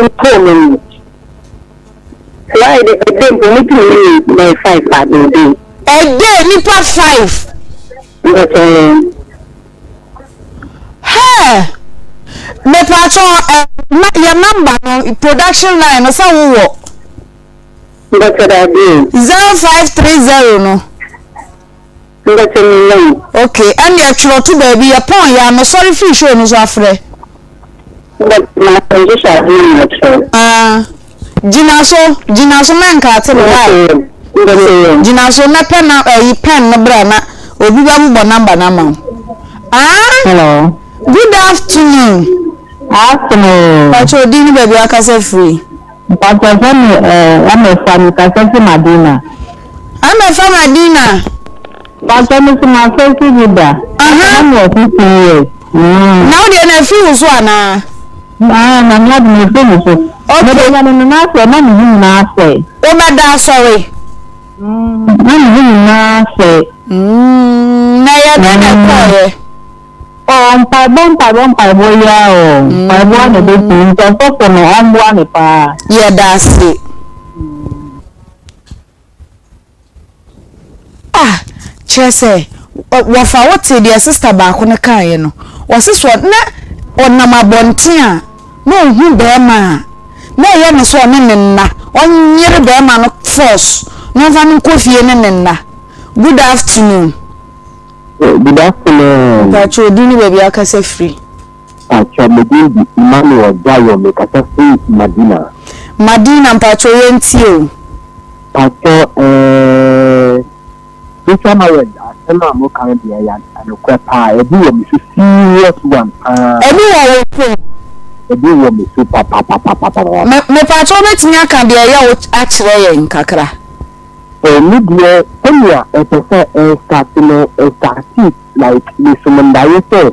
mepɛ mu mu. Why the ɛdɛ mpo metumi ne ne bɛyɛ five a baabi. Ɛdɛ nipa five. Mpɛsɛ. Hey! Mepatwɔ ɛ na yɛ number no production line no sɛ wowɔ. Mpɛsɛ daabi o. 0530 no. Mpɛsɛ mi nya o. Okay, ɛnneɛ twerɛ to baabi yɛ pɔn yɛ a mesɔre firi show no so afrɛ. Ah, gyina so, gyina so mɛnkaate me why? Gyina so na pɛ na ɛyi pɛn no bra na obi bɛbobɔ namba no ama wo. Ah, Hello. Good afternoon. Afternoon. Pacho odi ne baabi akasa firi. Pacho fɛ mi ɛɛ Amefa mi kasa fi Madina. Amefa Madina. Pacho mi si ma fɛ si bi da. Aha. Na mi wɔ 15 years. Na wo deɛ na afiri wo so anaa? Ah, na me ade na afiri me so. Okay. Mede nyame no n'asɛ na me ho nyinaa asɛe. Wobɛda asɔre? Na me ho nyinaa asɛe. Mm, na ɛyɛ dɛn na ɛkɔɔeɛ? Oh, mpaebɔ mpaebɔ mpaebɔ yi ara o. Mpaebɔ ara na ɛbɛtumi nti ɔsɔfo no ɔmmoa me paa. Yɛda ase. Ah kyerɛ sɛ wɔfa wo tee deɛ sister baako no kaeɛ no ɔse so na ɔnam abɔnten a na ɔhu bɛrima a na ɛyɛ ne sɛ ɔne ne nna ɔnyere bɛrima no force na ɔmfa no nkɔ fie ne ne nna good afternoon. Good afternoon. Mpakyɛ odin ne baabi akasa firi. Mpakyɛ me din de Emmanuel Zion me kasa firi Madina. Madina mpakyɛ yɛn tie o. Mpakyɛ ɛɛɛ spiritual marriage asɛm a mo ka no deɛ ɛyɛ nokorɛ paa ɛbi wɔ me so serious one paa. Ɛbi wɔ wo so. Ɛbi wɔ me so papapapapapa. Me mepakyɛ wobɛtumi aka deɛ ɛyɛ wo akyerɛ yɛn kakra. Me deɛ sɛnea ɛpɛ sɛ ɛstarte no ɛstarte like me som ndaeɛ sɛ.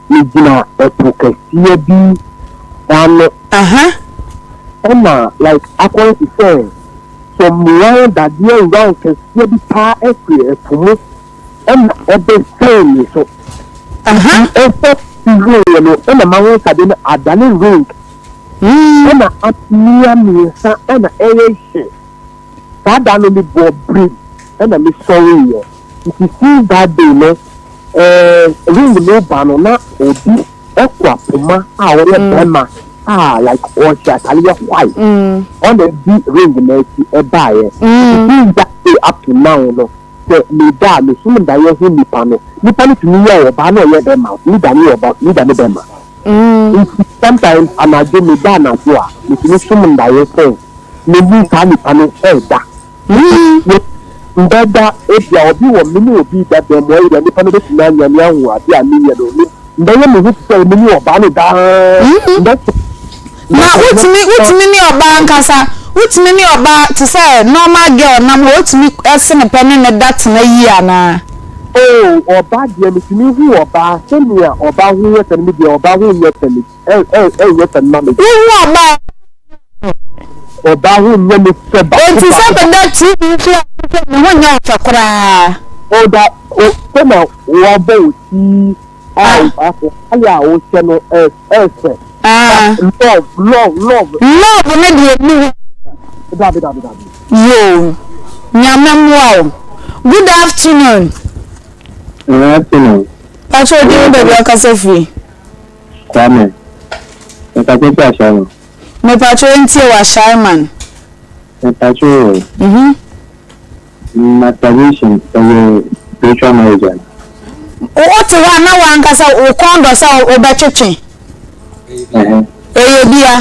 megyina ɛpo kɛseɛ bi ano. Ɛna like akɔyɛ te sɛ some round dadeɛ round kɛseɛ bi paa ɛfiri ɛpo mu ɛna ɛbɛsɛn me so. Nti ɛsɛ wieɛ no ɛna mahu sɛ adeɛ no adane ring ɛna amia me nsa ɛna ɛyɛ hye. Saa da no mebɔɔ brim ɛna mesɔreeɛ. Nti since that day no eh, ring no ba no na obi ɛkura poma a ɔyɛ bɛrima a like ɔhyɛ ataleɛ white ɔna ɛdi ring no akyi ɛbaeɛ. Nti since that day up to now no sɛ meda a mesum daeɛ hu nipa no, nipa no tumi yɛ ɔbaa na ɔyɛ bɛrima, ɔtumi dane ɔbaa ɔtumi dane bɛrima. Nti sometimes anadwo meda anadwo a metumi sum daeɛ sɛ me ne saa nipa no ɛreda. Me mbɛda ebia obi wɔ me ne obi da dan mu ebia nipa no betumi anya me ahu ade a meyɛ no me mbɛyɛ me ho te sɛ me ne ɔbaa no daa mbɛto Na wotumi wotumi ne ɔbaa ankasa wotumi ne ɔbaa te sɛ normal girl nam hɔ wotumi sene pɛ ne ne da tena yie anaa? Oh ɔbaa deɛ metumi hu ɔbaa sɛnea ɔbaa ho yɛ fɛ no me deɛ ɔbaa ho nyɛ fɛ me ɛ ɛ ɛnyɛ fɛ mma me. Wohu ɔbaa Ɔbaa ho nyɛ me fɛ baako Enti sɛ baako. meda TV so a wohwɛ me ho nyɛ wo fɛ koraa. O da o sɛnea wɔabɔ wo ti a ataade a wohyɛ no ɛyɛ fɛ. But love love love. Love no deɛ nni hɔ. Dabi dabi dabi. Yoo Nyame mmoa wo. Good afternoon. Good afternoon. Pacho wo din ne baabi a wokasa firi. Kwame, mepatwo fi Ashaiman. Mepatwo yɛntie wo Ashaiman. Mepatwo o. Mhm. Masturbation ɛyɛ spiritual marriage ana? Wo te hɔ a na w'ankasa wo kɔn dɔ sɛ wobɛtwetwe. Ɛyɛ bia.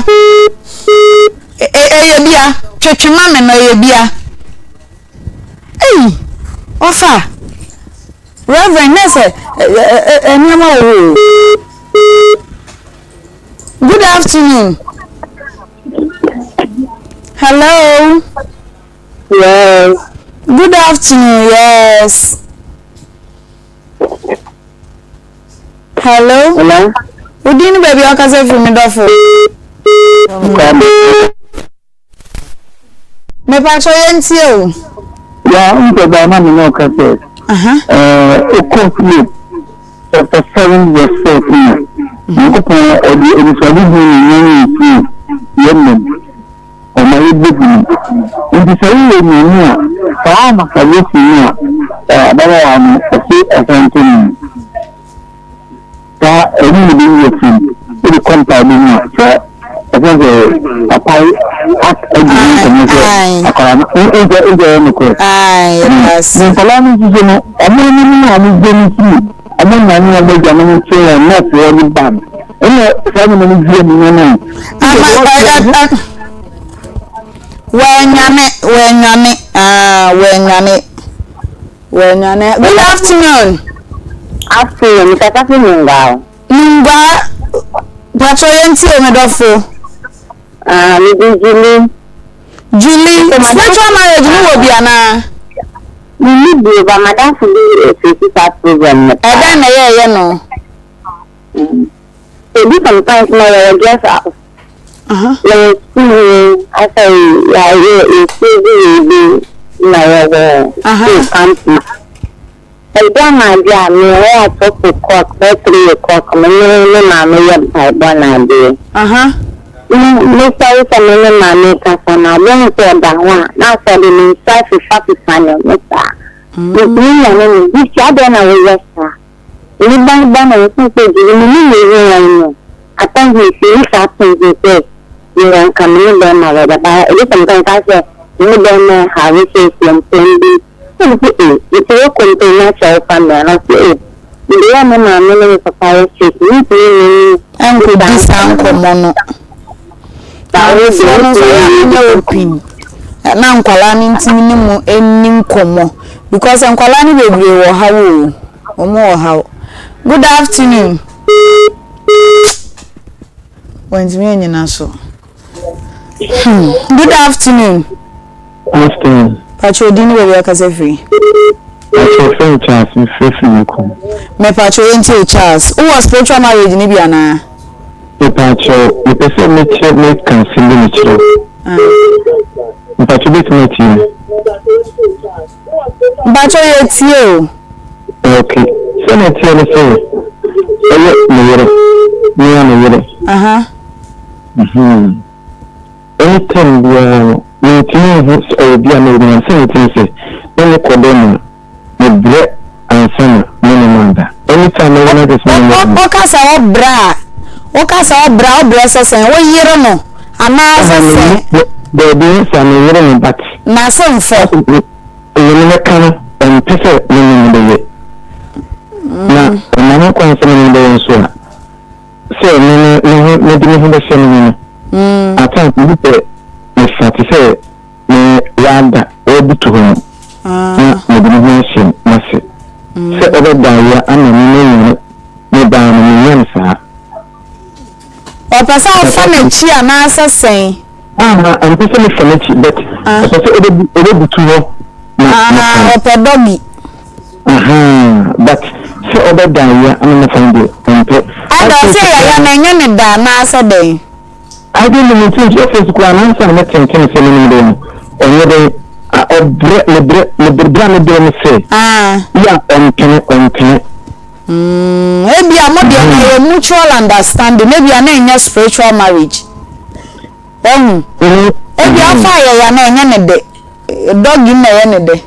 Ɛyɛ bia. Twetwe ma me no ɛyɛ bia. Ei! Ɔfa. Reverend na sɛ nneɛma wɔ hɔ o. Good afternoon. Hello. Yes. Good afternoon. Yes. Hello. Hello. Wodin ne baabi a ɔkasa firi me dɔfo. Mepakyɛ yɛntie o. Ya mpɛ ba na me ne ɔka sɛ ɔkɔ Philip chapter 7 verse 14 a Nyankopɔn ɔde anisoadehu ne nyan yɛn firi yɛn nna mu. Ɔma yɛbɔ din. Nti sɛ woyɛ nyame a, saa masturbation no a ababaawa no ɔse ɔsan nto no no, saa ɛno na ɛbɛyi afiri mu. Wode kɔ mpaebɔ mu a, sɛ ɛsɛ sɛ papa yi adi ne nkɔmmɔ sɛ akwadaa no nkyɛ nkyɛ ɛyɛ nokorɛ. Na nkwadaa no nso so no, wɔn anim a wɔn gye no firi wɔn na ne wɔn agyanom nkyɛn a nɛɛsefoɔ de ba no. Ɛna saa nneɛma no dua mu no. Ama wɔanyane wɔanyane ah wɔanyane wɔanyane. Good afternoon. Afternoon, kasa fi Nungua o. Nungua, patro yɛn tie me dɔfo. Ah, me di Julie. Julie, spiritual marriage no wɔ bi anaa? Menni bi ba madamfo bi efesi saa program no. Ɛdɛn na ɛyɛ ɛyɛ no? Ebi sometimes na yɛwɔ guest house. Yɛwɔ school mu asɛ yɛayɛ yɛsiesie biribi na yɛwɔ school campus. Ɛdu anadwo a mewɔ at 12 o'clock bɛyɛ 3 o'clock me ne me maame yɛ mpaebɔ na adeɛ. Mesɔre sɛ me ne maame kasa na ɔbɛhu sɛ ɔda hɔ a na afei ɔde ne nsa fefafefa ne ho saa. Metumi nyane no, Gifty adɛn na woyɛ saa? Me ba ba na wohu sɛ gyidi me ne me wura yi no ata ho fi ne saa tenten sɛ mewɔ nka me ne bɛrima wɔ daba ebi sɛ meka nka sɛ me ne bɛrima have sex wɔ mpɛn bi sɛ me sɛ e nti wo kɔmpɛn na akyɛ wo fa me ana sɛ e mede yɛ me maame ne me papa yɛ sex me ntumi ne ne ɛnkɔdi saa nkɔmmɔ no awofoɔ no nso yɛ a monyɛ open na nkwadaa no ntumi ne mo nni nkɔmmɔ because nkwadaa no bebree wɔ haw o wɔn wɔ haw good afternoon wɔntumi anyina so hmm good afternoon. Afternoon. Pacho odin ne baabi akasa firi. Pacho fɛn Charles mi firi firi mi kɔn. Me pacho yɛn ti o Charles wowɔ spiritual marriage ni bi anaa. Mepakyɛw, mepɛ sɛ mekyerɛ meka asɛm bi mekyerɛ wo. Mpakyɛw wobɛtumi atie me? Mpakyɛw yɛtie o. Ok, sɛnea ɛteɛ ne sɛ, ɛyɛ me yere, me ara me yere. Aha. Mhm. Any time biara no, mentumi nhu sɛ ɔyɛ bi a meyɛ bi na sɛnea ɛte ne sɛ, me ne kɔ dɛm a, Mebrɛ ansa na me ne no ada. Anytime mɛyɛ no ade sɛ me ne no. Woka sɛ wobrɛ a, woka sɛ wobrɛ a, wobrɛ sɛ sɛn? Woyere no anaa sɛ sɛn? Daabi, nyɛ saa, menyere no but. N'ase mfɔ. Me ne no ka no, ɔmpɛ sɛ me ne no bɛyɛ. Na ɔma ho kwan sɛ me ne no bɛyɛ nso a, sɛ me ne me ho mede me ho bɛhyɛ no mu no, at times mehu sɛ mefa te sɛ. Me wada ɔrebutu hɔ no, na mede me ho ahyɛ n'ase sɛ ɔbɛda awia ama me manyane me baa no, mennya no saa. Ɔpɛ sɛ ɔfa n'akyi anaasɛ sɛn? Aha, ɔmpɛ sɛ mefa n'akyi but ɔpɛ sɛ ɔbɛbutu hɔ na mafa no. Ɔpɛ doggy. Aha, but sɛ ɔbɛda awia ama mafa no deɛ, ɔmpɛ. Ada ɔsɛ yaya no ɛnyɛ ne da anaasɛ dɛn? Ade no mu nti nso afei nso koraa no ansa na mɛtentene sɛ menim dɛn no, ɔnyɛ dɛn a ɔbrɛ mebrɛ mebrɛ berɛ a mebrɛ no sɛ yɛ a ɔntene ɔntene. Mm, ebia mo deɛ no ɛyɛ mutual understanding, ebia na ɛnyɛ spiritual marriage. Wahu? Ebia ɔfa ayɛya na ɛnyɛ ne dɛ, doggy na ɛyɛ ne dɛ.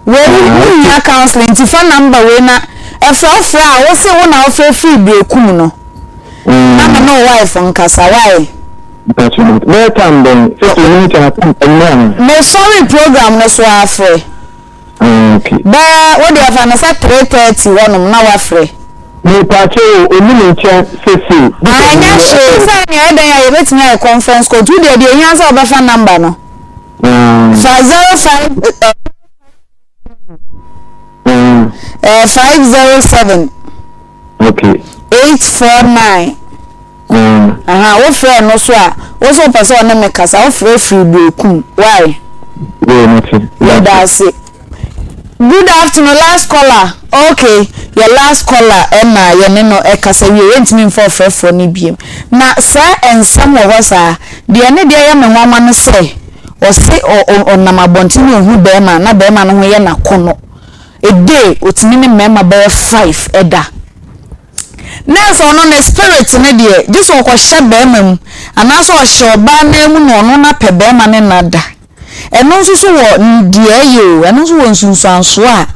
Wei wo hia counseling nti fa number wei na ɛfrɛ wo frɛ a wo se wo na wo frɛ firi Berekum no na me ne wo wife nkasa why. Bɛyɛ time bɛn sɛ sɛ ɔno nkyɛn atam ɛnnɛ ana. Me sɔre program no so ara frɛ. Ah okay. Bɛyɛ wo deɛ fa no sɛ 3:30 hɔ nom na wafrɛ. Mepaakyɛw o, onni me nkyɛn seesei. Ah, ɛnyɛ hwee, sɛ nea ɛdɛn a yɛbɛtumi ayɛ conference call, nti wo deɛ deɛ ehia sɛ wobɛfa number no. Fa 05 eh, 507 Okay. 849. Aha, wofrɛ no so a, wo sɛ wopɛ sɛ ɔne me kasa, wofrɛ firi Berekum. Why? Yoo, mate. Meda ase. Good afternoon, last caller. Okay, yɛ last caller ɛna yɛne no ɛkasa wie, yɛntumi mfa ɔfrɛfoɔ no biem. Na saa nsɛm wɔ hɔ saa, deɛ ne deɛ yɛ me nwanwa no sɛ, ɔse ɔnam abɔnten na ɔhu bɛrima na bɛrima no ho yɛ n'akɔnnɔ. A day, ɔtumi ne mmarima bɛyɛ five ɛda. Nurse ɔno ne spirit no deɛ gye sɛ ɔkɔhyɛ barima mu anaasɛ ɔhyɛ ɔbaa nan mu na ɔno no apɛ barima ne no ada. Ɛno nso so wɔ deɛ ɛyɛ o, ɛno nso wɔ nsunsuansoɔ a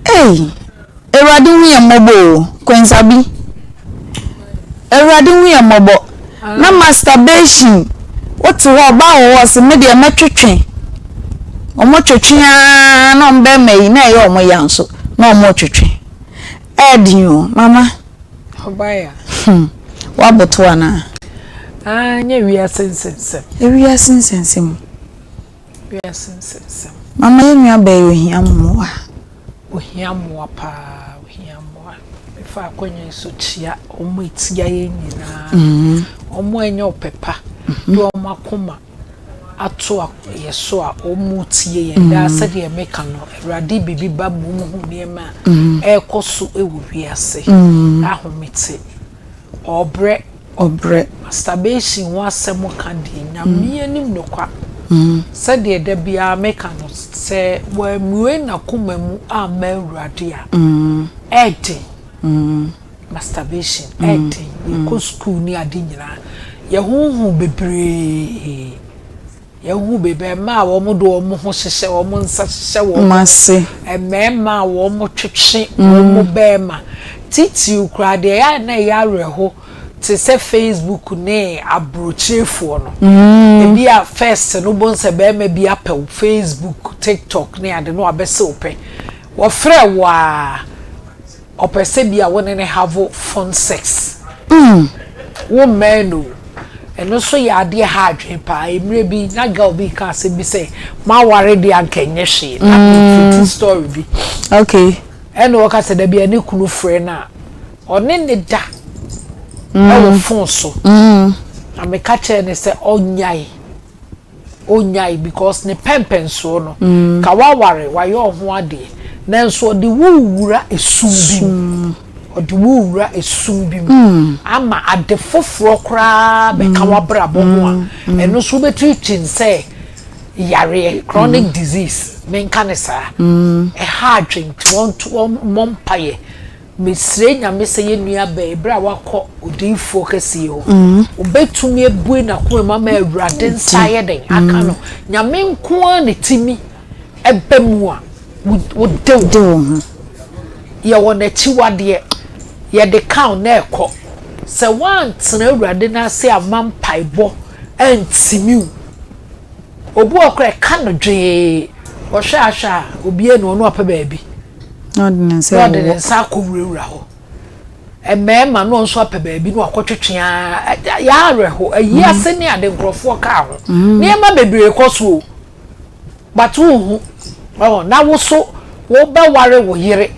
ei Awurade hu yɛn mmɔbɔ o, Kwensabi. Awurade hu yɛn mmɔbɔ. Na masturbation, wote hɔ ɔbaa wɔ hɔ ɔse me deɛ mɛtwetwe. Wɔn twetwe ara na wɔn bɛrima yi na ɛyɛ wɔn ya nso na wɔn twetwe. Ɛyɛ den o, mama. Ɔbaa ya. Hmm, woaboto anaa? Ah, nyɛ wiase nsɛnsɛm. Wiase nsɛnsɛm. Wiase nsɛnsɛm. Mama yɛn nua bɛɛ ohia mmoa. Ohia mmoa paa, ohia mmoa. Mefa akonnwa yi so kyia wɔn a etia yɛn nyinaa. Mm-hmm. Wɔn a ɛnyɛ ɔpɛ pa, de wɔn akoma. ato yɛ so a wɔtie yɛn daa sɛdeɛ meka no, Awurade biribi ba mu wɔn hu nneɛma a ɛrekɔ so wɔ wiase ahomete ɔbrɛ ɔbrɛ masturbation ho asɛm ka deɛ Nyame anim nokwa sɛdeɛ da biara meka no sɛ wɔammue n'akoma mu amma Awurade a ɛden. Masturbation ɛden, yɛkɔ sukuu ne ade nyinaa, yɛhohu bebree, yɛhohu bebree, mmaa a wɔn de wɔn ho hyehyɛ, wɔn nsa hyehyɛ wɔn ase, mmarima a wɔn twetwe wɔn bɛrima, titiriw koraa deɛ ɛyɛ a na ɛyɛ awerɛho te sɛ Facebook ne aburokyirefoɔ no, ebi a first no wobɛhu sɛ barima bi apɛ wo Facebook, TikTok ne ade no wabɛse wo pɛ, wɔfrɛ wo a. Ɔpɛ sɛ bi a wo ne no have phone sex. Wo mmɛn no o. Ɛno nso yɛ adeɛ ɛha adwene paa. Mmerɛ bi na girl bi reka asɛm bi sɛ, m'aware deɛ anka ɛnyɛ hwee. Na me fiti story bi. Okay. Ɛna ɔka sɛ da bi a ne kunu frɛ no a, ɔne ne da ɛwɔ phone so. Na meka kyerɛɛ no sɛ ɔnyae. Ɔnyae because ne pɛnpɛnsoɔ no, ka waware, wayɛ ɔho adeɛ, nanso ɔde wo rewura esum bi mu. Ɔde wo rewura esum bi mu ama ade foforɔ koraa bɛka w'abrabɔ ho a, ɛno nso wobɛtumi sɛ yareɛ, chronic disease, menka ne saa. Ɛha adwene nti wɔmmɔ mpaeɛ. Mesrɛ Nyame sɛ yɛn nua baa yi berɛ a wakɔ odiyifoɔ kɛseɛ hɔ, ɔbɛtumi abue n'akoma mu ama Awurade nsa ayɛ dɛn aka no. Nyame nko ara na ɛtumi ɛba mu a wode wo ho. Yɛwɔ n'akyiwadeɛ, yɛde ka wo na ɛkɔ. Sɛ woantena Awurade nan ase amma mpaebɔ antimi wo. Obi wɔ hɔ koraa ɛka no dwee, ɔhwɛ ahwɛ a obiara ni hɔ na wapɛ baabi. Na ɔde ne nsa na ɔde ne nsa akɔwurawura hɔ. Mmarima na ɔno nso apɛ baabi na wakɔtwetwe ara. Yɛ awerɛho. Ayi mm. ase ne ade nkurɔfoɔ kaa ho. Mm. Nneɛma bebree kɔ so o. But wonhu. Ɔho na wo so wobɛware wo yere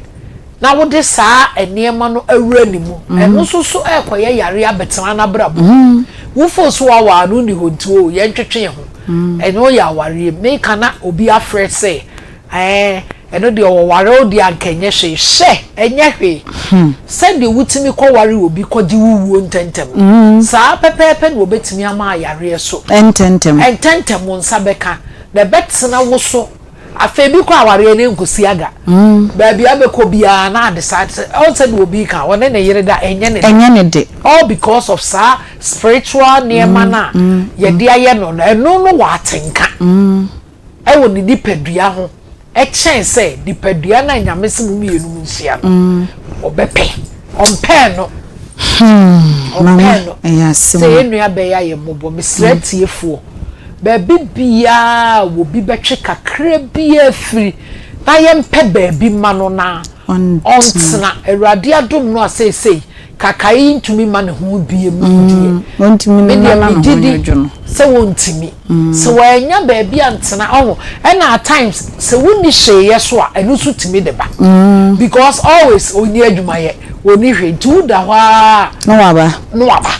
na wode saa nneɛma no awura ne mu. Mm. Ɛno nso so ɛrekɔyɛ yare abɛtena n'abrabɔ. Mm. Wofo so awaa no nni hɔ nti o yɛntwetwe ho. Mm. Ɛno yɛ awareɛ. Meka na obi afrɛ sɛ Ɛɛ, ɛno deɛ ɔware wo deɛ anka ɛnyɛ hwee. Hwɛ, ɛnyɛ hwee. Sɛdeɛ wotumi kɔware obi kɔgye wo wuo ntɛmntɛm no, saa ara pɛpɛɛpɛ na wɔbɛtumi ama ayareɛ so. Ntɛmntɛm. Ntɛmntɛm wo nsa bɛka, na ɛbɛtena wo so. Afei bi koraa awareɛ no nkɔsi aga. Baabi a wobɛkɔ biara na ade saa. Ɔhu sɛdeɛ obi reka, ɔne ne yere da, ɛnyɛ ne de. Ɛnyɛ ne de. All because of saa spiritual nneɛma no a yɛde ayɛ no no, ɛno no wɔ atenka. wɔ ne nipadua ho kyɛn sɛ nipadua no a Nyame se mo mmienu mo nhyia no, ɔbɛpɛ. Ɔmpɛɛ no. Ɔmpɛɛ no. Sɛ yɛn nua bɛyɛ ayɛ mmɔbɔ. Mesrɛ atiefoɔ, baabi biara a obi bɛtwe kakra biara firi na yɛmpɛ baabi ma no na. Ɔntena. Awurade adom no a seesei kakae yi ntumi mma ne ho biem deɛ, me deɛ megye di sɛ wɔntumi. Sɛ wannya baabi antena, ɔho, ɛna at times sɛ wonni hwee yɛ so a, ɛno nso tumi de ba. Because always ɔnni adwuma yɛ, ɔnni hwee, nti woda hɔ ara Na waba. na waba.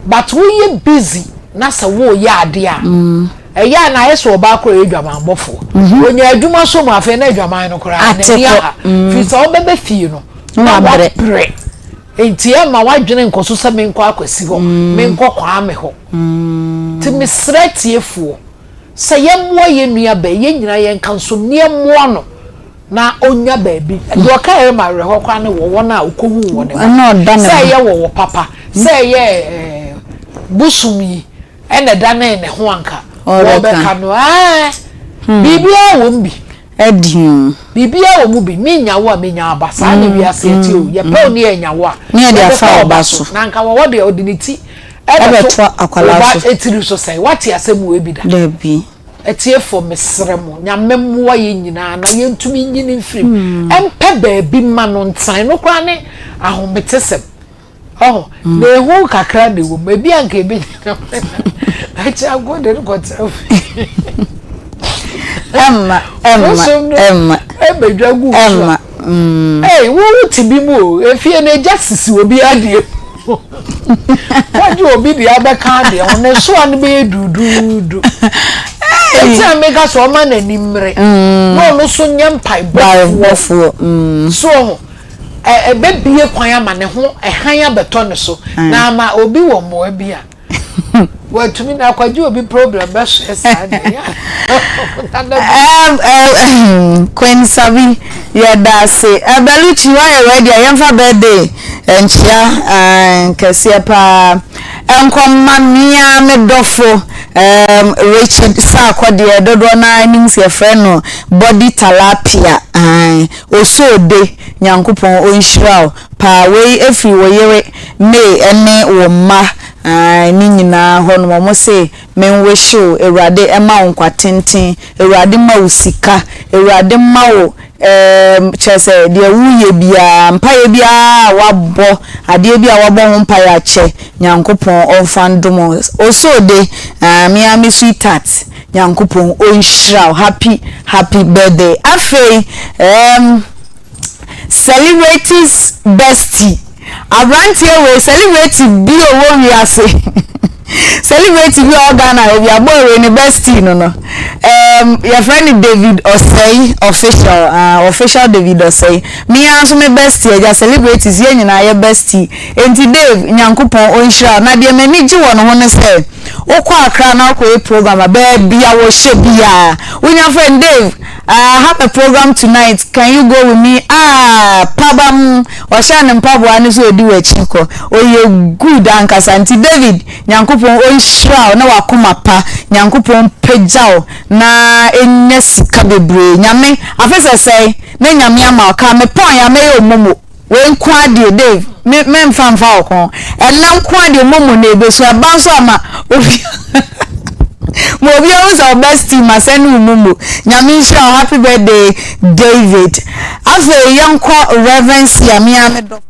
But woyɛ busy na sɛ woreyɛ adeɛ a, ɛyɛ a na ayɛ sɛ ɔbaa koraa yɛ adwamanbɔfoɔ. Ɔnya adwuma so mu afei na adwaman no koraa n'ani aha. Firi sɛ ɔbɛba fie no na wabrɛ. Nti ɛmma w'adwene nkɔ so sɛ menkɔ Akwasi hɔ, menkɔ Kwame hɔ. Nti mesrɛ atiefoɔ sɛ yɛmmoa yɛn nua baa yi, yɛn nyinaa yɛnka nsom na yɛmmoa no. na ɔnya baabi. Deɛ ɔka yɛ ma awerɛhoɔ koraa ne wɔ wɔn a ɔkɔhuu wɔn mma. Sɛ ɛyɛ wɔ wɔ papa, sɛ ɛyɛ eh, bosom yi ɛna ɛdanee ne ho anka wɔbɛka no ɛɛ hmm. biribiara wɔ mu bi. Biribiara wɔ mu bi. Menya wo a menya aba. Saa na hmm, wiase ɛte o. Hmm, Yɛpɛ wo ne yɛnya wo a. Ne yɛde afa ɔba so. Na anka wɔwɔ deɛ ɔde ne ti ɛbɛto akwadaa so. Etiri so sɛn. Wate asɛm wɔ ebi da. Dabi. Atiefoɔ mesrɛ mo Nyame mmoa yɛn nyinaa na yɛntumi nyini mfiri mu ɛmpɛ baabi mma no ntena ɛno koraa ne ahometesɛm ɔho na ehu kakra na ɛwɔ mu ebi anka ebi nyina akyi ago de no kɔtena fie ɛmma ɛmma ɛmma ɛbɛdwa gu so ɛmma ɛy wo wo te bi mu o efie no egya sisi obi adeɛ Wagye obi deɛ abɛka adeɛ ho ne soa no bɛyɛ duuduudu. Eti a meka sɛ ɔma n'ani mmere mm. na ɔno nso nyɛ mpaebɔfoɔ. Mm. So ɔho ɛbɛbie kwan ama ne ho ɛhan abɛtɔ ne so mm. na ama obi wɔ mmoa bi a watumi na akwagye obi problem bɛsoɛ saa deɛ. Queen Sabi yɛda ase. Beluchi woayɛ ready a yɛmfa birthday nkyea kɛseɛ paa nkɔma mea me dɔfo Richard Sarkɔ deɛ dodoɔ no ara nim sɛ yɛfrɛ no body talapia Osoode Nyankopɔn ɔnhyira wo paa wei ɛfiri wo yere May ɛne wo mma ne nyinaa hɔnom ɔmo se Me nwishe wo, Awurade mma wo nkwa tenten, Awurade mma wo sika, Awurade mma wo ehm kyerɛ sɛ deɛ woyɛ biara, mpaeɛ biara a woabɔ, adeɛ bi a woabɔ ho mpaeɛ akyɛ, Nyankopɔn ɔmfa ndom wo. Osoode, ah me ara me sweetheart, Nyankopɔn ɔnhyira wo, happy happy birthday. Afei ehm Celebrities bestie. Abranteɛ wei celebrity bi a ɔwɔ wiase celebrity bi a ɔwɔ Ghana ha bi a boy wei ne bestie no no um, yɛfrɛ no David Osei official uh, official David Osei me ara nso me bestie agya celebrities yɛn nyinaa yɛ bestie enti Dave Nyankopɔn ɔnhyira wo na deɛ m'ani gye wɔ ne ho ne sɛ wokɔ Accra na wokɔyɛ program a baabi a wɔhyɛ biara wonya frɛ no Dave I have a program tonight can you go with me ah pabam ɔhyɛɛ ne mpaboa no sɛ ɔdi w'akyi kɔ ɔyɛ good ankasa nti David Nyankopɔn ɔnhyira wo na w'akoma pa Nyankopɔn mpagya wo na nya sika bebree Nyame afe sɛsɛe na Nyame ama wo kaa me pɔn a mɛyɛ wo momo. Wei nko ara deɛ Dave me memfa mfa wo kɔn ɛnɛ nko ara deɛ momo na ɛbɛsu ɛba nso ama obi ma obi ahu sɛ wo bestie ma sɛ ne wo momo nyame nhyira wo happy birthday David afei yɛnkɔ Reverend Sia me ara me dɔ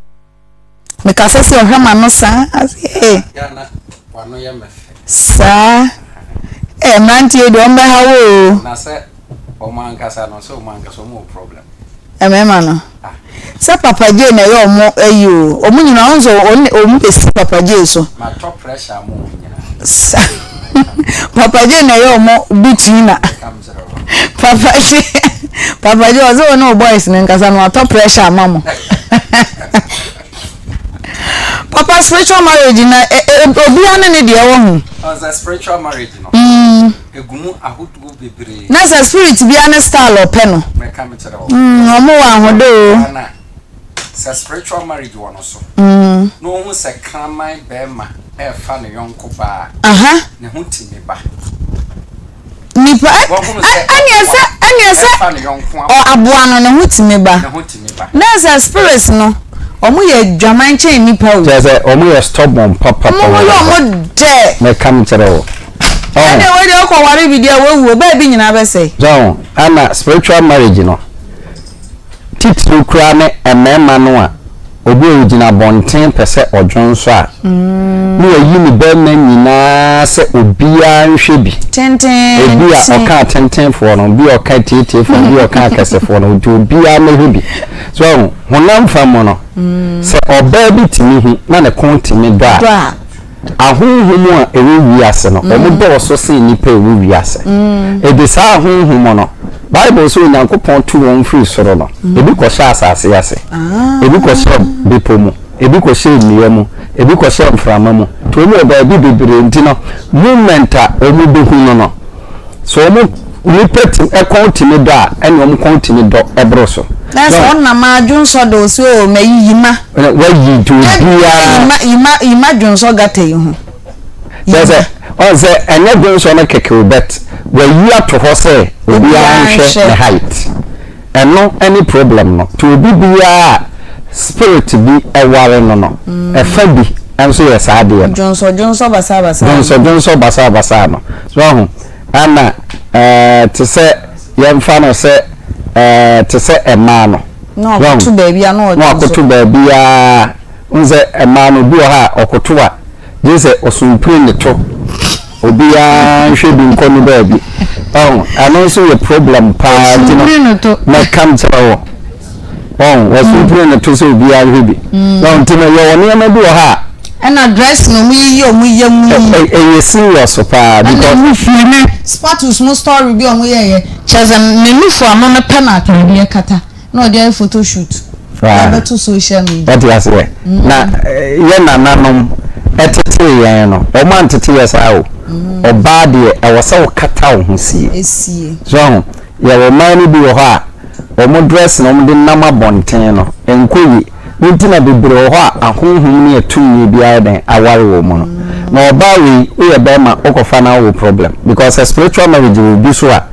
mekasa sɛ ɔhwɛ ma no saa ase saa eh mmeranteɛ deɛ ɔmbɛha wo o na sɛ ɔmo ankasa no sɛ ɔmo ankasa ɔmo wɔ problem Mmarima no. Sɛ Papa Jay na ɛyɛ ɔmo ayi o. Ɔmo nyinaa ɔmo sɛ ɔne ɔmo besi Papa Jay so. Matɔ pressure ama ɔmo nyinaa. Sa Papa Jay na ɛyɛ ɔmo betweener. Papa Jay Papa Jay ɔsɛ ɔne o boys no nkasa no watɔ pressure ama mo. Papa spiritual marriage na obiara ne ne deɛ wɔ ho. Ɔsɛ spiritual marriage no. Mm. Egu mu ahodoɔ bebree. Na sɛ spirit biara ne style ɔpɛ no. Mɛka me kyerɛ wo. Mm, ɔmo wɔ ahodo o. Ghana, sɛ spiritual marriage wɔ no so. Mm. Na ohu sɛ kraman bɛrima ɛɛfa ne yɔnko baa. Aha. Ne ho tumi ba. Nipa ɛneɛ sɛ ɛneɛ sɛ aboa no ne ho tumi ba. Ne ho tumi ba. Na sɛ spirits no ɔmo yɛ adwaman kyɛn nipa o. Kyerɛ sɛ ɔmo yɛ stubborn papapa. Ɔmo ho yɛ ɔmo dɛ. Mɛka me kyerɛ wo. Ɛnna wei deɛ ɔkɔ ware bi deɛ wawu ɔbaa bi nyinaa bɛsɛe. So ana spiritual marriage no. Titiriw koraa ne mmarima no a obi a ogyina abɔnten pɛ sɛ ɔdwonsɔ a, na wayi ne barima nyinaa sɛ obiara nhwɛ bi. Ebi a ɔka atentenfoɔ no, obi a ɔka atietiefoɔ no, obi a ɔka akɛsefoɔ no, nti obiara mmɛhwɛ bi. So wahu, honam fam mu no, sɛ ɔbaa bi tumi hu na ne kɔn tumi dɔ a, Ahonhom a ɛwɔ wiase no, wɔdɔɔso sen nnipa a ɛwɔ wiase. Enti saa ahonhom no, Bible sɛ Onyankopɔn tu wɔn firi soro no, ebi kɔhyɛ asase ase, ebi kɔhyɛ bepɔ mu, ebi kɔhyɛ nnua mu, ebi kɔhyɛ mframa mu. Nti wɔn wɔ baabi bebree nti no, moment a wɔbɛhu no no, Sɛ wɔn nipa ti kɔn tumi dɔ a, ɛne wɔn kɔn tumi dɔ boro so. Na sɛ ɔnam a dwonsɔ de ɔsi o mayi yima. Wayi nti obiara. Yima yima yima dwonsɔ gata yi ho. Kyerɛ sɛ ɔn sɛ ɛnyɛ dwonsɔ no kɛkɛ o but wayi ato hɔ sɛ obiara nhwɛ ne height. Ɛno ne problem no. Nti obi biara a spirit bi ware no no, ɛfa bi nso yɛ saa adeɛ no. Dwonsɔ dwonsɔ basaa basaa no. Dwonsɔ dwonsɔ basaa basaa no. So wahu? Ɛna ɛɛ te sɛ yɛmfa no sɛ ɛɛ te sɛ mmaa no. Na wakoto baabi a na ɔdwonsɔ. Na wakoto baabi a, wohu sɛ mmaa no obi wɔ hɔ a ɔkoto a. Gye sɛ ɔsompire ne to. Obiara nhwɛ bi nkɔ ne baabi. Ɔho, ɛno nso yɛ problem paa nti no mɛka nkyerɛ wo. Ɔho, wɔsompire ne to sɛ obiara nhwɛ bi. Ɔho, nti no yɛwɔ nneɛma bi wɔ hɔ a. Ɛna dress no ɔmo yiyi ɔmo yam yi. Ɛyɛ serious paa because. Ɛna nufu ne spatles mo story bi a ɔmo yɛɛyɛ kyerɛ sɛ ne nufu ano no pɛ na ataadeɛ kata. Na ɔde ayɛ photo shoot de abɛto social media. Wate aseɛ? Na yɛ nananom tetee yɛn no, wɔn antete yɛ saa o. Ɔbaa deɛ, ɛwɔ sɛ wokata wo ho sie. Sie. So ahu? Yɛwɔ mmaa no bi wɔ hɔ a, wɔn dress na wɔde nam abɔnten no, ɛnkɔ yie. Ne nti na bebree wɔ hɔ a ahonhom ne atumie bi ayɛ dɛn aware wɔn mu no. Na ɔbaa wei, woyɛ bɛrima, wokɔfa no a wowɔ problem. Because sɛ spiritual marriage wɔ obi so a,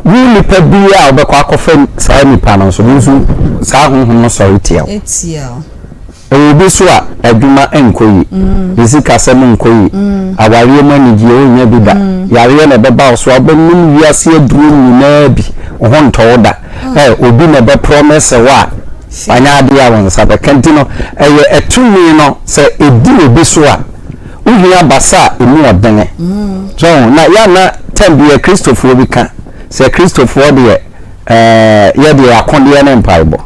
Wo nipa biara a wobɛkɔ akɔfa saa nipa no nso, wo nso saa honhom no sɔre tia wo. Ɛwɔ obi so a, adwuma nkɔ yie, ne sikasɛm nkɔ yie, awareɛ mu anigyeɛ wonnya bi da, yareɛ na ɛbɛba wo so a, wobɛnom wiase aduro nyinaa bi, wo ho ntɔ wo da. Ɛ, obi na ɛbɛ promise wo a, wanyɛ adeɛ a wo nsa bɛka. Nti no, ɛyɛ ɛtumi no sɛ ɛdi obi so a, Wohia basa a emu ɔdene. So ho? Na yɛ a na tɛm bi yɛ Kristofoɔ bi ka sɛ Kristofoɔ deɛ ɛɛ yɛ deɛ akodeɛ ne mpaebɔ.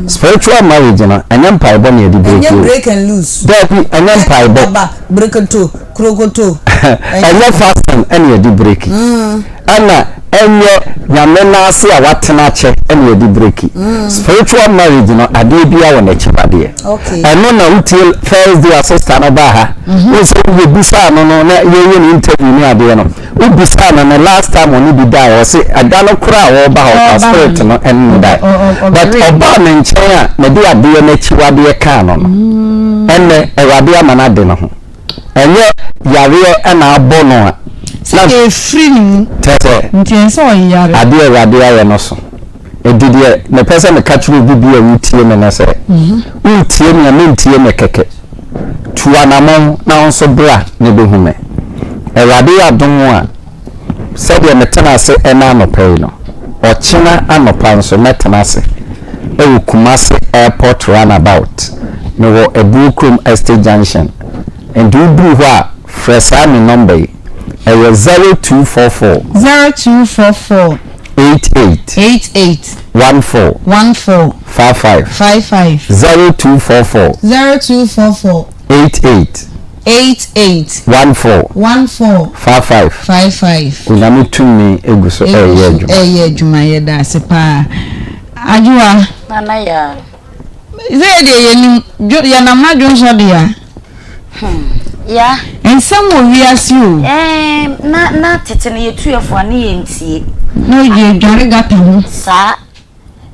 Spiritual marriage no ɛnyɛ mpaebɔ na yɛde break Ɛnyɛ o. break and loose. Daabi, ɛnyɛ mpaebɔ. Baba, brekoto, krokoto. Ɛnyɛ fasting ɛna yɛde break. Ɛna ɛnyɛ Nyame nan ase a watena akyɛ ɛna yɛde breki. Spiritual marriage no adeɛ biara wɔ n'akyiwadeɛ. Ɛno na wotie first day a sister no baa ha. Wohu sɛ yɛbisaa no no na yɛyɛ no interview ne adeɛ no. Wobisaa no no last time ɔne bi daeɛ ɔse ɛda no koraa a ɔreba hɔ ɔka spirit no ɛne no daeɛ. But ɔbaa me nkyɛn a mede adeɛ no akyiwadeɛ kaa no no. Ɛnnɛ Awurade ama no ade ne ho. Ɛnyɛ yareɛ na abɔ no a. Sɛ ɛfiri ne mu. Kyerɛ sɛ. Nti ɛnsɛ sɛ ɔyare. Adeɛ a Awurade ayɛ no so. Enti deɛ mepɛ sɛ meka kyerɛ obi bi a wotie me ne sɛ, woretie me a, mentie me kɛkɛ. Tu anammɔn na wo nso bra na bɛhu me. Awurade yɛ adom a, sɛdeɛ metena ase ɛnnɛ anɔpa yi no, ɔkyena anɔpa nso mɛtena ase wɔ Kumasi Airport Runabout. Mewɔ Abuo Kurom Estate Junction. Nti woduru hɔ a, frɛ saa me nɔmba yi. Ɛyɛ 0244. 0244. 88. 88. 14. 14. 55. 55. 0244. 0244. 88. 88. 14. 14. 55. 55. Onyame tumi egu so ɛyɛ adwuma. Ɛyɛ adwuma yɛda ase paa. Adwoa. Nana yaa. Sɛ yɛ deɛ yɛnim dwo yɛnam ha dwonsɔ deɛ a. Hmm ya. Nsɛm wɔ wiase o. Ɛɛm na na tete no yɛtu yɛ fo a ne yɛntie. Na yɛdware gata ho. Saa.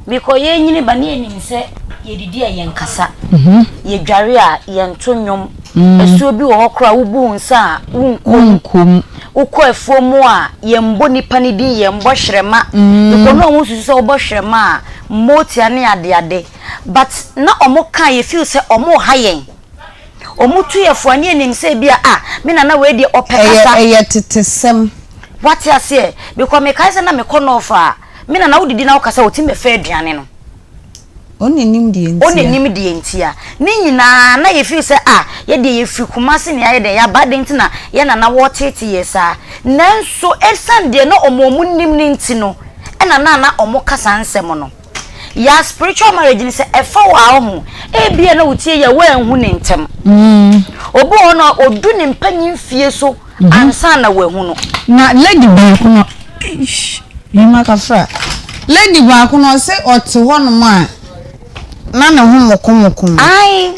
Mekɔ yɛnyini ba ne yɛnim sɛ yɛdidi a yɛnkasa. Yɛdware a yɛnto nnwom. Asuo bi wɔ hɔ koraa wobu wo nsa a wonkɔ mu. Wokɔ afuo mu a yɛmbɔ nipa no din yɛmbɔ hwerɛma. Mekɔ no a wɔn susu sɛ wobɔ hwerɛma a Motia ne adeade but na ɔmo ka a yɛ feel sɛ ɔmo ha yɛn. Ɔmo tu yɛ fo a ne yɛ nim sɛ ebia ah me nana wei deɛ ɔpɛ kasa. Ɛyɛ ɛyɛ tetesɛm. Wate aseɛ? Because me kae sɛ na me kɔ North a me nana wo didi na wo kasa a ɔtumi bɛfa aduane no. Ɔna nim deɛ ntia. Ɔna nim deɛ ntia. Ne nyinaa na yɛ feel sɛ ah yɛ deɛ yɛ firi Kumasi na yɛayɛ dɛn yɛaba adɛn nti na yɛ nana wɔɔteete yɛ saa. Nanso ɛsiane deɛ na wɔn wɔn nim no nti no ɛna na na wɔn ka saa nsɛm no. Yɛ spiritual marriage no sɛ ɛfa wo a woho ebia na wo tie yɛ woanhu ne ntɛm. Obi wɔ hɔ no a ɔdu ne mpanyin fie so ansa na wahu no. Na lady baako no eish Yima kafra lady baako no ɔse ɔte hɔ nom a na ne ho moko moko no. Ae.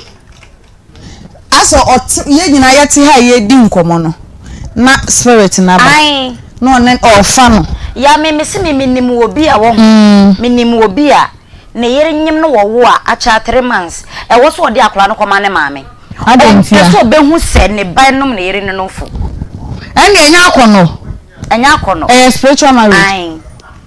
Asɛ ɔte yɛn nyinaa yɛte ha a yɛredi nkɔmmɔ no na spirit no aba Ae. na ɔne ɔrefa no. Ya me mese me menim obi a wɔho menim obi a ne yere nyem no wɔwo a akyɛ 3 months ɛwɔ sɛ ɔde akwadaa no kɔma ne maame. Adɛn ntia? Ɔmpɛ sɛ ɔbɛhu sɛ ne ba nom ne yere no nofo. Ɛnde ɛnyɛ akɔnnɔ. Ɛnyɛ akɔnnɔ. Ɛyɛ spiritual marriage. Ae.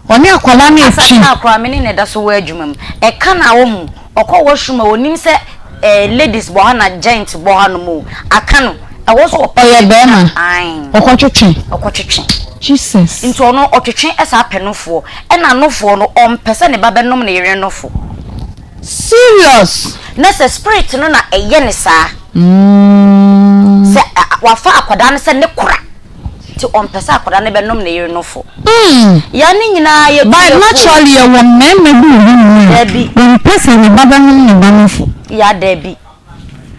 Ɔne akwadaa no retwi. Asa kaa koraa me ne no da so wɔ adwuma mu. Ɛka na wohu, ɔkɔ washroom a ɔnim sɛ eh, ladies bɔ ha na gent bɔ ha nom o. Aka no, ɛwɔ sɛ ɔpɛ. Ɔyɛ bɛrima. Ae. Ɔkɔtwetwe. Ɔkɔtwetwe. Jesus. Nti ɔno ɔtwetwe saa pɛ nofoɔ. Ɛna nofoɔ no ɔmpɛ sɛ ne ba bɛnom ne yere nofo. Serious. Na sɛ spirit no na ɛyɛ no saa. Sɛ wafa akwadaa no sɛ ne kora. Nti ɔmpɛ sɛ akwadaa no bɛnom ne yere nofo. Ya ne nyinaa yɛ tu But yɛ fo. naturally yɛwɔ mmarima bi wɔ hɔnom a Dabi. wɔmpɛ sɛ ne ba bɛnom ne ba nofo. Ya dabi.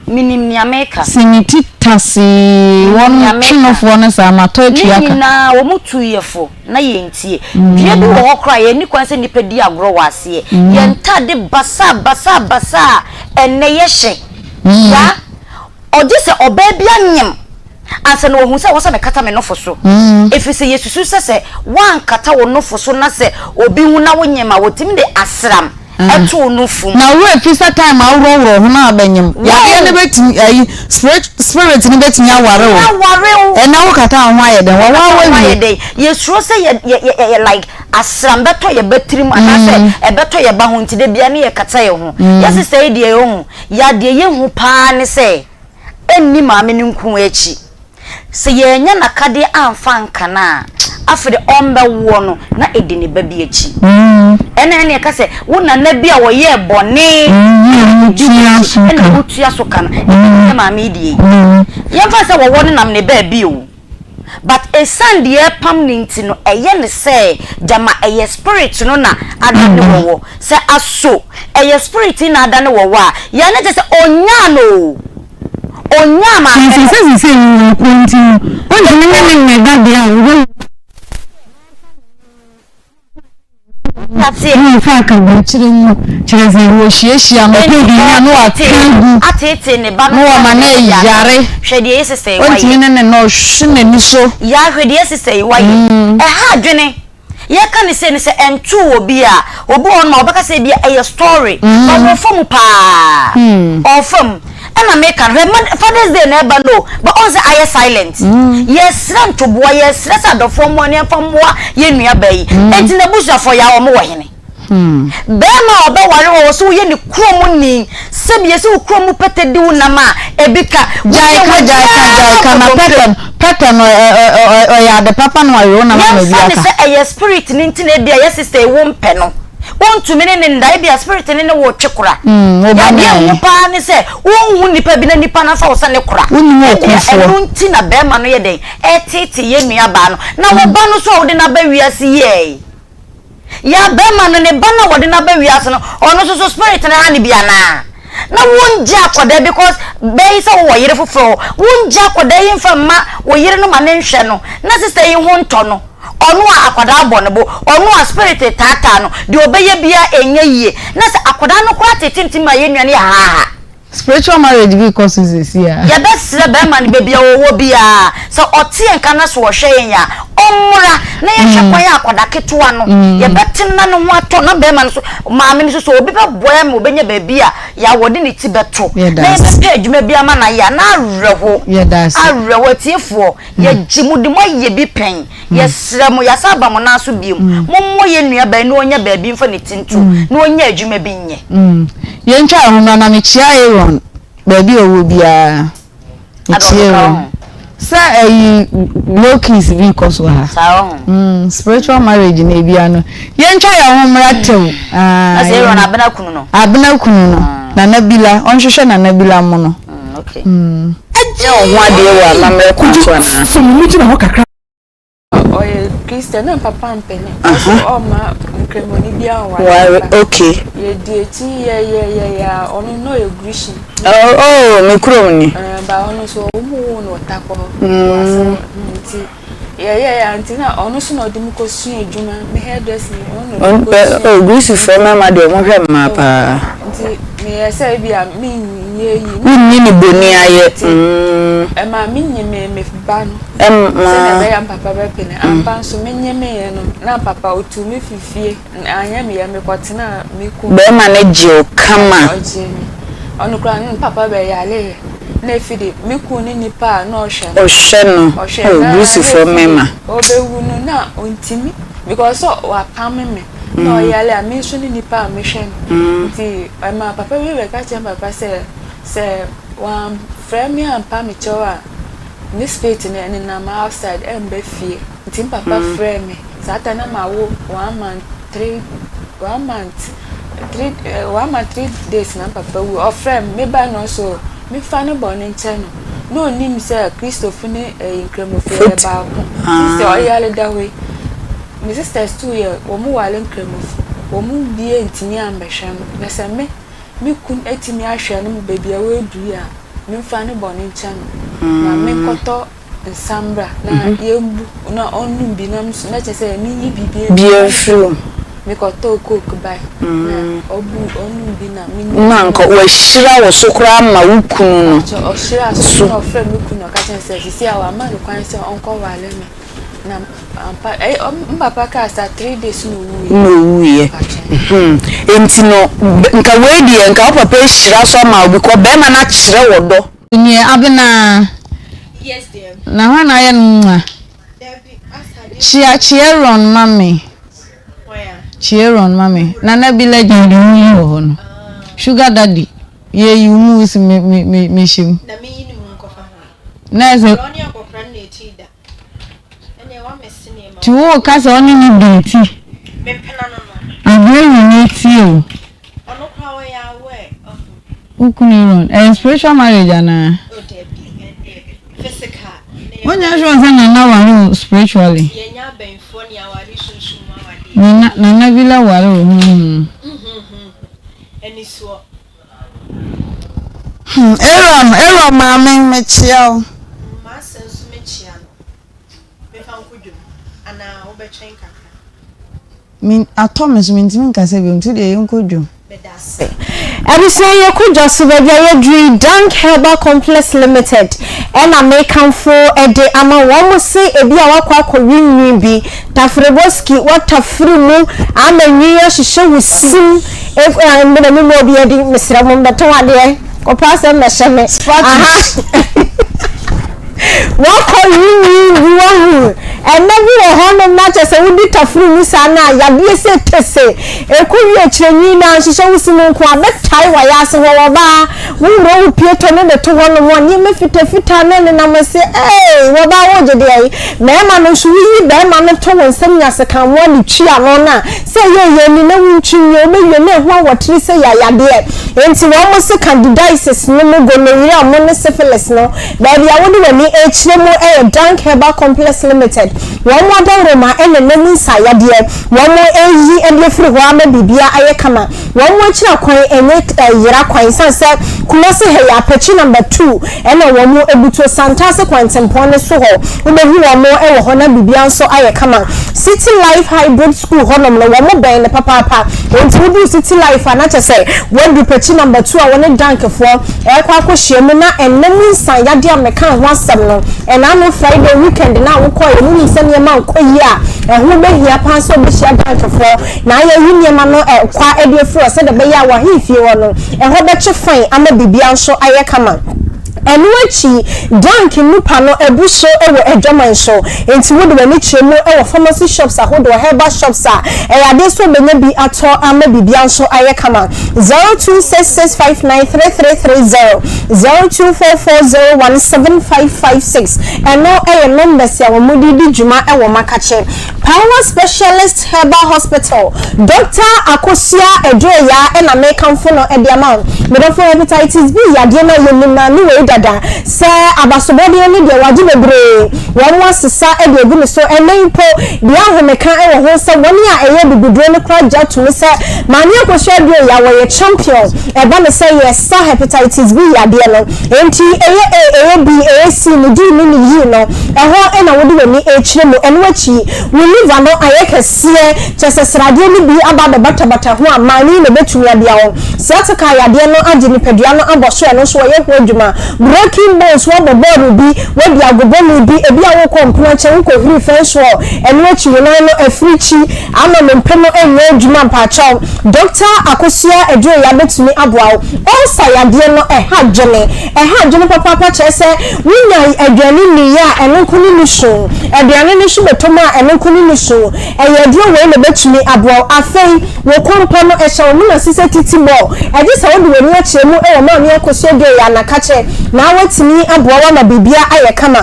Menim nea meka. Se ne ti tasee wɔn twe nofoɔ no saa matɔ atua ka. Ne nyinaa wɔn tu yɛ fo na yɛn tie. Dua bi wɔ hɔ koraa yɛn nni kwan sɛ nnipa di agorɔ wɔ aseɛ. Yɛn ntaade basaa basaa basaa a ɛnnɛ yɛhyɛ. Saa ɔgye sɛ ɔbaa bi anyem ansa na wahu sɛ ɛwɔ sɛ mekata me nofo so. Ɛfiri sɛ yɛsusu sɛ sɛ woankata wo nofo so na sɛ obi hu na wonyem a wɔtumi de asram ɛto no fum. Na wo werɛ fi sɛ time a worɔworɔ ho no a bɛnyem yadeɛ no bɛtumi ayi spirit spirit no bɛtumi aware wo. Aware wo. Ɛnɛ wo kata wo ho ayɛ dɛn wawa wo awie. Ayɛ dɛn yɛsuro sɛ yɛ yɛ yɛ yɛ like asram bɛtɔ yɛ ba tirim anaasɛ ɛbɛtɔ yɛ ba ho nti da biara ne yɛ kata yɛ ho. Yɛ sista yi deɛ ohu yɛ adeɛ yɛ hu paa ne sɛ ɛnni maame no nko akyi. Sɛ yɛannya n'akadeɛ amfa anka no a, afei de ɔmmɛwoɔ no, na ɛdi ne ba bi akyi. Ɛna ɛne ɛka sɛ, wo nana bi a ɔyɛɛ bɔne na ɔdi w'akyi, ɛna wotua so ka no, ɛbi ne yɛ maame yi deɛ yi. Yɛmfa no sɛ wɔwɔ no nam ne baabi o, but ɛsiane deɛ ɛrepam no nti no, ɛyɛ no sɛ gyama ɛyɛ spirit no na adane wɔwɔ. Sɛ aso ɛyɛ spirit yi na adane wɔwɔ a, yɛn ne kyerɛ sɛ ɔnyaa no o. Onyaa maame no. Sɛ sesei wowɔ kuo nti no, wontumi ne no nyɛ da deɛ a, wobɛwu. Aseɛ. Wɔmfa akaburukyire mu, kyerɛ sɛ wɔhyiahyia no pɛ bi na waka agu. Ateetee ne ba no. Na wɔma no yare. Hwɛ deɛ yɛ sesei wayɛ. Ɔntumi ne ne na ɔhwe n'ani so. Yaa hwɛ deɛ sesei wayɛ. Ɛha adwene. Yɛka no sei no sɛ ɛntoo obi a, obi wɔ hɔ nom a ɔbɛka sɛ ebia ɛyɛ story, but wɔfa mu paa, ɔfa mu. Ɛna meka no, hwɛ Father's Day na ɛba no o, but ɔn sɛ ayɛ silent. Yɛsrɛ ntoboa, yɛsrɛ sɛ adɔfoɔ mmoa na yɛmfa mmoa yɛn nuabaa yi. Enti n'abusuafoɔ yɛ a wɔn wɔ hene? Barima a ɔbɛware wo a ɔsɛ woyɛ ne kurom ni, sɛbi yɛsɛ wo kurom pɛtɛ di wo nam a, ebi ka. Gyae ka, gyae ka, gyae ka, na pɛtɛ no, pɛtɛ no ɔyɛ ade papa na wawe wo nam ama ebi Yɛmfa aka. no sɛ ɛyɛ spirit no nti na ebia yɛ sister yi wo mpɛ no, wontumi ne no nda, ebia spirit no ne wo retwe kora. Wo ba Deɛ no ɛhu ayɛ. paa ne sɛ wonhu nipa bi na nipa no afa wo sɛ ne kora. Wonnim Ebia ɔkofoɔ. ɛno nti na barima no yɛ dɛn, ɛreteetee yɛn nuabaa no. Na wo ba no nso a wode no aba wiase yi ɛ? Ya bɛrima no ne ba no a wɔde no aba wiase no ɔno nso so spirit no ha no bi anaa? Na wongye akwadaa because bɛyi sɛ wowɔ yere foforɔ hɔ wongye akwadaa yi mfa mma wo yere no ma ne nhwɛ no na sister yi ho ntɔ no ɔno a akwadaa bɔ ne bo ɔno a spirit taataa no deɛ ɔbɛyɛ biara ɛnyɛ yie na sɛ akwadaa no koraa tete ntumi ma yɛn nua no yɛ haaha. Spiritual marriage bi rekɔ so seesei a. Yɛbɛsrɛ bɛrima no baabi a ɔwɔ biara sɛ ɔte yɛn nka na sɛ ɔhwɛ yɛn a, ɔmmra na yɛnhwɛ kwan a akwadaa ketewa no yɛbɛtena na ne ho atɔ na bɛrima no nso, maame no nso sɛ obi bɛboa yɛn ma ɔbɛnya baabi a yɛ a wɔde ne ti bɛto na yɛbɛpɛ adwuma bi ama no ayɛ a, na awerɛho, awerɛho. Atiefoɔ, yɛgye mo di, moayɛ bi pɛn. Yɛsrɛ mo, yɛasan aba mo nan so bio. Mommoa yɛn nuabaa yi na ɔnya baabi mfa ne ti nto, na ɔnya adwuma bi nyɛ. Yɛntwa yɛn ho mmra na mekyia Aaron baabi a ɔwɔ biara. Mekyia Aaron. Sɛ ɛyi low keys bi kɔ so ha. Saa ɔho. Mm, spiritual marriage na ebia no. Yɛntwa yɛn ho mmra tew. Ah. Ɛsɛ yɛn abena kunu no. Abena kunu no. Ah. Nana bila, ɔnhwehwɛ nana bila mo no. Mm, okay. Mm. Nyɛ wo ho adeɛ wɔ amammerɛ kwan so anaa? Sɔ me mu gyina hɔ kakra. Ɔyɛ Christian na papa mpene. Ɔsɛ ɔma nkramoni bi anware. Ware okay. Yɛdi akyi yɛyɛyɛyɛ a ɔno na ɔyɛ Grecian. Oh, oh me kurom ni. Ba ɔno nso wɔn mu wo no ɔtakɔ. Mm. Nti yɛyɛyɛ a nti na ɔno nso na ɔde me kɔ sua adwuma me hairdressing ɔno na ɔde me kɔ sua. Oh Greecefoɔ mmarima deɛ wɔn hwɛ mmaa paa. Nti meyɛ sɛ ebi a menyɛ yi. Wonni ne boni ayɛ. Nti ɛma me nye me me ba no. Sɛnea ɛbɛyɛ a me papa bɛpene. Ampa nso, menyemeeɛ no, na papa ɔtuu me firi fie. Anyɛ me yɛ, mekɔtenaa me kunu. Barima no gyee wo kama. Ɔgyee me. Ɔno koraa no, ne papa bɛyareeɛ. Na efi de, me kunu ne nipa a na ɔhwɛ no. Ɔhwɛ no. Ɔhwɛ Oh, no ara, na Greecefoɔ efi de, mmarima. ɔrebɛwu no, na ɔntumi. Because sɛ wapame me, na ɔyare a, me nso ne nipa a mehwɛ no. Nti ɛmaa papa bi bɛka kyerɛɛ me papa sɛ, sɛ wamfrɛ me ampa me kyɛw a, Me spirit no ɛnenam outside ɛmba fie nti me papa frɛɛ me saa time na mawo one month three one month three one month three days na me papa wu ɔfrɛɛ me me ba no ɔse me fa ne bɔne nkyɛ no na onim sɛ kristofo ne ɛyi nkramofo yɛ baako nti sɛ ɔyare da hɔ yi me sisters too yɛ wɔn ware nkramofo wɔn mu bia ntumi ambɛhwɛ no na sɛ me me kun atumi ahwɛ no baabi a wadu yi a, memfa ne bɔne nkyɛ no, na menkɔtɔ nsa mbra na yɛmbu na ɔnnom bi na nso na kyerɛ sɛ menyi biribi Bi mfiri mu. Mekɔtɔɔ coke bae na ɔbu ɔnom bi na menyi Na anka wahyira wo so koraa ma wo kunu no. Ɔkyɛ ɔhyira so na ɔfrɛ me kunu na ɔka kyerɛ no sɛ sisi a wama no kwan sɛ ɔnkɔware me. Na ampa ɛy ɔ me papa kaa saa 3 days na owuiɛ. Na owuiɛ hmm enti no nka wei deɛ nka wo papa ahyira so ama wo because bɛɛma no akyerɛ wo dɔ. Neɛ Abena na hwan na ayɛ no mua kyia Aaron ma me kyia Aaron ma me Nana bi legend deɛ woyi wɔ hɔ no sugar daddy yɛyi wo mu wosi me me me mehyɛ mu na ɛsɛ. Nti wo ka sɛ ɔne ne date? Abrɛ nyame tie o. Wo kunu Aaron, ɛyɛ spiritual marriage anaa? Wonyɛ sure sɛ Nana ware wo spiritually? Nana, Nana Villa ware wo honhom mu. Hmm, Aaron, Aaron maame, mekyea wo. M'ase nso mekyea no. Memfa nkɔ dwam anaa wobɛtwɛn kakra? Me, atɔ me so, mentumi nkasa bio, nti wodeɛ yɛnkɔ dwam. Medase. Abusua yɛkɔ dwa so baabi a yɛduru yi Dank Herbal Complex Limited ɛna mekamfo de ama wɔn se ebi a wakɔ akɔwe nwi bi Tafreboski watafere mu ama nwi ahyehyɛ wo sim Ef me na me mu obi adi mesrɛ mo mbɛtɔn adeɛ kɔpɛ asɛm bɛhyɛ me aha wakɔ wiwiwi wahu ɛnɛ bi wɔ hɔnom na kyɛ sɛ wodi taforo mu saa no a yadeɛ sɛ tese ɛkɔ wie akyerɛ nwi na nhyehyɛ wo si mu nko a bɛtae wayɛ ase hɔ wɔbaa Wo wura wo pie tɔ ne de to hɔ nom a nneɛma fita fitaa na ɛnenam ase eei wɔbaa wo gye deɛ yi mɛɛma no nso wo yi bɛɛma no to wo nsam nya sekanmoa de twi ano no a sɛ ɛyɛ yɛ ni na wo ntwi nwie wo bɛ wie na ɛho awɔtiri sɛ yayadeɛ enti wɔn mo se candidiasis no mo gonorrhea mo ne syphilis no baabi a wode w'ani ɛrekyerɛ mu ɛyɛ Dank Herbal Complex Limited wɔn mo adaworoma ɛna ɛnam nsayadeɛ wɔn mo ɛyi ɛde afiri hɔ ama biribiara ayɛ kama. Wɔn mo akyira kwan ɛnyɛ yera kwan ɛsiane sɛ Kumasi ha yi Apɛkyi number two ɛna wɔn mo abutuo Santase kwantempɔn no so hɔ wobɛhu wɔn mo wɔ hɔ na biribiara nso ayɛ kama City Life Hybrid School hɔ nom no wɔn mo bɛn no papaapa enti woduru City Life a na kyerɛ sɛ woaduru Pɛkyi number two a wɔne Dank foɔ ɛrekɔ akɔhyia mu na ɛnna mu nsan yadeɛ a mekaa ho asɛm no ɛna ano Friday weekend no a wokɔeɛ no wonim sɛ nneɛma nkɔ yie a ɛho bɛhia paa sɛ wobɛhyia Dank foɔ Na yɛayi nneɛma no kwa de afiri hɔ sɛdeɛ ɛbɛyɛ a w'ahemfie hɔ no, ɛhɔ bɛkye fann ama biribiara nso ayɛ kama. Ɛno akyi, Dank nnupa no abu so wɔ adwaman so, enti wode w'ani kyerɛ mu wɔ pharmacy shops ahodoɔ, herbal shops a, ɛyɛ adeɛ sɛ wobɛnya bi atɔ ama biribiara nso ayɛ kama. 0266593330, 0244017556, ɛno yɛ numbers a wɔde di dwuma wɔ Makakye. Power Specialist Herbal Hospital, Dɔkta Akosua Aduoyaa na mekamfo no de ama wo. Me dɔfo, Hepatitis B yadeɛ no a yɛnim no ano wei dada sɛ abasobɔdeɛ ne deɛ wɔagye bebree wɔn asesa de agu ne so. Ɛnnɛ yi mpo, deɛ ahomeka wɔ ho sɛ wɔn a ɛyɛ abibiduro no koraa gye ato mu sɛ Maame Akosua Aduoyaa wɔyɛ champion ɛba no sɛ yɛsa Hepatitis B yadeɛ no. Enti ɛyɛ A, ɛyɛ B, ɛyɛ C, ne D ne ne E no, ɛhɔ na wode w'ani rekyerɛ mu. Ɛno akyi, wo liver no ayɛ kɛseɛ, kyerɛ sɛ sradeɛ no bi aba abɛbatabata ho a, mane na ɛbɛtumi abia wo. Sciatica yadeɛ no agye nipadua no abɔ so, ɛno nso wɔyɛ ho adwuma. Broken bones, woabɔ bɔɔlo bi, woadi agobɔne bi, ebia wokɔ mpena nkyɛn, wokɔhuri fence wall, ɛno akyi wo nan no afirikyi ama nnompe no nyɛ adwuma mpakyɛw Doctor Akosua Aduoya bɛtumi aboa wo. Ulcer yadeɛ no ɛha adwene, ɛha adwene papaapa kyerɛ sɛ wonya aduane nniiɛ a ɛno nko ne nusu, aduane no nso bɛtɔ mu a ɛno nko ne nusu, ɛyɛ aduro wei na ɛbɛtumi aboa wo. Afei wo kɔmpɔ no ɛhyɛ wo mena ase sɛ titi bɔɔ, ɛgye sɛ wode w'ani akyerɛ mu wɔ Maame Akosua Aduoya Anakakyɛ na watumi aboa wo ama biribiara ayɛ kama.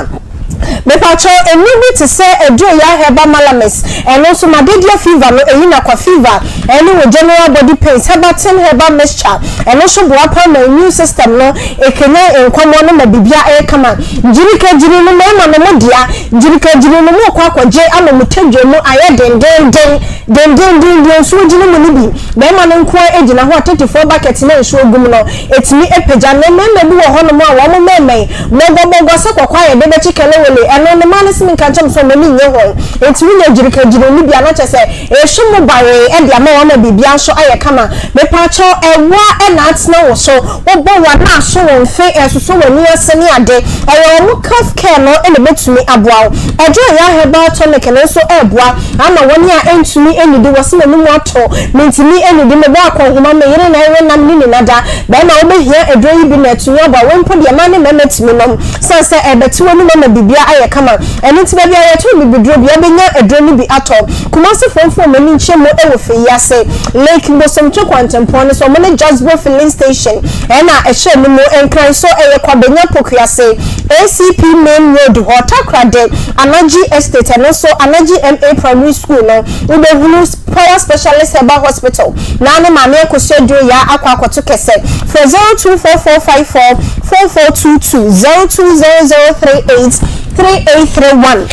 Mepakyɛw nnuru bi te sɛ Aduoya Herbal Malamis, ɛno nso Madedia fever no, eyi na kwa fever, ɛne wo general body pains, Herbatin Herbal Mixture, ɛno nso boa paa ma immune system no, ɛkanyan nkwammoa no ma biribiara yɛ kama. Gyirikagyiri no mmarima no mo dea, gyirikagyiri no morekɔ akɔgye ama mo tadwa mu ayɛ dendenden, dendenden deɛ nsuo gyina mu no bi, barima no nko ara gyina hɔ a 34 bucket no a nsuo gu mu no, ɛtumi pagya. Nnɛ mmarima bi wɔ hɔnom a wɔn mmɛmmɛn Bɔgɔbɔgɔ sɛ kɔkɔɔ a yɛde bɛkye kelewele, ɛno no maa no se menka nkyerɛ mo sɛ wɔn ani nnye ho. Enti wonya gyirikagyiri no bi a na kyerɛ sɛ ɛrehwe mo bawee de ama wo ama biribiara nso ayɛ kama. Mepaakyɛw, ɛwoa na atena wo so, wobɔ wo a na aso wo mfe, ɛresosɔ w'ani ase ne ade. Ɛyɛ wɔn calf care no na ɛbɛtumi aboa wo. Ɛdwoeɛ herbal tonic no nso reboa ama wɔn a ɛntumi nnidi, wɔse m'anum ato, mentumi nnidi, mebɔ akɔnhoma, me yere na ɛwe nam ne nina da. Bɛrima wobɛhia aduro yi bi na atumi aboa wo mpo deɛ mmaa ne mmarima tumi nom sane sɛ ɛrebɛte w'anum ama biribiara ayɛ kama ɛno nti baabi a yɛtɔn bibiduro biara wobɛnya aduro no bi atɔ. Kumasi foɔ mfa wɔn ani nkyerɛ mu wɔ fɛ yi ase Lake Bosomtwe kwantempɔn no so wɔn ne Jasbo filling station ɛna ɛhyɛ no mu Nkran so ɛyɛ Kwabenya Pokuase ACP main road hɔ Takoradi Anagye Estate ɛno nso Anagye MA Primary School no wobɛhunu Power Specialist Herbal Hospital na ne maame Akosua Duoyaa akɔ akɔto kɛsɛ. Frɛ 024454 4422, 020038 3831.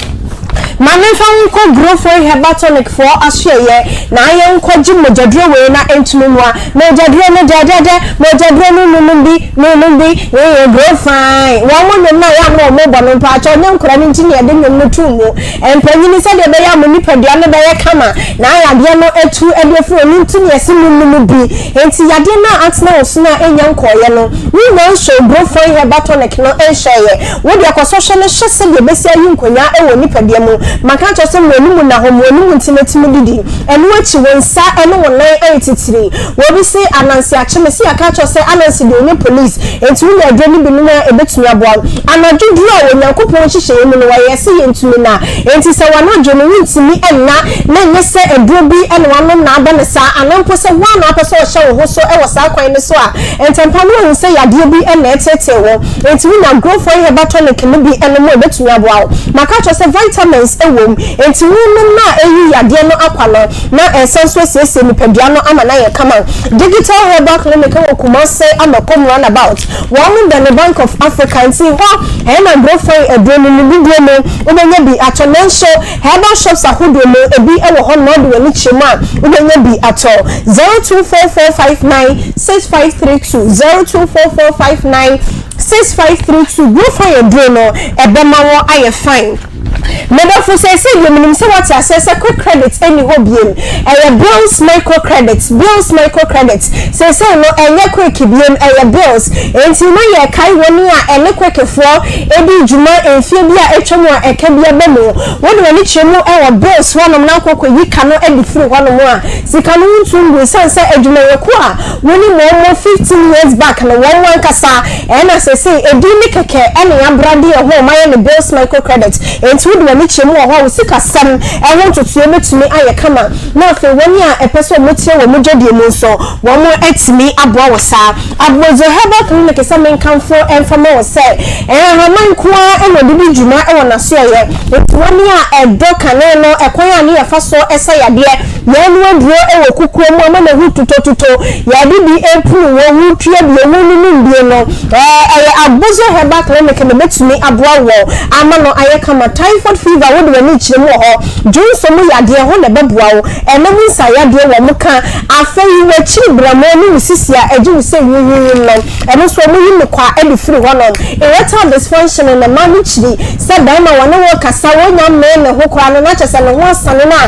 Ma memfa wo nkɔ Growfoy Herbal Tonic foɔ asoɛeɛ na yɛnkɔ gye mogyaduro wei na ɛntumi mmoa. Mogyaduro no dɛdɛdɛ, mogyaduro no nonom bi, nonom bi, yɛyɛ Growfine. Wɔn nnwom no a ɛyɛ a na wɔbɔ no mpaakyɛw nyɛ nkwadaa no nti na yɛde nnwom no too mu. Mpanyini, sɛdeɛ ɛbɛyɛ a mo nipadua no bɛyɛ kama na yadeɛ no atu de afiri hɔ no nti na yɛse monnom bi. Enti yadeɛ no a atena wo so no a ɛnnya nkɔeɛ no, wonnya nsɔɔ Brofon Herbal Tonic no nhyɛeɛ. Wo deɛ kɔ so hwɛ no hyɛ sɛdeɛ ɛbɛsi ayi nkonyaa wɔ wo nipadua mu. Maka akyerɛ wo sɛ mo anim nna hɔ, mo anim nti na tumi didi. Ɛno akyi, wo nsa ne wo nan ayɛ titiri. Obi se Ananse akye me, se yɛaka akyerɛ wo sɛ Ananse deɛ ɔnyɛ police, enti wonya aduro no bi nom a ɛbɛtumi aboa wo. Anadwo duru a wɔ Nyankopɔn nhyehyɛeɛ mu no wɔyɛɛ se yɛntumi nna, enti sɛ w'anadwo no wontumi nna na ɛnyɛ sɛ aduro bi na woanom na aba no saa anaa mpo sɛ wo ara na wopɛ sɛ ɔhyɛ wo ho so wɔ saa kwan no so a, ntɛmpa no woahu sɛ yadeɛ bi na ɛreteetee wo, enti wonya Growfoy Herbal Tonic no bi nom a ɛbɛtumi aboa wo. Maka akyerɛ wo sɛ vitamins wɔ mu, enti wonom no a ɛyi yadeɛ no akwa no. na ɛsan nso asiesie nipadua no ama no ayɛ kama. Digital Herbal Clinic wɔ Kumase Amakom Runabout. Wɔn bɛn Bank of Africa nti hɔ na Grofine aduro no ne dodoɔ mu wobɛnya bi atɔ. Nanso herbal shops ahodoɔ mu ebi wɔ hɔ nom wode w'ani kyerɛ mu a wobɛnya bi atɔ. 024459 6532 024459 6532 Grofine aduro no ɛbɛma wo ayɛ fine. Me dɔfo, seesei deɛ menim sɛ woate aseɛ sɛ quick credit nni hɔ biem. Ɛyɛ Bills Micro Credit, Bills Micro Credit. Seesei no ɛnyɛ quick biem, ɛyɛ Bills. Enti na yɛrekae wɔn a ɛne quick foɔ dii dwuma mfeɛ bi a atwam a ɛka bi aba mu. Wode w'ani kyerɛ mu wɔ Bills hɔnom na wokɔ kɔyi ka no de firi hɔnom a, sika no wontu ngu ɛsiane sɛ adwumayɛkuo a wonim wɔn 15 years back no wɔn ankasa Ɛna sesei edin ne kɛkɛ ɛna yabra de yɛn ho a ɔmayɛ no bills micro credit enti wode w'ani kyerɛ mu wɔ hɔ a wo sikasɛm ɛho ntotoeɛ bɛtumi ayɛ kama na afei wɔn a ɛpɛ sɛ wɔn trɛ wɔn dwadie mu nso wɔn atumi aboa wo saa. Abodzo Herbal Clinic sɛ menkamfo ɛmfa ma wo sɛ nhahamma nko ara ɛna ɔde di dwuma ɛwɔ n'asoɛeɛ enti wɔn a ɛdɔ kane no ɛkwan a ne yɛfa so ɛsa yadeɛ Yɛnoa aduro wɔ kukuo mu ama no ahu tutɔtutɔ, yɛde bi repunu wɔ wotua bi wonunum bi no, ɛyɛ Abozo Herbal Clinic na ɛbɛtumi aboa wɔ ama no ayɛ kama. Typhoid fever wode w'ani rekyerɛ mu wɔ hɔ, dwonsɔ mu yadeɛ hɔ na ɛbɛboa wo, ɛna mu nsa yadeɛ wɔn ka, afei w'akyiri brɛmo ne wo sisi a ɛgye wo sɛ wiwiwim no, Ɛno nso wɔyi no kwa de firi hɔnom. Erectile dysfunction no mma no kyiri sɛ barima wɔne wo rekasa wɔnnya mmee ne ho koraa no na kyerɛ sɛ ne ho asane no a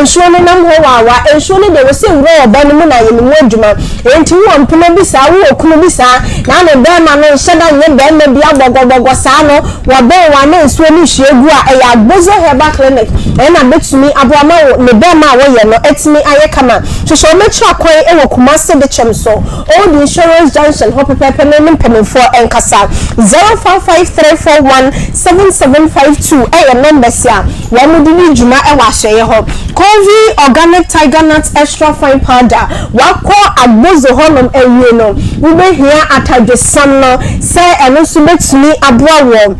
nsuo no nam hɔ waawa. Nsuo no deɛ wɔ sɛ ɛwura ɔbaa no mu na ayɛ ne mu adwuma. Enti wowɔ mpena bi saa, wowɔ kunu bi saa na ne barima no nhyɛ da nyɛ barima bi abɔgɔbɔgɔ saa no wɔbɛn wo a na nsuo no rehwie gu a ɛyɛ Agbozo Herbal Clinic na bɛtumi aboa ma wo ne barima a woyɛ no atumi ayɛ kama. Hwehwɛ wɔn akyiri akwan wɔ Kumasi Dekyɛm so. Old Insurance Junction hɔ pɛpɛɛpɛ no ne mpanimfoɔ nkasa. 0553417752 yɛ numbers a wɔde di dwuma wɔ ahwɛeɛ hɔ. Covey Organic Tiger Nut Extra Fine Powder, Wakɔ Agbozo hɔnom awie no, wobɛhia atadwesam no sɛ ɛno nso bɛtumi aboa wɔ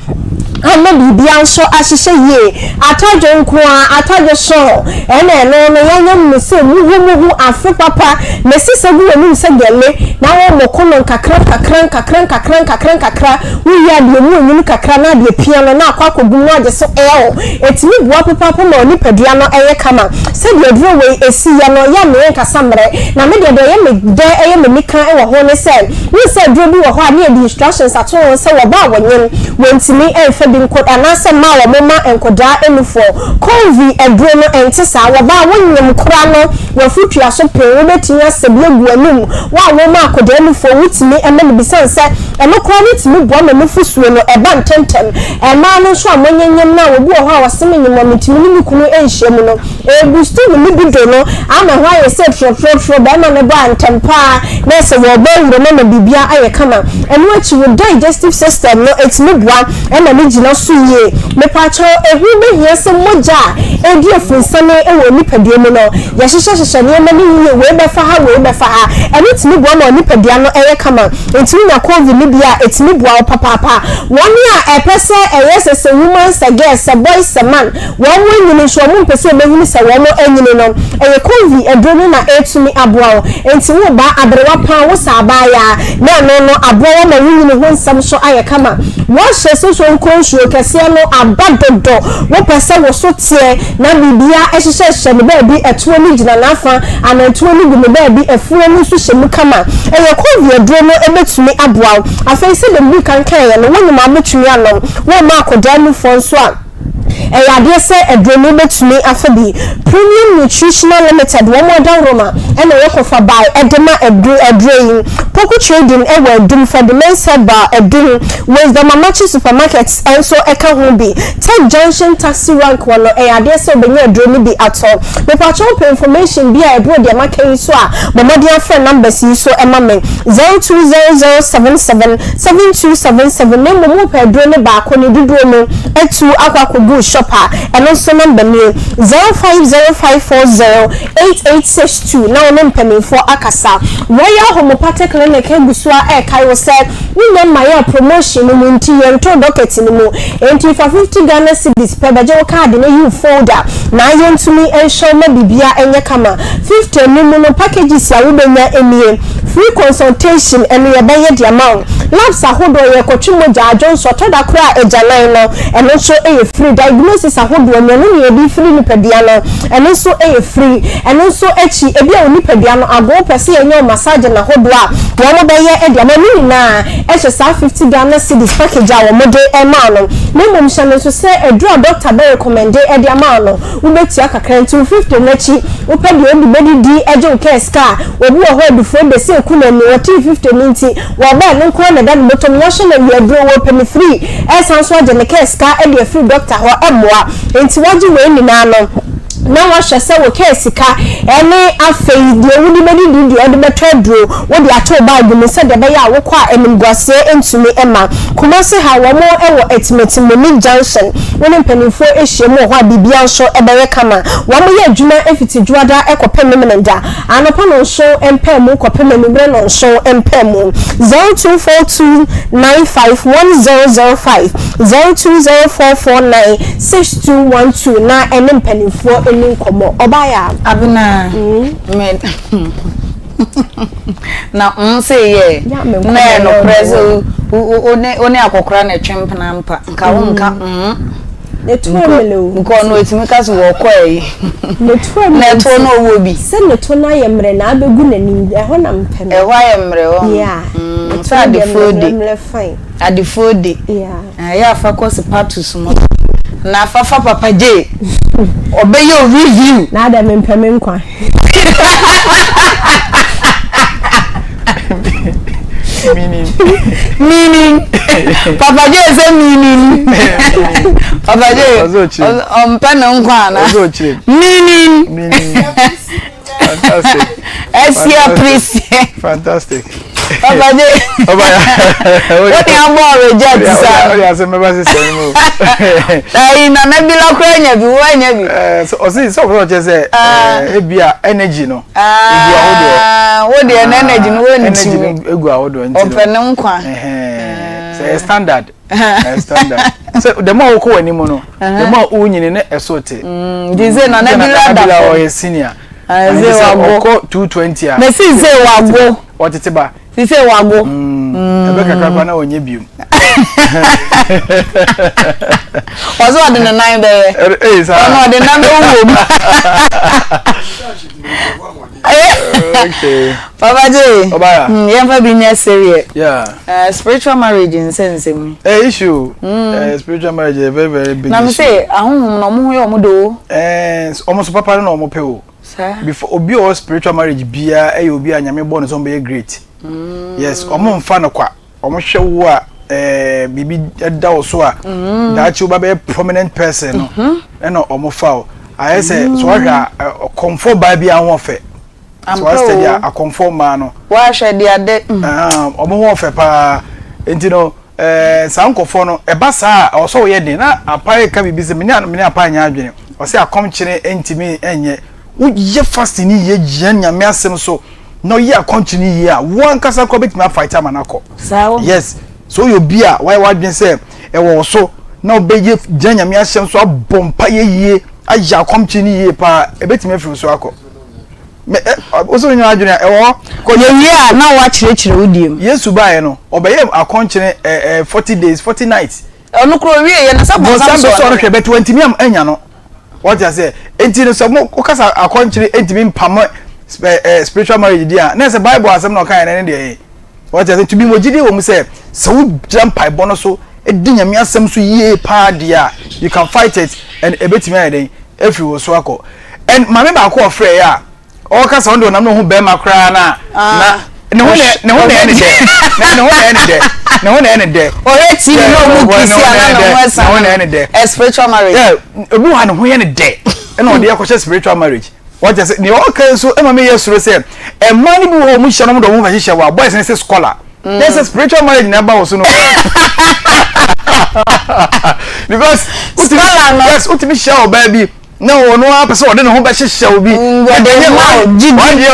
ama biribiara nso ahyehyɛ yie. Atadwe nko ara, atadwe sɔɔ, ɛna ɛno no yɛayam no sɛ muhumuhu afe papa na sesa gu w'anim sɛ gɛle na wɔmoko no nkakra nkakra nkakra nkakra nkakra nkakra, wowie a deɛ emu nwunu kakra na adeɛ pia no na akɔ akɔgu mu agye so ɛɛo. Ɛtumi boa papaapa ma onipadua no yɛ kama. Sɛdeɛ aduro wei ɛsi yɛ no yɛ me nkasa mmerɛ na me deɛ deɛ ɛyɛ me dɛ ɛyɛ m'anika wɔ ho ne sɛ wohu sɛ aduro bi wɔ hɔ a ne yɛde instructions ato ho sɛ wɔba a wɔnyem wɔntumi mfa bi nko anaasɛ mma a wɔma nkɔdaa nufoɔ Convi aduro no ɛnte saa wɔba a wonyem kora no wafutua so pee wobɛtumi asɛ bi agu w'anum wo a woma akɔdaa nufoɔ wotumi ma no bi sane sɛ ɛno koraa no tumi boa ma nufosuo no ɛba ntɛntɛm mmaa no nso a monyenyem no a obi wɔ hɔ a ɔse menyem a metumi ne me kunu nhyia mu no ɛbustu ne libido no ama ɛhɔ ayɛ sɛ trɔtrɔtrɔ bɛrima no ba ntɛm paa na sɛ wɔbɔ awura mu ama biribiara ayɛ kama. Ɛno akyi wo digestive system no ɛtumi boa ma no gyina so yie. Mepaakyɛw ɛho bɛhia sɛ mogya a ɛredi afunsane wɔ nipadua mu no yɛhyehyɛ hyehyɛ nneɛma no yie, wei bɛfa ha wei bɛfa ha. Ɛno tumi boa ma nipadua no yɛ kama. Nti wonya covid no bi a ɛtumi boa wo papaapa. Wɔn a ɛpɛ sɛ ɛyɛ sɛ sɛ woman sɛ girl sɛ boy sɛ man Wɔn anyini nso, wɔmpɛ sɛ wɔbɛhunu sɛ wɔn anyini no, ɛyɛ Convi aduro no na ɛretumi aboa wo. Enti wo ba, aberewa paa, wo sɛ abaayaa, na ɛno no aboa wo ama wo nyini ho nsɛm nso ayɛ kama. Wɔhyɛ sɛ sonkro nsuo kɛseɛ no aba dodo, wopɛ sɛ wo so teɛ na biribiara hyehyɛhyehyɛ ne baabi, ɛtoɔ no gyina n'afa, anantoɔ no gu ne baabi, afuo no nso hyɛ mu kama. Ɛyɛ Convi aduro no bɛtumi aboa wo. Afei sɛdeɛ medii kan kaeɛ no, wo nyem a wobɛtumi anom, worema akwadaa nufoɔ nso a, Ɛyɛ adeɛ sɛ aduro no wobɛtumi afa bi. Premium Nutritional Limited wɔn adaworoma na ɛyɛ kɔfa bae de ma aduro aduro yi. Poku Trading wɔ Adum, Ferdinand's Herbal, Adum, Wisdom Amakye Supermarket nso ka ho bi. Tech Junction Taxi Rank hɔ no ɛyɛ adeɛ sɛ wobɛnya aduro no bi atɔ. Mepakyɛ wopɛ information bi a ɛboro deɛ maka yi so a, bɔ mmɔden afrɛ numbers yi so ma me, 020077 7277 na mmom wopɛ aduro no baako ne dodoɔ mu atu akɔ akɔgu shop a, ɛno nso number nie, 0505408862 na wo ne mpanimfoɔ akasa. Royal Homeopathic Clinic agu so ara rekae wo sɛ wonnya mmaeɛ a promotion no mu nti yɛntoo docket no mu. Enti fa 50 Ghana cedis pɛ bɛgye wo kaade no yi wo folder. na yɛntumi nhyɛ wo ma biribiara nyɛ kama. 50 no mu no packages a wobɛnya nie, Free consultation, ɛno yɛbɛyɛ de ama wo. Labs ahodoɔ, yɛrekɔtwe mogya, adwonsɔ, tɔ da koraa a agyanan no, ɛno nso yɛ free. Diagnosis ahodoɔ, nea ɛno na yɛde firi nipadua no, ɛno nso yɛ free. Ɛno nso akyi, ebia wo nipadua no ago, wopɛ sɛ yɛnyɛ wo massaging ahodoɔ a, wɔbɛyɛ de ama wo. Ne nyinaa hyɛ saa 50 Ghana cedis package a wɔde rema wo no. Na mmom hyɛ no nso sɛ aduru a dɔkta bɛ recommende de ama wo no, wobɛtua kakra. Nti wo 50 no akyi, wopɛ deɛ wode bɛdidi gye wo kaa sika a, obi wɔ hɔ a adufoɔ bɛsi aku n'ani, wɔtee 50 no nti, wɔba ɛno nko ara na ɛda ne bɔtɔ mu, yɛahyɛ no awia aduro, wɔpɛ no free, ɛresan nso agye ne kaa sika de afiri dɔkta hɔ, ɛmmoa. Nti woagye wei nyinaa no, na woahwɛ sɛ wo kaa sika ne afei deɛ wode bɛdidi, deɛ wode bɛtɔ aduro, wode ato wo bag mu sɛdeɛ ɛbɛyɛ a wokɔ a animguaseɛ ntumi mma. Kumasi ha, wɔn wɔ Atimati Monique Junction, wo ne mpanimfoɔ hyia mu wɔ hɔ a biribiara nso bɛyɛ kama. Wɔyɛ adwuma fiti Dwoada kɔpem Memeneda anɔpa nnɔnson mpaemu kɔpem anwummerɛ nnɔnson mpaemu. 0242 951005, 020449 6212 na ɛne mpanimfoɔ nni nkɔmmɔ. Ɔbaeɛ a. Abena, me na mm sɛ yɛ na yɛ nokorɛ sɛ wo ne akɔkora na ɛtwe mpena mpa nka wo nka mm nkɔ no ɛtumi ka so wɔkɔ ayi na ɛtoɔ no ɔwɔ bi sɛ ne to no ayɛ mmerɛ na abɛgu n'anim ɛhɔ na mpɛ no ɛhɔ ayɛ mmerɛ hɔ sɛ adefoɔ de adefoɔ de Ɛyɛ a fa kɔ Sepatus mo na fa fa Papa J ɔbɛyɛ o review. Na adɛ mempɛ me nkwa. Meaning. Meaning. Papa J sɛ meaning. Papa J ɔmpɛ ne nkwa ana. Meaning. Meaning. Fantastic. Ɛsi apirisi. Fantastic. Papa de. Ọba ya. O de abɔ reject sa. O de asɛm bɛba sisi ɛni mu. Ayi nana bi la kura nya bi wo anya bi. Ɛɛ ɔsi sɛ ɔfɛ ɔkyɛ sɛ ɛɛ ebi a energy no. Egu ahodoɔ. Wo deɛ na energy no wo nti. Energy no egu ahodoɔ nti. Ɔpɛ ne nkwa. Sɛ ɛyɛ standard. Ɛyɛ standard. Sɛ the more wokɔ w'anim no, the more wonyini ne ɛso te. Nti sɛ nana bi la da fam. Ɔyɛ senior. Sɛ wago. Ɔkɔ 220 a. Mɛ si sɛ wago. Ɔtete ba. Si sɛ wago. Ɛbɛ kakra kora na ɔnyɛ biom. Ɔsɛ ɔde ne nan bɛyɛ. Ɔno ɔde nan bɛwɔ mu. Okay. Papa J. Obaya. Mm, yɛmfa bi nyɛ sereɛ. Yeah. Spiritual marriage nsɛnsɛm yi. Eh, issue. Spiritual marriage is a very very big Na me issue. se ahohom na ɔmo ho yɛ ɔmo de o. Eh, ɔmo so papa no na ɔmo pɛ o. Saa. Before obi a ɔwɔ spiritual marriage biara ɛyɛ obi a Nyame bɔ no sɛ ɔmo bɛyɛ great. Yes, ɔmo nfa no kwa. Ɔmo hwɛ wo a eh, biribi da wo so a mm. daakye wo ba bɛyɛ prominent person no mhm. ɛna ɔmo fa wo. Ayɛ sɛ so wahwɛ a ɔkɔmfo baa bi ho ɔfɛ. So wa study a akɔmfo mmaa no. Wahwɛ de ade. Mm. Ɔmo ho ɔfɛ paa. Nti no eh, saa nkɔfoɔ no ɛba saa a ɔsɔ woyɛ den na apae ka biribi sɛ mene mene apae nyɛ adwene ɔsɛ akɔmkyene ntumi nyɛ woyɛ fasting ne yie gyina nyame asɛm so na ɔyɛ akɔnkye no yie a wo ankasa koraa bɛtumi afight ama no akɔ. Saa o. Yes. So woyɛ obi a wayɛ w'adwene sɛ ɛwɔ wo so na wobɛyɛ gyina nyame ahyɛm so abɔ mpaeɛ yie ayɛ akɔmkye no yie paa ɛbɛtumi afiri wo so akɔ. Me ɛ wo sɛ wonya adwene a ɛwɔ hɔ. Kɔ Yɛwie a na woakyerɛkyerɛ wo deɛ mu. Yesu baeɛ no ɔbɛyɛ akɔnkyene ɛ ɛ 40 days 40 nights. Ɔno koraa ɔwieɛ no sɛ bonsam sɔɔ no hwɛ but wantumi anya no. Wɔte aseɛ? Enti no sɛ mo wokasa akɔnkyere ntumi mpamo ɛ ɛ spiritual marriage di a, na ɛsɛ Bible asɛm na ɔka yɛn ne deɛ yɛ. Wɔte aseɛ? Nti bi mo gyidie wɔ mu sɛ sɛ wogyina mpaebɔ no so di nyame asɛm so yie paa deɛ a, you can fight it and ebetumi ayɛ dɛn afiri wo so akɔ. And maame baako ɔfrɛ yɛ a ɔka sɛ ɔno deɛ ɔnam ne ho bɛrima koraa na na ne ho na ne ho na ɛyɛ ne dɛ na ne ho na ɛyɛ ne dɛ ne ho na ɛyɛ ne dɛ. ɔyɛ tv na ɔmu kisi ana ne ho ɛsan ne ho na ɛyɛ ne dɛ. ɛ spiritual marriage. ɛ obi wɔ ha ne ho yɛ ne dɛ ɛna ɔde akɔhyɛ spiritual marriage wɔte sɛ nea ɔka nso ɛma mi yɛ soro sɛ ɛmaa no bi wɔ hɔ ɔmo hyɛ no ɔmo de ɔmo ho hyehyɛ wɔ a boys ne sɛ scholar mm. yɛ sɛ spiritual marriage na ɛba wɔ so no because wotumi yes wotumi hyɛ ɔbaa bi. na ɔno ara pɛ sɛ ɔde ne ho bɛhyehyɛ obi ɛnyɛ wɔn deɛ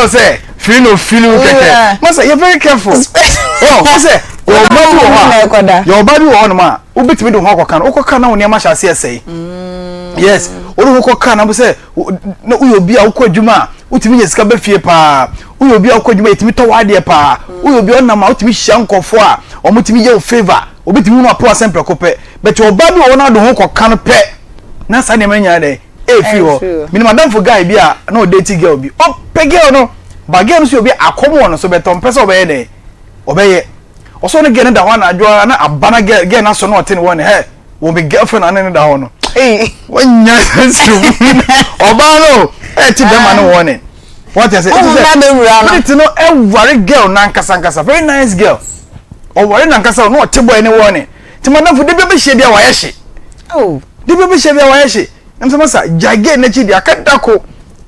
sɛ firi na ofiri wo kɛkɛ masa yɛ very careful ɔ sɛ yɛ ɔba bi wɔ hɔ a yɛ ɔba bi wɔ hɔ nom a wobɛtumi de ho akɔka no wokɔka na wo nneɛma hyɛ aseɛ sɛe yes. Wode ho kɔ kaa na sɛ na woyɛ obi a wokɔ adwuma a wotumi nya sika ba fie paa. Woyɛ obi a wokɔ adwuma yɛtumi tɔ w'adeɛ paa. Woyɛ obi a ɔnam a wotumi hyia nkurɔfoɔ a wɔtumi yɛ wo favour. Obi tumi hunu apo asɛm prɛko pɛ. But ɔbaa bi wɔ hɔ na wode ho kɔka no pɛ na saa nneɛma no nyinaa dɛn ɛfiri hɔ. Menim adamfo guy bi a na ɔdate girl bi. Ɔpɛ girl no but girl no nso yɛ obi a akɔm wɔ ne so but ɔmpɛ sɛ ɔbɛyɛ dɛn ɔbɛyɛ. Ɔsɔ ne girl no da hɔ anadwo ara na aba na girl girl no asɔ na ɔte ne wɔ ne hɛ wɔ me girlfriend ane ne da hɔ no. Wanya sɛsɛ ɔbaa no ɛte bɛrima no wɔ ne. Wɔte ase ɛte sɛ spirit no ɛware girl nankasa nkasa very nice girl. Ɔware nankasa na ɔte boy ne wɔ ne. Ti madamfo de bi ɔbɛhyia bi a wayɛ hye. Oh. De bi ɔbɛhyia bi a wayɛ hye. Ɛm sɛ masa gyae girl n'akyi de aka dako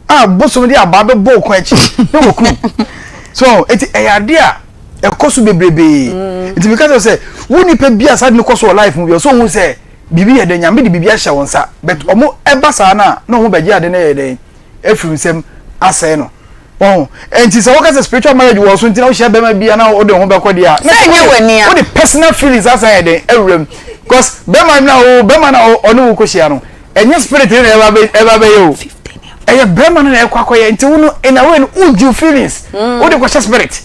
a bosom de abaa bɛbɔ okun akyi na wɔkum. So eti ɛyɛ ade a ɛkɔ so bebrebee mm. nti meka kyerɛ sɛ wo nipa bi a saa de no kɔ so wɔ life mu bi ɔsɛ ohun sɛ biribi yɛ dɛ nyame de biribi ahyɛ wɔn nsa but mm. ɔmo ɛba saa no a na ɔmo bɛgye ade no yɛ dɛn efiri nsam asɛe no wɔn nti sɛ wɔka sɛ spiritual marriage wɔ so nti na wohyia bɛrima bi a na wode ho bɛkɔ deɛ a na ɛnyɛ w'ani a wode personal feelings asan yɛ dɛn awura mu because bɛrima na o bɛrima na ɔne wo kɔhyia no ɛnyɛ spirit no na ɛba bɛyɛ o ɛyɛ bɛrima no na ɛkɔ akɔyɛ nti wo no in a way no wogye feelings mm. wode kɔhyɛ spirit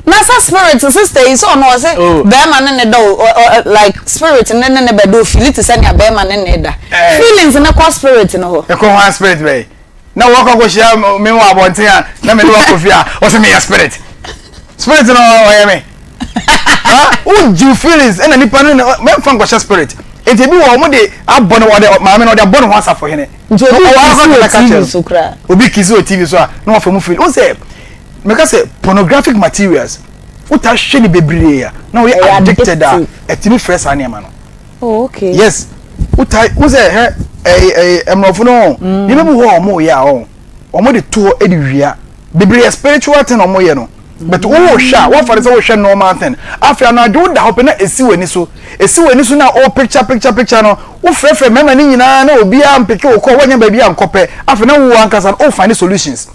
na sɛ spirit sister yi sɛ ɔno ɔse oh. bɛrima ne ne da o like spirit ne ne ne bɛda ofili te sɛ nea bɛrima ne ne da eh. feelings ne kɔ spirit no hɔ ɛkɔ hɔ a spirit bɛyɛ na wɔkɔ kɔhyia me wɔ abɔnten a na me ne wakɔ fie a ɔsɛ meyɛ spirit spirit no ɔyɛ me wogye feelings ɛna nipa no mɛmfa nkɔhyɛ spirit nti ebi wɔ wɔn de abɔ no wɔde maame no wɔde abɔ ne ho asafo hene nti obi kisi wɔ tv so koraa obi kisi wɔ tv so a na wafa mu feel o sɛ mɛka sɛ pornographic materials wota hwɛ ne bebree a na wɔyɛ addicted a ɛtumi frɛ saa nneɛma no. Oh, okay. Yes. Wotaa wo sɛ hɛ ɛɛ ɛɛ mmorɔfo no mm. nneɛma bi wɔ hɔ a wɔn yɛ a wɔn wɔn de to hɔ de wia bebree yɛ spiritual thing wɔn yɛ no but mm. wohwɛ a wɔfa de sɛ wohwɛ normal thing afei anadwo woda hɔ pɛ na esi w'ani so esi w'ani so na o picture picture picture no wofrɛfrɛ mmarima no nyinaa na obiara mpeke wo kɔ wɔnyɛ baabi a nkɔpɛ afei na wo ankasa no o find solutions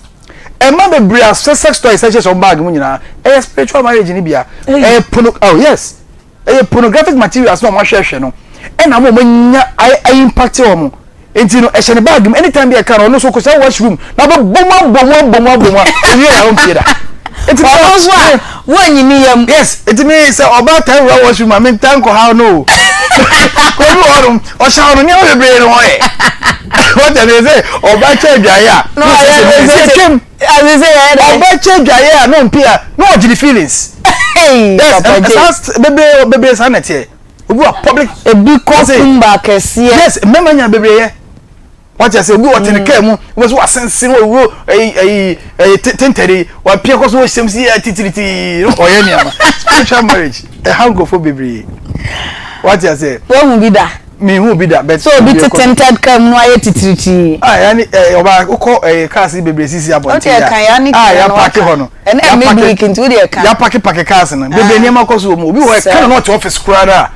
ɛma bebree a sex toys ɛhyɛ sɛ wɔn bag mu nyinaa ɛyɛ spiritual marriage ni bia ɛyɛ pono oh yes. Ɛyɛ pornographic materials na wɔn ahwɛhwɛ no ɛna ama wɔn anya ayɛ impact wɔn nti no ɛhyɛ ne bag mu anytime bi ɛka no ɔno nso kɔsɛ washroom na ɔbɛbɔ mu abɔ mu abɔ mu abɔ mu a ewie a ɔmpie da. Nti ɔno nso a wɔnyi ne yam. Yes nti mi sɛ ɔbaa taa wura washroom a mi ntaa nkɔ ha no o kɔbi wɔ hɔnom ɔhyɛ hɔ no nneɛma bebree na ɔyɛ wɔtɛ ne sɛ ɔbaa kyɛ adwaeɛ a na ɔyɛ sɛ twam. Ɔbɛ kyɛ dwaeɛ a na ɔmpi a na ɔgye ne feelings. Yes, saa bebree bebree saa na ɛteɛ. Obi wɔ public. Ebi kɔ kumba kɛseɛ. Yes, mmarima nya bebree yɛ. Wate ase obi ɔte ne kaa mu wɔn so wasensen wɔwuro ɛyi ɛyi ɛyi tentɛre wapia kɔ so wɔhyɛm si yɛ titiritii ɔyɛ nneɛma spiritual marriage ɛha nkurɔfoɔ bebree wate ase. Woahu bi da? Mehu bi da but. So obi te tinted car mu no ayɛ titiritii. Ah yanni ɛ ɔbaa wokɔ ɛ cars yi bebree sisi abɔnten ya. Ɔde yanni ah ya paaki hɔ no. Ɛnna ɛ midweek nti wode ɛka. Ya paaki paaki cars no bebree nneɛma kɔ so wɔ mu obi wɔ ɛka na na ɔte office koraa na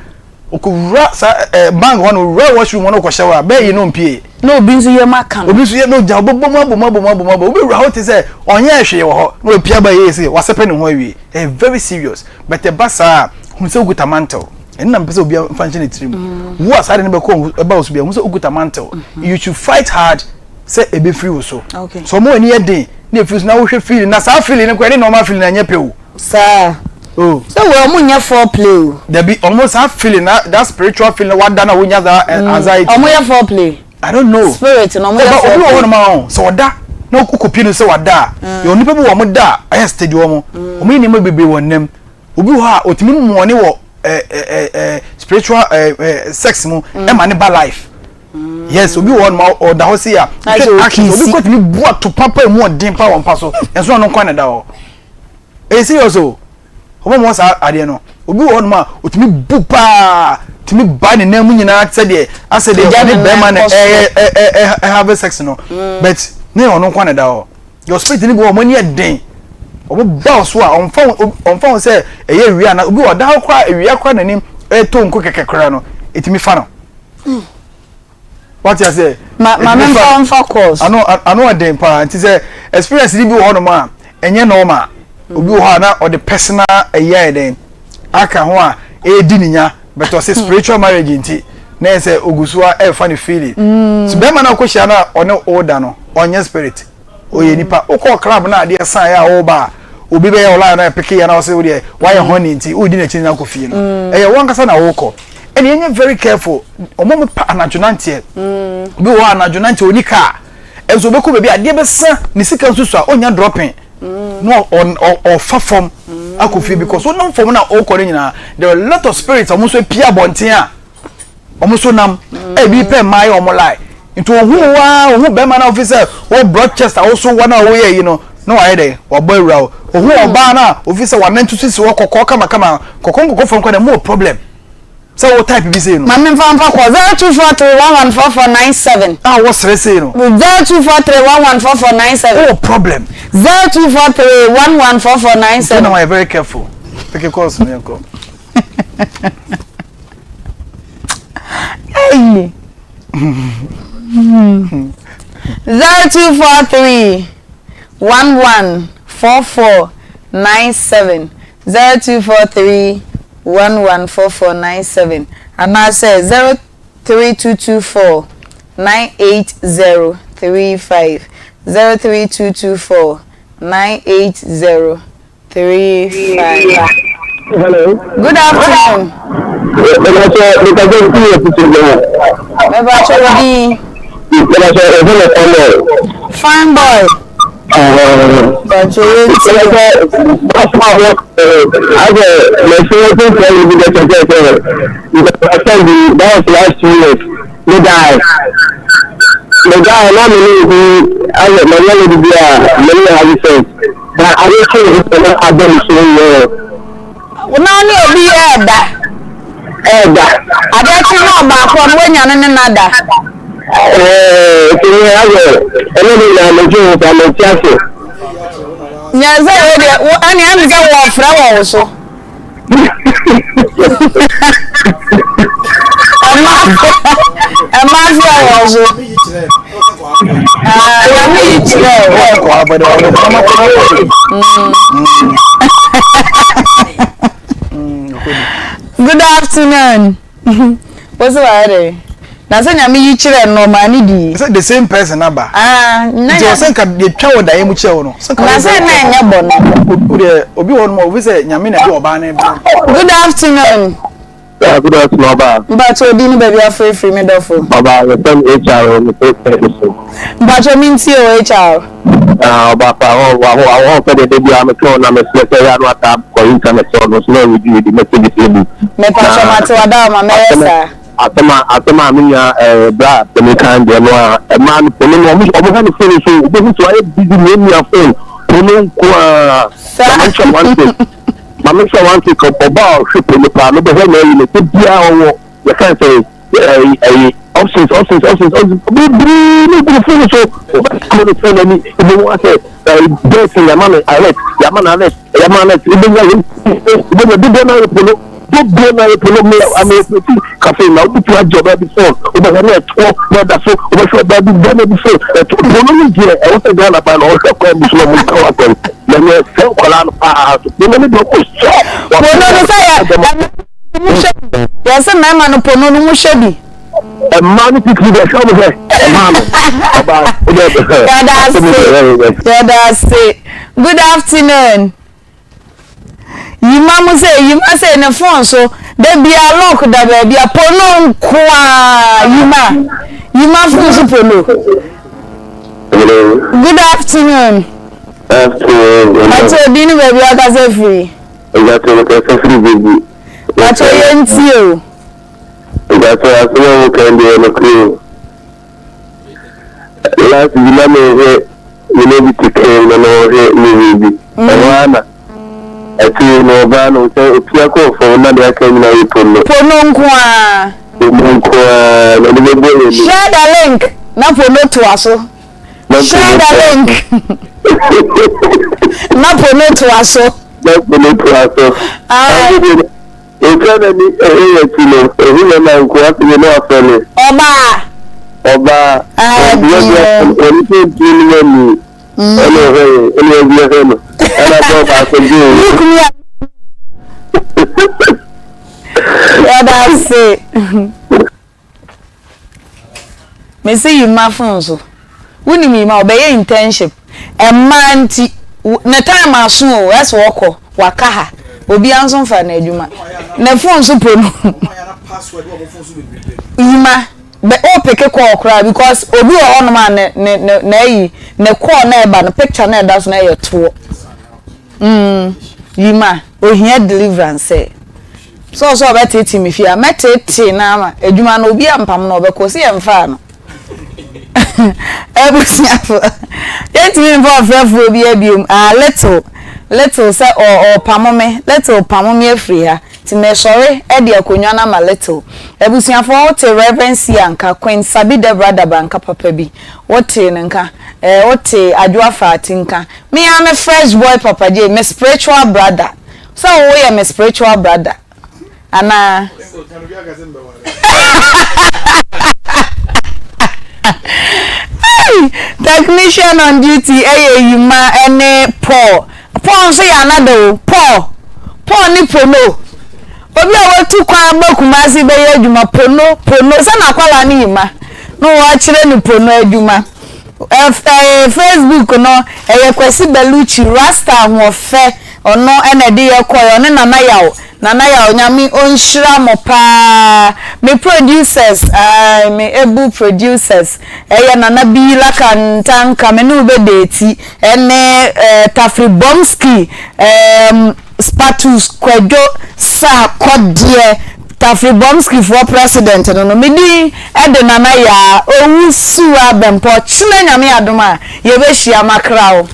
okowura saa ɛ bank hɔ no owura washroom hɔ no ɔkɔhyɛ hɔ a bɛɛ yi no mpie. Na obi nso yam aka no. Obi nso yam na ogya ɔbɛbɔ mu abɔ mu abɔ mu abɔ mu abɔ obi wura hɔ te sɛ ɔnyɛ hwee wɔ hɔ na wapia ba yie sɛ wasɛpɛ ne ho awie ɛyɛ very serious. But ɛba saa a, hu sɛ wokuta mantle. Ɛno na mepɛ sɛ obiara mfa nhyɛ ne tirim. Mm. Wo a saa de no bɛkɔ ɛba wo so biara, hu sɛ wokuta mantle. Mm-hmm. You should fight hard sɛ ɛbɛfiri wo so. Okay. So ɔmo ani yɛ den na ɛfiri so na wohwɛ feeling na saa feeling no koraa ne normal feeling na ɛnyɛ pɛ o. Saa. Oh. Sɛ wɔ ɔmo nyɛ foreplay o. Dabi ɔmo saa feeling na that spiritual feeling na wada na wonya saa eh, mm. anxiety. Ɔmo yɛ foreplay. I don't know. Spirit na ɔmo yɛ foreplay. Obi wɔ hɔ nom a sɛ ɔda na ɔkɔ pie no sɛ wada a mm. yɛ onipa bi wɔ ɔmo da a ɛyɛ steady wɔn. Mm. Ɔmo yɛ nneɛma bebree wɔ nnam. Obi wɔ hɔ a otumi mɔne wɔ ɛɛ ɛɛ ɛɛ spiritual ɛɛ ɛɛ sex mu mm. ɛma ne ba life. Yes, obi wɔ hɔ nom a ɔda hɔ si a hwɛ actions obi kɔ tumi bu ato papa emu ɔden pa wɔ mpa so nso ɔno nkwa na ɛda hɔ. Ɛyɛ serious o. Wɔn mu wɔ saa adeɛ no. Obi wɔ hɔnom a otumi bu paa, tumi ba ne nan mu nyinaa sɛdeɛ asɛ deɛ ɔne bɛrima na ɛyɛ ɛ ɛ have sex no. Mm. But ne ɔno nko na ɛda hɔ. Your spirit ni bi wɔ wɔn ani yɛ den. Wɔn ba so a ɔnfa ɔnfa ho sɛ ɛyɛ awia na obi wɔ ɔda hɔ koraa awia koraa n'anim ɛtɔ nko kɛkɛ koraa no etumi fa no. Mm. Wate aseɛ? Ma ma me nfa nfa course. Ano ano ɔden paa nti sɛ experience ni bi wɔ hɔnom a ɛnyɛ normal. Obi wɔ hɔ a na ɔde personal ɛyi ayɛ dɛn aka ho a ɛredi ne nya but ɔsɛ spiritual marriage nti. Na yɛ sɛ ogu so a ɛrefa ne feeling. So bɛrima no a wokɔhyia no a ɔne wo da no, ɔnyɛ spirit. Ɔyɛ nipa. Wokɔɔ club no a adeɛ saeɛ a woreba a, obi bɛyɛ wo line na ɛpeke yɛ na ɔsɛ wo deɛ woayɛ honey nti woredi n'akyi na akɔ fie no. Ɛyɛ wo ankasa na wokɔ. Ɛna yɛnyɛ very careful. Wɔn a wɔpɛ anadwo nanteɛ. Obi wɔ hɔ a anadwo nanteɛ ɔnni car. Nso ɔbɛkɔ baabi a adeɛ bɛsa ne sika nso so a ɔnnya dropping. Na ɔfa fam akɔ fie because wonam fam na ɔrekɔ no nyinaa there are a lot of spirits a wɔn nso apue abɔnten a wɔn nso nam ebi pɛ mmaa yɛ wɔn lie nti ohun waa ohun bɛrima na ofi sɛ wɔ broad chest a woso wɔn a wɔyɛ yi no na wayɛ dɛ wabɔ awura o ohun ɔbaa na ofi sɛ wanantu sisi wɔ kɔkɔɔ kamakama kɔkɔɔ nkɔkɔ fam kɔ na mu wɔ problem sɛ wo type bi sei no. Maame nfa nfa kɔ 0243 114497. A wɔ srɛ sei no. 0243 114497. Wowɔ problem. 0243 114497. Nti na wɔyɛ very careful. Pick calls no yɛn kɔ. Hey. 0243 114497 0243 114497 anaasɛ 03224 98035 03224 980 35. Hello. Good afternoon. Mepatwa mepatwa nti yɛ tutu bi ho. Mepatwa odin. Mepatwa ɛfɛ na fine boy. Fine boy. Mepatwa yɛ nti. Mepatwa asoma hɔ asɛ mɛsi ɛsɛ sɛ ɛbi bi dɛ sɛ sɛ sɛ mepatwa bi that was last 2 years me die me die na me ne bi asɛ mɛ nyɛ ne bi a me ne have sex. Na ade kyee no na aba mu so yɛɛ. Na ɔne obi reda. Ɛɛda. Ade kye na ɔbaako no wanya no ne no ada. Ɛɛ nti me ayɛ ɛne ne nyinaa me dwen ho saa me nte ase. Nyɛ sɛ wo deɛ wo ɛne ɛne sɛ wɔfrɛ wɔ wo so. Ɛma ɛma afia wɔ so. Nyame yi kyerɛ o. Good afternoon. Wo sɛ wayɛ dɛ? Na sɛ nyame yi kyerɛ no ɔmaa ne dii. Sɛ the same person aba. Ah, na Nti ɔsɛ nka deɛ twa wɔ daeɛ mu kyerɛ wo no. Sɛ nka Na sɛ na ɛnyɛ bɔne. O deɛ obi wɔ hɔ nom a obi sɛ nyame na ɛde ɔbaa no brɛ. Good afternoon. Yeah, good afternoon, Ọba. Mpatsɔ odi ne baabi afirifiri me dɔfo. Ọba, yɛfrɛ me HR wɔ me fɛ so. Mpatsɔ mi ntie o HR. Ah, ɔba pa hɔ wɔ hɔ awɔ fɛ de de bi a metɔ na mesrɛ sɛ yɛ ano ata kɔ internet so no so na ɛredi redi messages no bi. Mepatsɔ mate wada ma mɛyɛ saa. Asɛm a asɛm a me nua ɛɛ bra panin kan deɛ no a ɛmaa no pono no ɔmo ɔmo hwɛ ne phone so obehu so ayɛ busy miamia phone pono nko ara. Maame nkyɛn one thing maame nkyɛn one thing ɔba a ɔhwɛ pono paa no bɛhwɛ na ɛyi no sɛ biara ɔwɔ yɛka sɛ ɛyi ɛyi options options options options bebree ne gu phone so ɔbɛka ne phone ani ebi mu asɛ ɛyi bɛɛsi yama no alert yama no alert yama alert ebi nya yɛ ebi nya dodoɔ na yɛ pono dodoɔ na yɛ pono mi ama yɛ ti cafe na obi ti agye ɔbaa bi phone ɔbɛhwɛ ne ɛtoɔ na ɛda so ɔbɛhwɛ ɔbaa bi bɛrima bi phone ɛto pono no deɛ ɛwɔ sɛ Ghana ban na ɔhwɛ kwan bi so na ɔmo nka wa asɛm na nyɛ sɛ nkwadaa no paa so pono no deɛ ɔmo sɔ Pono no sɛ yɛ Mohwɛ bi. Yɛse mmarima no pono no mohwɛ bi. Mmaa no titiri deɛ hwɛ ɔmo hwɛ mmaa no ɔbaa ɔbɛ Yɛda ase yɛda ase good afternoon yima mo sɛ yima sɛ ne phone so da bia lock da baabi a pono nkoaa yima yima phone so pono good afternoon Afternoon. Ɔte odi ne baabi akasa firi. Mpakyɛw mekasa firi Begu. Mpakyɛw yɛntie o. Mpakyɛw asɛm a woka yi deɛ ɛyɛ nokorɛ o. Last bi na mehwɛ me ne bi te kaa mu na na ɔhwɛ movie bi. Ɛhɔ ara na akyire no ɔbaa no sɛ opia kɔɔ fam na deɛ aka nyinaa yɛ pono. Pono nko ara. Pono nko ara na ɔde bɛbɔ yɛn ani. Share the link na pono toa so. Share the link na pono toa so. Na pono toa so. Nka na ni ɛhɛ yɛ ti no ehu na na nkoa ti no afɛ no. Ɔbaa. Ɔbaa. Wɔn sɛ ntuo no yɛ ni. Ɛna ɔhwɛ yɛ ɛna ɛbi ɛhwɛ no ɛna bɔ baako gye o. Yɛda ase. Mese Yima phone so. Wonim Yima ɔbɛyɛ internship. Mmaa nti ne time aso o ɛsɛ ɔkɔ waka ha. Obia nso nfa no adwuma. Ne phone so po no. Yima bɛ o peke call koraa because obi wɔ hɔnom a ne ne ne n'ayi ne call na ɛba no picture na ɛda so na ɛyɛ toɔ. Mm Yima ohia deliverance sɛ. Sɛ ɔsɛ ɔbɛteetee me fie a, mɛteetee no ama adwuma no obi ampam no ɔbɛkɔ sɛ yɛmfaa no. Abusuafo, yɛntumi mfa ɔfrɛfoɔ bi abiom. Ah, little, little sɛ ɔpamo me, little pamo me afiri ha. Nti mesɔre de akonnwa no ama little. Abusuafoɔ, wote Reverend Sia nka, Queen Sabi Deborah Daba nka papa bi. Wotee no nka, eh, wote Adwoa Faati nka. Me ara me fresh boy Papa J, me spiritual brother. Sɛ wo yɛ me spiritual brother anaa? Technician on duty ɛyɛ Yima ɛne Paul. Paul nso yɛ another o. Paul. Paul ne Pono. Obi a watu kwan aba Kumasi bɛyɛ adwuma Pono Pono sɛ n'akwadaa ne Yima na wɔakyerɛ no Pono adwuma. Ɛf ɛɛ Facebook no ɛyɛ Kwasi Bellucci Rasta ahoɔfɛ. Ɔno na ɛde yɛ kɔɛ ɔne Nana Yaw Nana Yaw Nyame ɔnhyira mo paa Me producers aah me able producers ɛyɛ Nana Bi Laka Ntanka me ne wo bɛ date ɛne eh Tafri Bomsky ehm Spatus Kwadwo Sarkodie Tafri Bomsky foɔ president no no me din ɛde Nana Yaa Owusu Abɛmpɔ kyena Nyame adom a yɛbɛhyia makra wo.